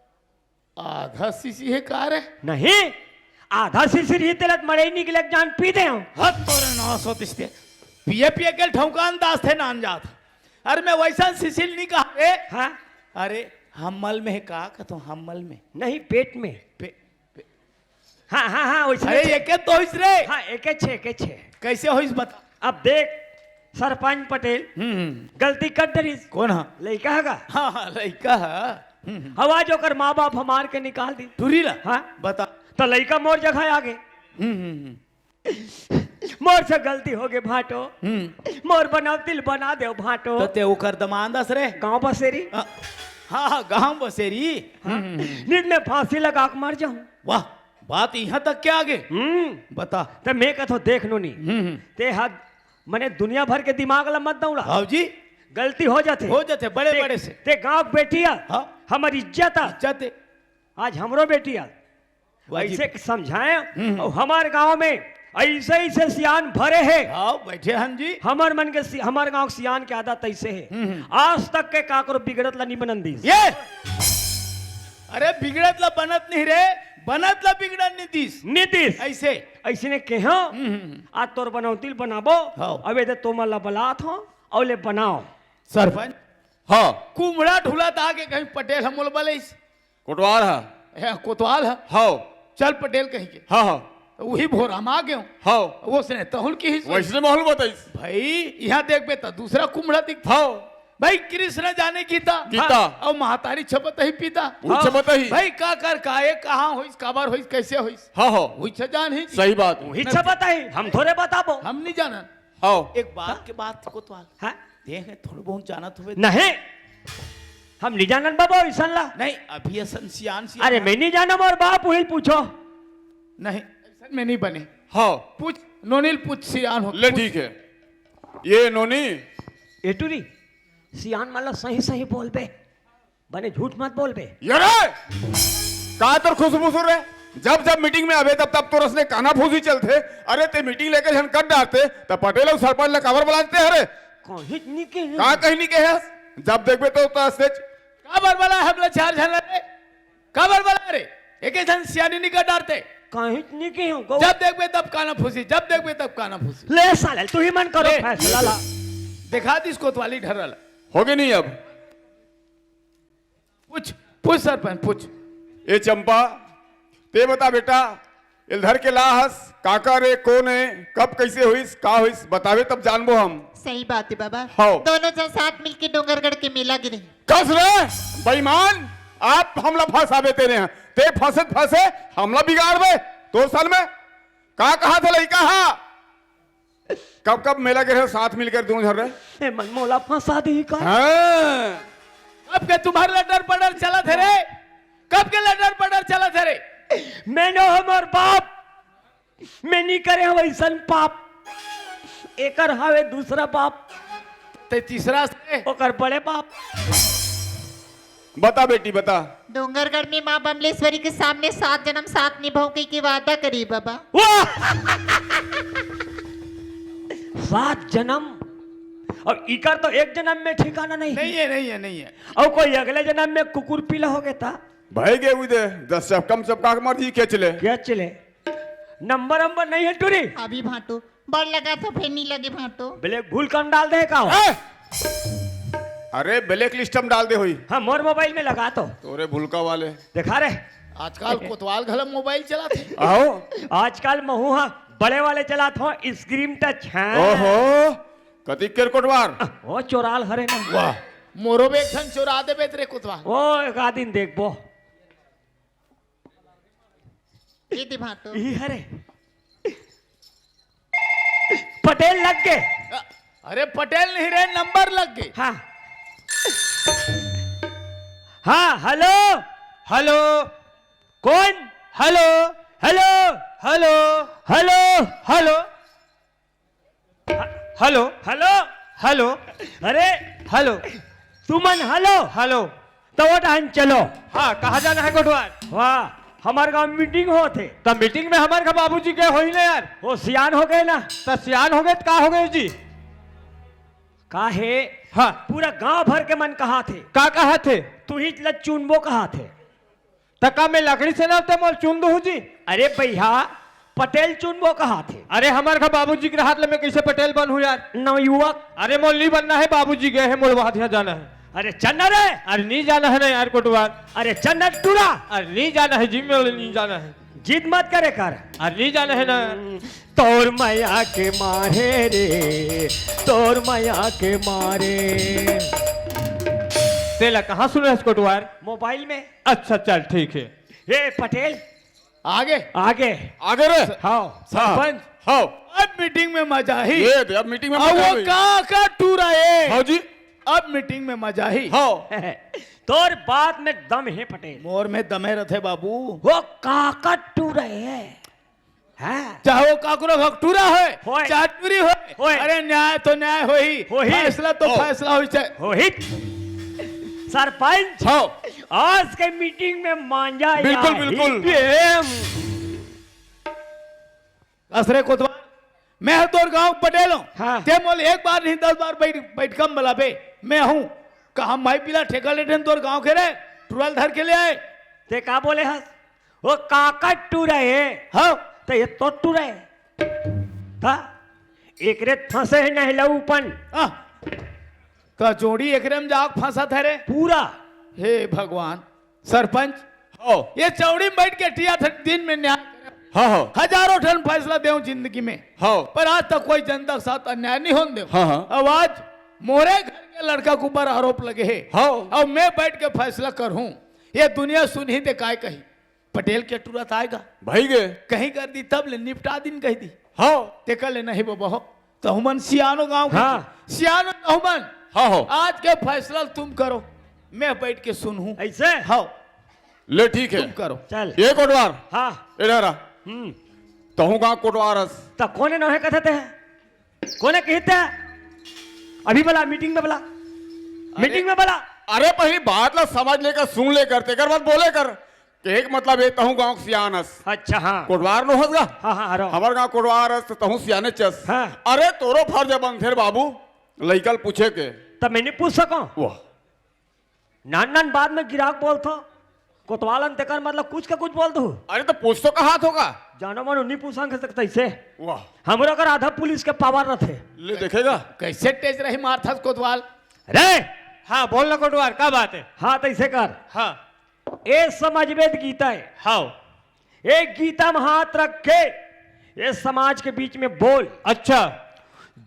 आधा सीसी हे का रे? नहीं, आधा सीसी रही तेला त मड़ई निकले के जान पी दे हूँ। हद तोरे नास होतिस ते। पिए पिए के ठौका अंदाज थे नान जात। अरे मैं वैसा सीसी नहीं कहा रे। हाँ। अरे हम्मल में हे का कथो हम्मल में। नहीं, पेट में। पे, पे, हाँ, हाँ, हाँ, वैसे अरे, छे। एके तो होइस रे। हाँ, एके छे, एके छे। कैसे होइस बता। अब देख, सरपंच पटेल हम्म, हम्म। गलती कर डरिस। कौन हा? लइका हा का? हाँ, हाँ, लइका हा। हम्म, हम्म। हवा जो ओकर माँ बाप हमार के निकाल दी। टुरी ला? हाँ। बता। तो लइका मोर जगह आ गे। हम्म, हम्म, हम्म। मोर से गलती हो गे भाटो। हम्म। मोर बनौतिल बना देव भाटो। तो ते ओकर दमांद अस रे? गाँव बसेरी। हाँ, हाँ, हाँ, गाँव बसेरी। हाँ। हम्म, हम्म, हम्म। नित में फांसी लगा के मर जाऊं। वाह, बात यहाँ तक क्या आ गे? हम्म। बता। त मैं कथो देख नोनी। हम्म, हम्म। ते हद, मने दुनिया भर के दिमाग ला मत दौड़ा। हाँ जी। गलती हो जाथे। हो जाथे, बड़े, ते, बड़े से। ते गाँव के बेटी आ, हाँ। हमर इज्जत आ। इज्जत है। आज हमरो बेटी आ। वाह जी। ऐसे समझाए हम्म, हम्म। और हमार गाँव में ऐसे, ऐसे सियान भरे हे। हाँ, बैठे हन जी। हमर मन के सि-, हमर गाँव के सियान के आदत ऐसे हे। हम्म, हम्म। आज तक के काकरो बिगड़त ला नहीं बनन दिस। ये! अरे बिगड़त ला बनत नहीं रे, बनत ला बिगड़न नहीं दिस। नहीं दिस। ऐसे। ऐसे ने कहो, हम्म, हम्म, हम्म। आज तोर बनौतिल बनाबो, हाँ। अब एदे तोमन ला बलात हो, और ले बनाओ। सरपंच? हाँ। कुम्हड़ा ढुलत आके कहीं पटेल हम बोल बलेस। कोटवार हा। ए, कोतवाल हा। हव। चल पटेल कहीं के। हाँ, हाँ। तो वही भोरा में आ गयो। हव। वइसने तहुल की ही सुन। वइसने माहौल बताइस। भाई, यहाँ देखबे तो दूसरा कुम्हड़ा दिखता। हव। भाई, कृष्ण जाने गीता। गीता। और महतारी छपत ही पीता। वो हाँ। छपत ही। भाई, का कर का, ये कहाँ होइस, काबर होइस, कैसे होइस? हाँ, हाँ। वही छ जान ही। सही बात। वही छपत ही, हम थोड़े बताबो। हम नहीं जानन। हव। एक बात के बात कोतवाल। हाँ? देख, थोड़ा बहुत जानत हुए। नहीं, हम नहीं जानन बाबा, ऐसन ला। नहीं, अभी असन सियान, सियान अरे, है। मैं नहीं जाना, मोर बाप वही पूछो। नहीं, ऐसन में नहीं बने। हाँ। पूछ, नोनिल पूछ, सियान हो, ले, पूछ। ठीक है। ये नोनी। ए टूरी, सियान मतलब सही सही बोलबे, बने झूठ मत बोलबे। ये रे, का तोर खुसफुसुर रे? जब जब मीटिंग में आबे, तब तब तोर असने काना फूसी चलथे। अरे, ते मीटिंग लेके झन कर डारते, त पटेल अउ सरपंच ला काबर बलाते हरे? कहीं नहीं के। का कहीं नहीं के हस? जब देखबे तो, तो असने च- काबर बला हमला चार झन रे? काबर बला रे? एक झन सियानी नहीं कर डारते। कहीं नहीं के हूँ, गौ- जब देखबे तब काना फूसी, जब देखबे तब काना फूसी। ले साले, तू ही मन करो ले। फैसला ला। देखा दिस कोतवाली ढर्रा ला। होगे नहीं अब। पूछ, पूछ सरपंच, पूछ। ए चंपा, ते बता बेटा, एल धर के ला हस, काकर ए, कोन ए, कब कैसे होइस, का होइस, बतावे तब जानबो हम। सही बात है बाबा। हव। दोनों जन साथ मिलके डोंगरगढ़ के मेला गे रहे। कस रे, बेईमान, आप हमला फंसावे तेने ह। ते फंसे फंसे हमला बिगाड़बे। तोर सन में का कहा था लइका हा? कब कब मेला गे रहे साथ मिलकर दोनों झन रे? ए मन मोला फंसा दी का? हाँ। कब के तुम्हार लटर पटर चलत हे रे? कब के लटर पटर चलत हे रे? मैं नो हमर बाप, मैं नहीं करे हूँ ऐसन पाप। एकर हावे दूसरा बाप। ते तीसरा से? ओकर बड़े बाप। बता बेटी, बता। डोंगरगढ़ में माँ बमलेश्वरी के सामने सात जन्म साथ निभाऊं कह के वादा करी बाबा। वाह! सात जन्म, और इकर तो एक जन्म में ठिकाना नहीं। नहीं है, नहीं है, नहीं है। और कोई अगले जन्म में कुकुर पीला हो गया था। भाई के उदे, दस से कम से कम काक मर्जी के चले। के चले? नंबर नंबर नहीं है टूरी। अभी भाटो, बड़ लगा था, फेर नहीं लगे भाटो। ब्लैक भूल कम डाल दे का? ए! अरे, black list में डाल दे होही। हाँ, मोर मोबाइल में लगा तो। तोरे भुलका वाले। देखा रे। आजकल कोतवाल घला मोबाइल चलाथे। आओ। आजकल महू हा बड़े वाले चलात हो, screen touch। हाँ। ओहो, कतिक केर कोटवार। ओ चोराल हरे ना। वाह। मोरो बेसन चोरा देबे रे कोतवाल। ओ एक आध दिन देखबो। ये दे भाटो। ई हरे। पटेल लग गे। अरे पटेल नहीं रे, नंबर लग गे। हाँ। हाँ, हेलो। हेलो। कौन? Hello. Hello. Hello. Hello. Hello. Hello. Hello. Hello. अरे। हेलो। तुमन हेलो। हेलो। त वो टहन चलो। हाँ, कहाँ जाना है कोटवार? वाह, हमर गांव मीटिंग होत हे। त मीटिंग में हमर घर बाबूजी गए होही ना यार। वो सियान हो गए ना। त सियान हो गए त का हो गए जी? का हे? हाँ। पूरा गांव भर के मन कहाथे। का कहाथे? तुही ल चुनबो कहाथे। त का मैं लकड़ी से ना ते मोल चुन दूहू जी? अरे भैया, पटेल चुनबो कहाथे। अरे हमर घर बाबूजी के रहत ले मैं कैसे पटेल बनहूँ यार? नवयुवक। अरे मोल नी बनना है, बाबूजी गए हैं, मोल वहां ध्यान जाना है। अरे चन्ना रे। अरे नी जाना है ना यार कोटवार। अरे चन्ना टूरा। अरे नी जाना है जी, मोल नी जाना है। जिद मत करे कर। अरे नी जाना है ना। तोर मया के मारे रे, तोर मया के मारे। तेला कहाँ सुने हस कोटवार? मोबाइल में। अच्छा चल ठीक है। ए पटेल। आगे। आगे। आगे रे। हाँ। सरपंच। हाँ। अब मीटिंग में मजा ही। ये दे, अब मीटिंग में अब मजा वो ही। का का टूरा है? हाँ जी। अब मीटिंग में मजा ही। हाँ। तोर बात में दम है पटेल। मोर में दमे रथे बाबू। वो का का टूरा है? हाँ। चाहे वो काकरो भक टूरा होय, होय। चाहे टूरी होय, होय। अरे न्याय तो न्याय होही, होही। फैसला तो ओ। फैसला होही, चाहे होही। सरपंच, हाँ। आज के मीटिंग में मांजा बिल्कुल, या बिल्कुल। ही। असरे कोतवाल, मैं हर तोर गांव पटेल हूँ। हाँ। ते मोल एक बार नहीं दस बार बैठ बैठकम बलाबे, मैं हूँ। कहा माई पीला ठेका लेठन तोर गांव के रे, टुरल धर के ले आए। ते का बोले हस? वो काका टूरा है। हाँ। तो ये तो टूरा है। था? एकरे फंसे है नहीं लऊपन। आह। का जोड़ी एकरे में जाके फंसा था रे? पूरा। हे भगवान, सरपंच, हाँ। ये चौड़ी में बैठ के टिया था दिन में न्याय। हाँ, हाँ। हजारों ठन फैसला देऊं जिंदगी में। हाँ। पर आज तक कोई जनता के साथ अन्याय नहीं होने देऊं। हाँ, हाँ। अब आज मोरे घर के लड़का के ऊपर आरोप लगे है। हाँ। अब मैं बैठ के फैसला करहूं। ये दुनिया सुनही ते काय कही? पटेल के टूरा त आय गा। भई गे। कहीं कर दी तब ले निपटा दिन कह दी। हाँ। तेकर ले नहीं बबा हो। तहुमन सियानो गांव के हाँ। सियानो तहुमन। हाँ हो। आज के फैसला तुम करो, मैं बैठ के सुनहूं। ऐसे? हाँ। ले ठीक है। तुम करो। चल। ये कोटवार। हाँ। इधर आ। हम्म। तहूं गांव कोटवार हस। त कोने नोहे कथते हैं? कोने कहित हे? अभी बला, मीटिंग में बला। अरे, मीटिंग में बला। अरे, पहिली बात ला समझ ले कर, सुन ले कर, तेकर बाद बोले कर। कहे के मतलब ये, तहूं गांव के सियान अस। अच्छा, हाँ। कोटवार नोहस गा? हाँ, हाँ, हरो। हमर गांव कोटवार अस, त तहूं सियाने चस। हाँ। अरे, तोरो फर्ज बनथे रे बाबू, लइका ल पूछे के। त मैं नहीं पूछ सकंव? वाह। नान नान बात में गिराक बोलथो। कोतवालन तेकर मतलब कुछ के कुछ बोल दू। अरे त पूछ तो कहात होगा। जानो मानो नी पूछांगे सकता इसे। वाह। हमरो कर आधा पुलिस के पावर रथे। ले देखेगा। कैसे तेज रही मारथस कोतवाल। रे। हाँ, बोल ना कोटवार, का बात है? हाँ, त इसे कर। हाँ। ए समझ में त गीता है। हाँ। ए गीता में हाथ रख के ए समाज के बीच में बोल। अच्छा।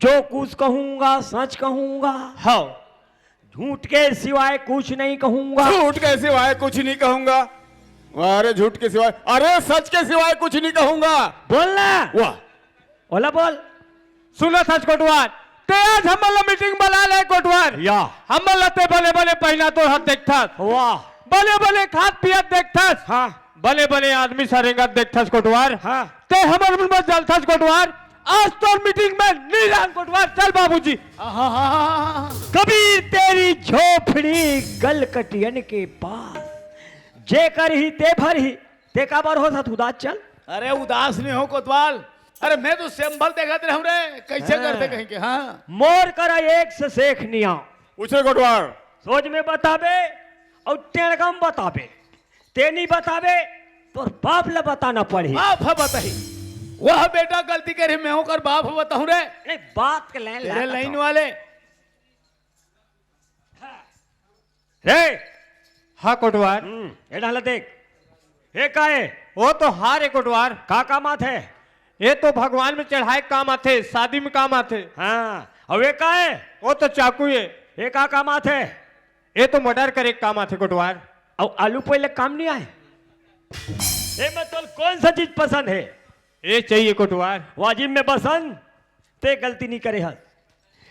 जो कुछ कहूंगा, सच कहूंगा। हाँ। झूठ के सिवाय कुछ नहीं कहूंगा। झूठ के सिवाय कुछ नहीं कहूंगा। अरे झूठ के सिवाय, अरे सच के सिवाय कुछ नहीं कहूंगा। बोलना। वाह। ओला बोल। सुनत हस कोटवार, ते आज हमन ला मीटिंग बला ले कोटवार। या। हमन ला ते बने बने पहिना तोर हाथ देखथस। वाह। बने बने खात पियत देखथस। हाँ। बने बने आदमी से रेंगत देखथस कोटवार। हाँ। ते हमर मन में जलथस कोटवार। आज तोर मीटिंग में नी रहन कोटवार, चल बाबूजी। आहा। कबीर तेरी झोपड़ी गलकटियन के पास, जे करही ते भरही, ते काबर होथस उदास चल। अरे उदास नहीं हो कोतवाल, अरे मैं तो सैंपल देखत रहूं रे, कैसे हाँ। करथे कहीं के, हाँ। मोर करा एक से सेख निया। पूछे कोटवार। सोच में बताबे अउ टेड़गम बताबे। ते नहीं बताबे, तोर बाप ला बताना पड़ही। बाप ह बताही। वह बेटा गलती करे, मैं ओकर बाप ह बताहूं रे। नहीं, बात के लाइन तेरे लाइन वाले। रे। हाँ कोटवार। हम्म, ये डाला देख। ये का है? वो तो हार है कोटवार। का काम आथे? ये तो भगवान में चढ़ाए काम आथे, शादी में काम आथे। हाँ, और ये का है? वो तो चाकू है। ये का काम आथे? ये तो मर्डर करे के काम आथे कोटवार। और आलू पहले काम नहीं आए? ये में तो कौन सा चीज पसंद है? ये चाहिए कोटवार। वाजिब में पसंद, ते गलती नहीं करे हस।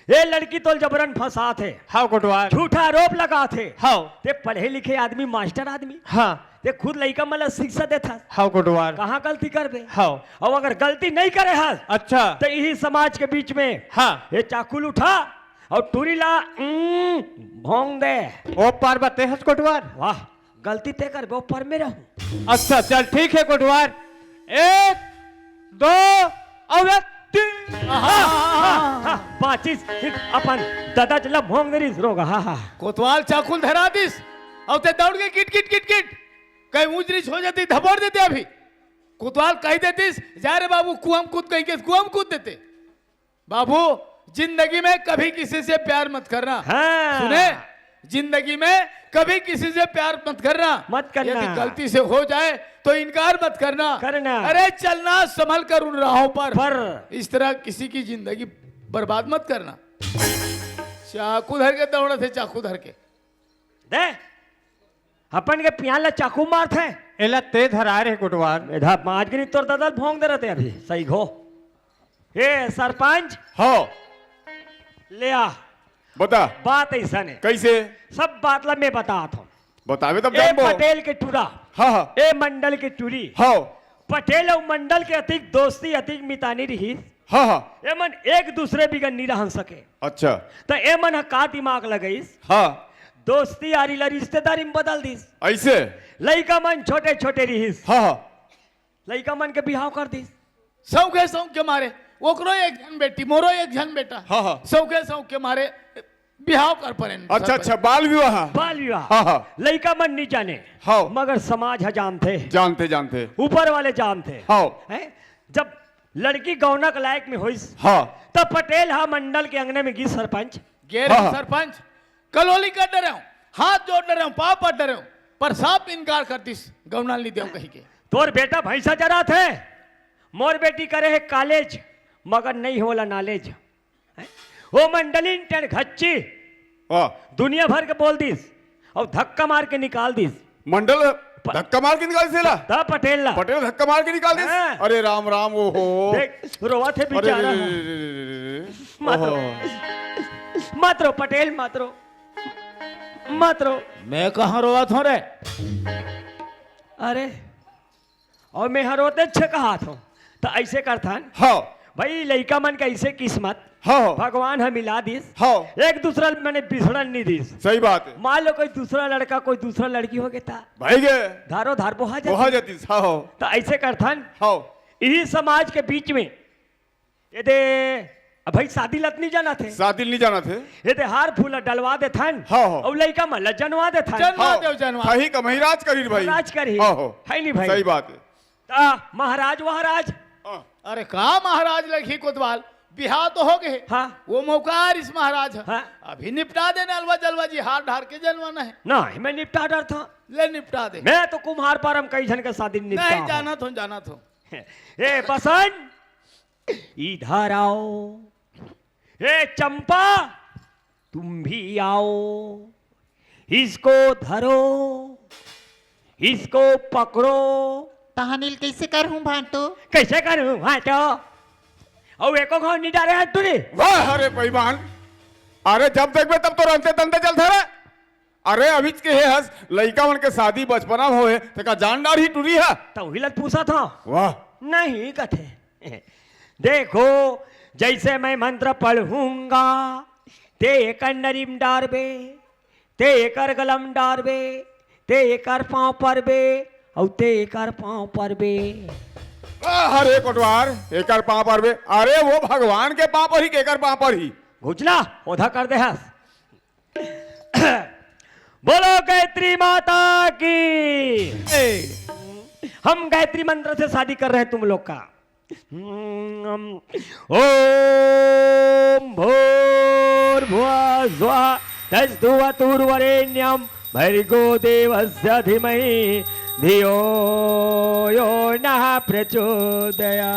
ये लड़की तो जबरन फंसात है। हाँ कोटवार। झूठा आरोप लगात है। हाँ। ते पढ़े लिखे आदमी, मास्टर आदमी। हाँ। ते खुद लइका मन ला शिक्षा देथस। हाँ कोटवार। कहाँ गलती करबे? हाँ। और अगर गलती नहीं करे हस, अच्छा। तो यही समाज के बीच में, हाँ। ये चाकू उठा और टूरी ला, उम, भोंग दे। ओ पार बते हस कोटवार। वाह, गलती ते करबे, ओ पर में रहूं। अच्छा, चल ठीक है कोटवार। एक, दो, और एक, तीन। हाँ, हाँ, हाँ, बाचिस, अपन दादा चला भोंग दे रिस रोगा, हाँ, हाँ। कोतवाल चाकुल धरा दिस, और ते दौड़ के किट, किट, किट, किट, कहीं ऊंच नीच हो जाती, धबोड़ देते अभी। कोतवाल कह देतीस, "जा रे बाबू, कुआं में कूद," कहीं के कुआं में कूद देते। बाबू, जिंदगी में कभी किसी से प्यार मत करना। हाँ। सुने, जिंदगी में कभी किसी से प्यार मत करना। मत करना। यदि गलती से हो जाए तो इनकार मत करना। करना। अरे, चलना संभल कर उन राहों पर। पर। इस तरह किसी की जिंदगी बर्बाद मत करना। चाकू धर के दौड़त हे, चाकू धर के। दे, अपन के पियान ला चाकू मारत हे। एला ते धराए रहे कोटवार। मेधा माजगरी तोर दादा भोंग दे रहते अभी, सही घो। ए सरपंच। हो। ले आ। बता। बात ऐसा ने। कैसे? सब बात ला मैं बतात हूँ। बतावे तब ए जानबो। पटेल के टूरा। हाँ, हाँ। ए मंडल के टूरी। हाँ। पटेल अउ मंडल के अतिक दोस्ती, अतिक मितानी रिहिस। हाँ, हाँ। एमन एक दूसरे बिगर नी रहन सके। अच्छा। त एमन ह का दिमाग लगइस? हाँ। दोस्ती यारी ला रिश्तेदारी में बदल दिस। ऐसे? लइका मन छोटे-छोटे रिहिस। हाँ, हाँ। लइका मन के बिहाव कर दिस। सौंखे सौंख के मारे, ओकरो एक झन बेटी, मोरो एक झन बेटा। हाँ, हाँ। सौंखे सौंख के मारे बिहाव कर परेन। अच्छा, अच्छा, बाल विवाह। बाल विवाह। हाँ, हाँ। लइका मन नी जाने, हाँ। मगर समाज ह जानथे। जानथे, जानथे। ऊपर वाले जानथे। हाँ। हैं? जब लड़की गौना के लायक में होइस, हाँ। त पटेल ह मंडल के अंगने में गिस सरपंच। गे हाँ, हाँ। सरपंच, कलोली कर डरे हूँ, हाथ जोड़ डरे हूँ, पाँव पर डरे हूँ, पर साफ इनकार कर दिस, गौना नी देव कही के। तोर बेटा भैंसा चराथे, मोर बेटी करे हे कॉलेज, मगर नहीं होला नॉलेज। हैं? ओ मंडलिन टेढ़ घच्ची, हाँ। दुनिया भर के बोल दिस, अउ धक्का मार के निकाल दिस। मंडल प-, धक्का मार के निकाल दिस ला? त पटेल ला। पटेल धक्का मार के निकाल दिस? हाँ। अरे राम राम, ओहो। देख, रोवत हे अरे बेचारा। रे रे रे रे रे। मत रो। ओहो। मत रो पटेल, मत रो। मत रो। मैं कहाँ रोवत हूँ रे? अरे, अउ मैं ह रोते छे कहात हूँ। त ऐसे करथन। हाँ। भाई, लइका मन के ऐसे किस्मत, हाँ, हाँ। भगवान ह मिला दिस। हाँ। एक दूसरा मने बिछड़न नी दिस। सही बात है। मान लो कोई दूसरा लड़का, कोई दूसरा लड़की हो गे त। भाई गे। धारो धार बोहा जातिस। बोहा जातिस, हाँ, हाँ। त ऐसे करथन। हाँ। इही समाज के बीच में, ये दे, अब भाई शादी ला त नी जानथे। शादी ला नी जानथे। ये दे हार फूल डलवा देथन। हाँ, हाँ। अउ लइका मन ला जनवा देथन। जनवा हाँ। देव, जनवा। सही कमही राज करही भाई। राज करही। हाँ, हाँ। है नी भाई? सही बात है। त महाराज, महाराज। हाँ। अरे का महाराज लगही कोतवाल, बिहाव तो हो गे। हाँ। वो मौका आ रिस महाराज। हाँ। अभी निपटा देना अलवा जलवा जी, हार ढार के जनवाना है। नहीं, मैं निपटा डरथों। ले निपटा दे। मैं तो कुम्हार पारा म कई झन के शादी निपटा नहीं, हूँ। जानत हूँ, जानत हूँ। ए बसंत, इधर आओ। ए चंपा, तुम भी आओ। इसको धरो, इसको पकड़ो। तहां नील कैसे करहूं भांटो? कैसे करहूं भांटो? अउ एको घाव नी डारे हस टूरी। वाह, अरे बेईमान, अरे जब देखबे तब तो रंते तंते चलथे रे। अरे अभीच के हे हस, लइका मन के शादी बचपना म होए, तेका जान डारही टूरी ह। त उही ल पूछत हंव। वाह। नहीं कथे। देखो, जैसे मैं मंत्र पढ़ूंगा, ते एकर नरी म डारबे, ते एकर गला म डारबे, ते एकर पांव परबे, अउ ते एकर पांव परबे। आ, अरे कोटवार, एकर पांव परबे? अरे वो भगवान के पांव परही, केकर पांव परही? घुचना, ओधा कर दे हस। बोलो गायत्री माता की। ए। हम गायत्री मंत्र से शादी कर रहे हैं तुम लोग का। हम्म, ओम भूर्भुवः स्वः। तस्तु वतुर्वरेण्यं भर्गो देवस्य धीमहि धियो यो नः प्रचोदया।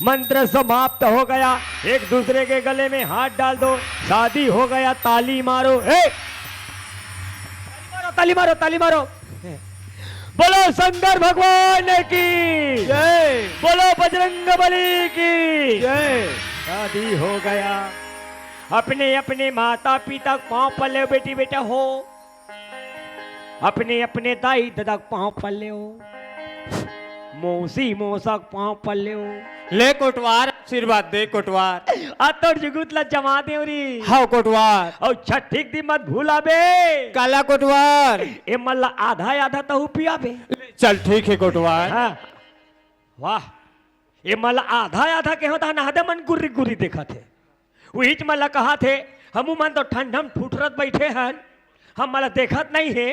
मंत्र समाप्त हो गया। एक दूसरे के गले में हाथ डाल दो। शादी हो गया। ताली मारो। ए! ताली मारो, ताली मारो, ताली मारो। बोलो शंकर भगवान की। जय। बोलो बजरंग बली की। जय। शादी हो गया। अपने अपने माता पिता के पांव पल्ले हो बेटी बेटा हो। अपने अपने दाई ददा के पांव पल्ले हो। मौसी मौसा के पांव पल्ले हो। ले कोटवार, आशीर्वाद दे कोटवार। आ तोर जुगुत ला जमा दे री। हाव कोटवार। अउ छठी के दिन मत भूलाबे। काला कोटवार। ए मन ला आधा आधा तहू पियाबे। चल ठीक हे कोटवार। हाँ। वाह। ए मन ला आधा आधा के होता नहादे मन गुर्री गुर्री देखत हे। उहीच मन ला कहत हे, हमू मन तो ठंडम ठुठरत बइठे हन, हमन ला देखत नइ हे।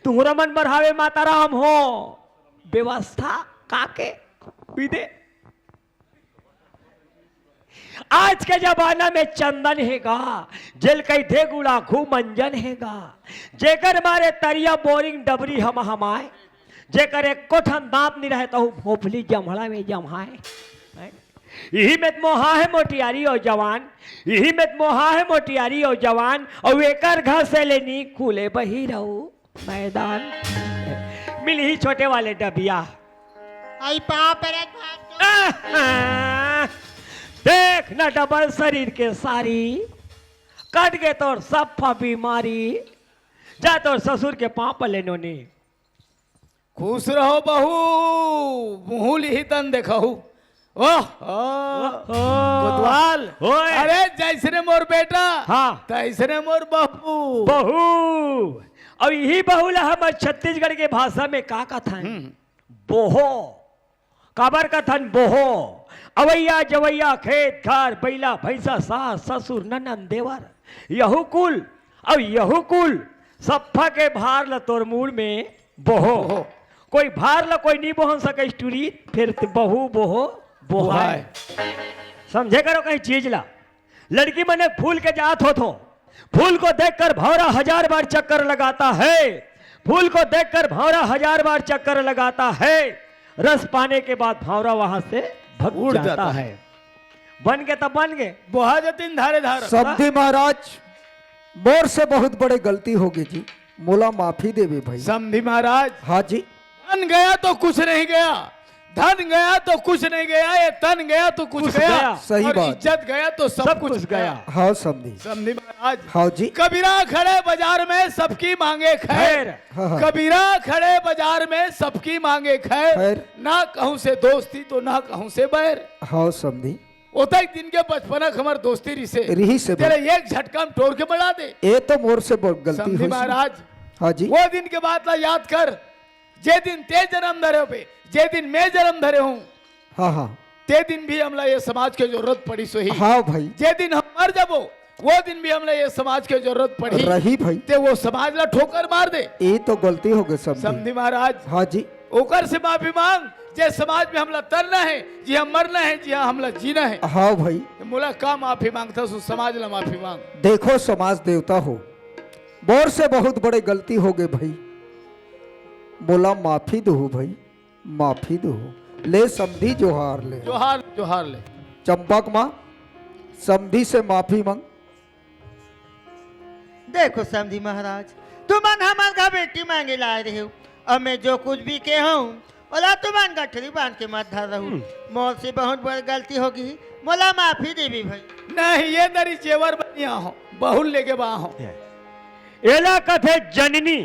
तुहरा मन बढ़ावे माता राम हो। व्यवस्था काके? उही दे। आज के जमाना में चंदन हे गा, जेल कहिथे गुड़ाखू मंजन हे गा, जेकर मारे तरिया बोरिंग डबरी हम हमाय, जेकर एको ठन दांत नइ रहे तहू भोपली जमड़ा में जमाय। हैं? इही में त मोहा हे मोटियारी अउ जवान, इही में त मोहा हे मोटियारी अउ जवान, अउ एकर घर से लेनी कूले बही रहू मैदान। मिलही छोटे वाले डबिया। आई पाँव परत भाग। आहा! देख ना डबल शरीर के सारी, कट गे तोर सफ्फा बीमारी, जा तोर ससुर के पाँव पल्ले नोनी। खुश रहो बहू, मुँहू लिही तन देखहू। ओह, ओह, ओह। कोतवाल। ओए। अरे जइसने मोर बेटा, हाँ। तइसने मोर बहू। बहू। अउ इही बहू ला हमर छत्तीसगढ़ के भाषा में का कथन? हम्म। बोहो। काबर कथन बोहो? अवइया जवइया खेत खार बइला भइसा सास ससुर ननंद देवर यहू कुल, अउ यहू कुल सफ्फा के भार ल तोर मूड़ में बोहो। बोहो। कोई भार ल कोई नी बोहन सके टूरी, फेर ते बहू बोहो बोहाय। बोहाय। समझे करो कहीं चीज ला। लड़की मन एक फूल के जात होत हो, फूल को देखकर भौंरा हजार बार चक्कर लगाता है, फूल को देखकर भौंरा हजार बार चक्कर लगाता है, रस पाने के बाद भौंरा वहां से भग उड़ जाता जाता है। है। बन गे तब बन गे। बोहा जतिन धारे धार। समधी महाराज, मोर से बहुत बड़े गलती होगे जी, मोला माफी देबे भाई। समधी महाराज। हाँ जी। धन गया तो कुछ नहीं गया, धन गया तो कुछ नहीं गया, ये तन गया तो कुछ कुछ गया, गया। सही और बात। इज्जत गया तो सब सब कुछ कुछ गया। गया। हाँ समधी। समधी महाराज। हाँ जी। कबीरा खड़े बाजार में सबकी मांगे खैर। खैर। हाँ, हाँ। कबीरा खड़े बाजार में सबकी मांगे खैर। खैर। ना कहूँ से दोस्ती तो ना कहूँ से बैर। हाँ समधी। ओतक दिन के बचपना के हमर दोस्ती रिहिसे। रिहिसे तेला भाई। एक झटका में टोर के बढ़ा दे। ए तो मोर से ब-, गलती समधी होइस। महाराज। हाँ जी। वो दिन के बात ला याद कर, जे दिन ते जन्म धरे होबे, जे दिन मैं जन्म धरे हूँ, हाँ, हाँ। ते दिन भी हमला ये समाज के जरूरत पड़िस होही। हाँ भाई। जे दिन हम मर जाबो, वो दिन भी हमला ये समाज के जरूरत पड़ही। रही भाई। ते वो समाज ला ठोकर मार दे। ए तो गलती होगे समधी। समधी महाराज। हाँ जी। ओकर से माफी मांग, जे समाज में हमला तरना हे, जिहां मरना हे, जिहां हमला जीना हे। हाँ भाई। ते मोला का माफी मांगथस, उस समाज ला माफी मांग। देखो समाज देवता हो, मोर से बहुत बड़े गलती होगे भाई, मोला माफी दो भाई, माफी दो। ले समधी जोहार ले। जोहार, जोहार ले। चंपक माँ, समधी से माफी मांग। देखो समधी महाराज, तुमन हमर घर बेटी मांगे लाए रहेव, अउ मैं जो कुछ भी के हूँ, ओला तुमन गठरी बांध के मत धर रहू। हम्म। मोर से बहुत बड़ गलती होगी, मोला माफी देबे भाई। नहीं, ये दरी जेवर बनिया हो, बहुत लेके बा हो। एला कथे जननी,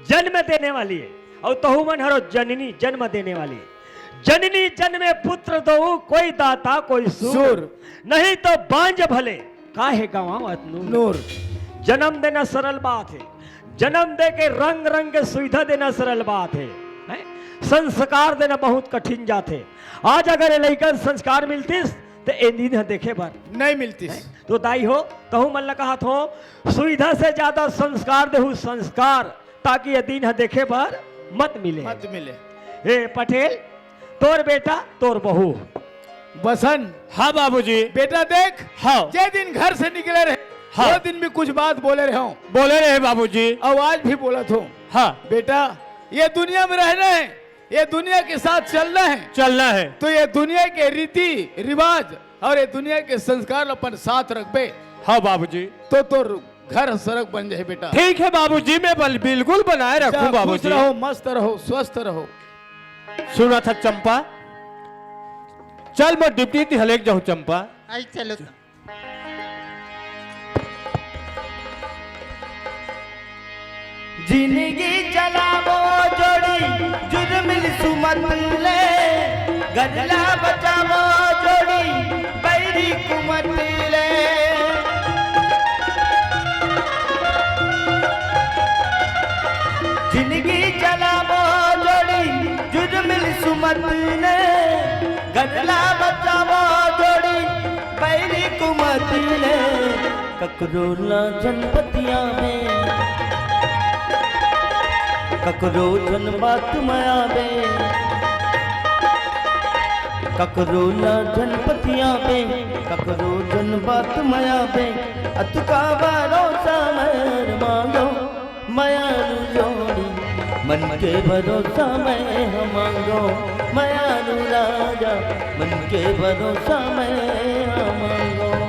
जन्म देने वाली हे, अउ तहू मन हरो जननी, जन्म देने वाली। जननी जन्मे पुत्र दोऊ, कोई दाता कोई सूर। सूर। नहीं तो बांझ भले, काहे गंवावत नूर। नूर। जन्म देना सरल बात हे, जन्म दे के रंग रंग के सुविधा देना सरल बात हे, हैं? संस्कार देना बहुत कठिन जाथे। आज अगर ये लइकन संस्कार मिलतिस, त ए दिन ह देखे बर नहीं मिलतिस। हैं? तो दाई हो, तहू मन ल कहत हो, सुविधा से ज्यादा संस्कार देहू, संस्कार, ताकि ये दिन ह देखे बर मत मिले। मत मिले। हे पटेल, तोर बेटा, तोर बहू। बसन। हाँ बाबूजी। बेटा देख, हाँ। जे दिन घर से निकले रहे, हाँ। वो दिन भी कुछ बात बोले रहे हूँ। बोले रहे बाबूजी। और आज भी बोलत हूँ। हाँ। बेटा, ये दुनिया में रहना है, ये दुनिया के साथ चलना है। चलना है। तो ये दुनिया के रीति रिवाज और ये दुनिया के संस्कार अपन साथ रखबे। हाँ बाबूजी। तो तोर घर सरग बन जाए बेटा। ठीक है बाबूजी, मैं बल-, बिल्कुल बनाए रखूं जा, खुश बाबूजी। रहो, मस्त रहो, स्वस्थ रहो। सुनत हस चंपा, चल मैं डिप्टी तिहा लेग जाहूं चंपा। आई चलो। जिनगी चलाबो जोड़ी जुर्मिल सुमत ले, घर ला बचाबो जोड़ी बैरी कुमत ले। जिनगी चलाबो जोड़ी जुर्मिल सुमत ले, घर ला बचाबो जोड़ी बैरी कुमत ले। ककरो ला झन पतियाबे, ककरो झन बात म आबे, ककरो ला झन पतियाबे, ककरो झन बात म आबे। अतका भरोसा मैं मांगों मयारू जोड़ी, मन के भरोसा मैं ह मांगों मयारू राजा, मन के भरोसा मैं ह मांगों।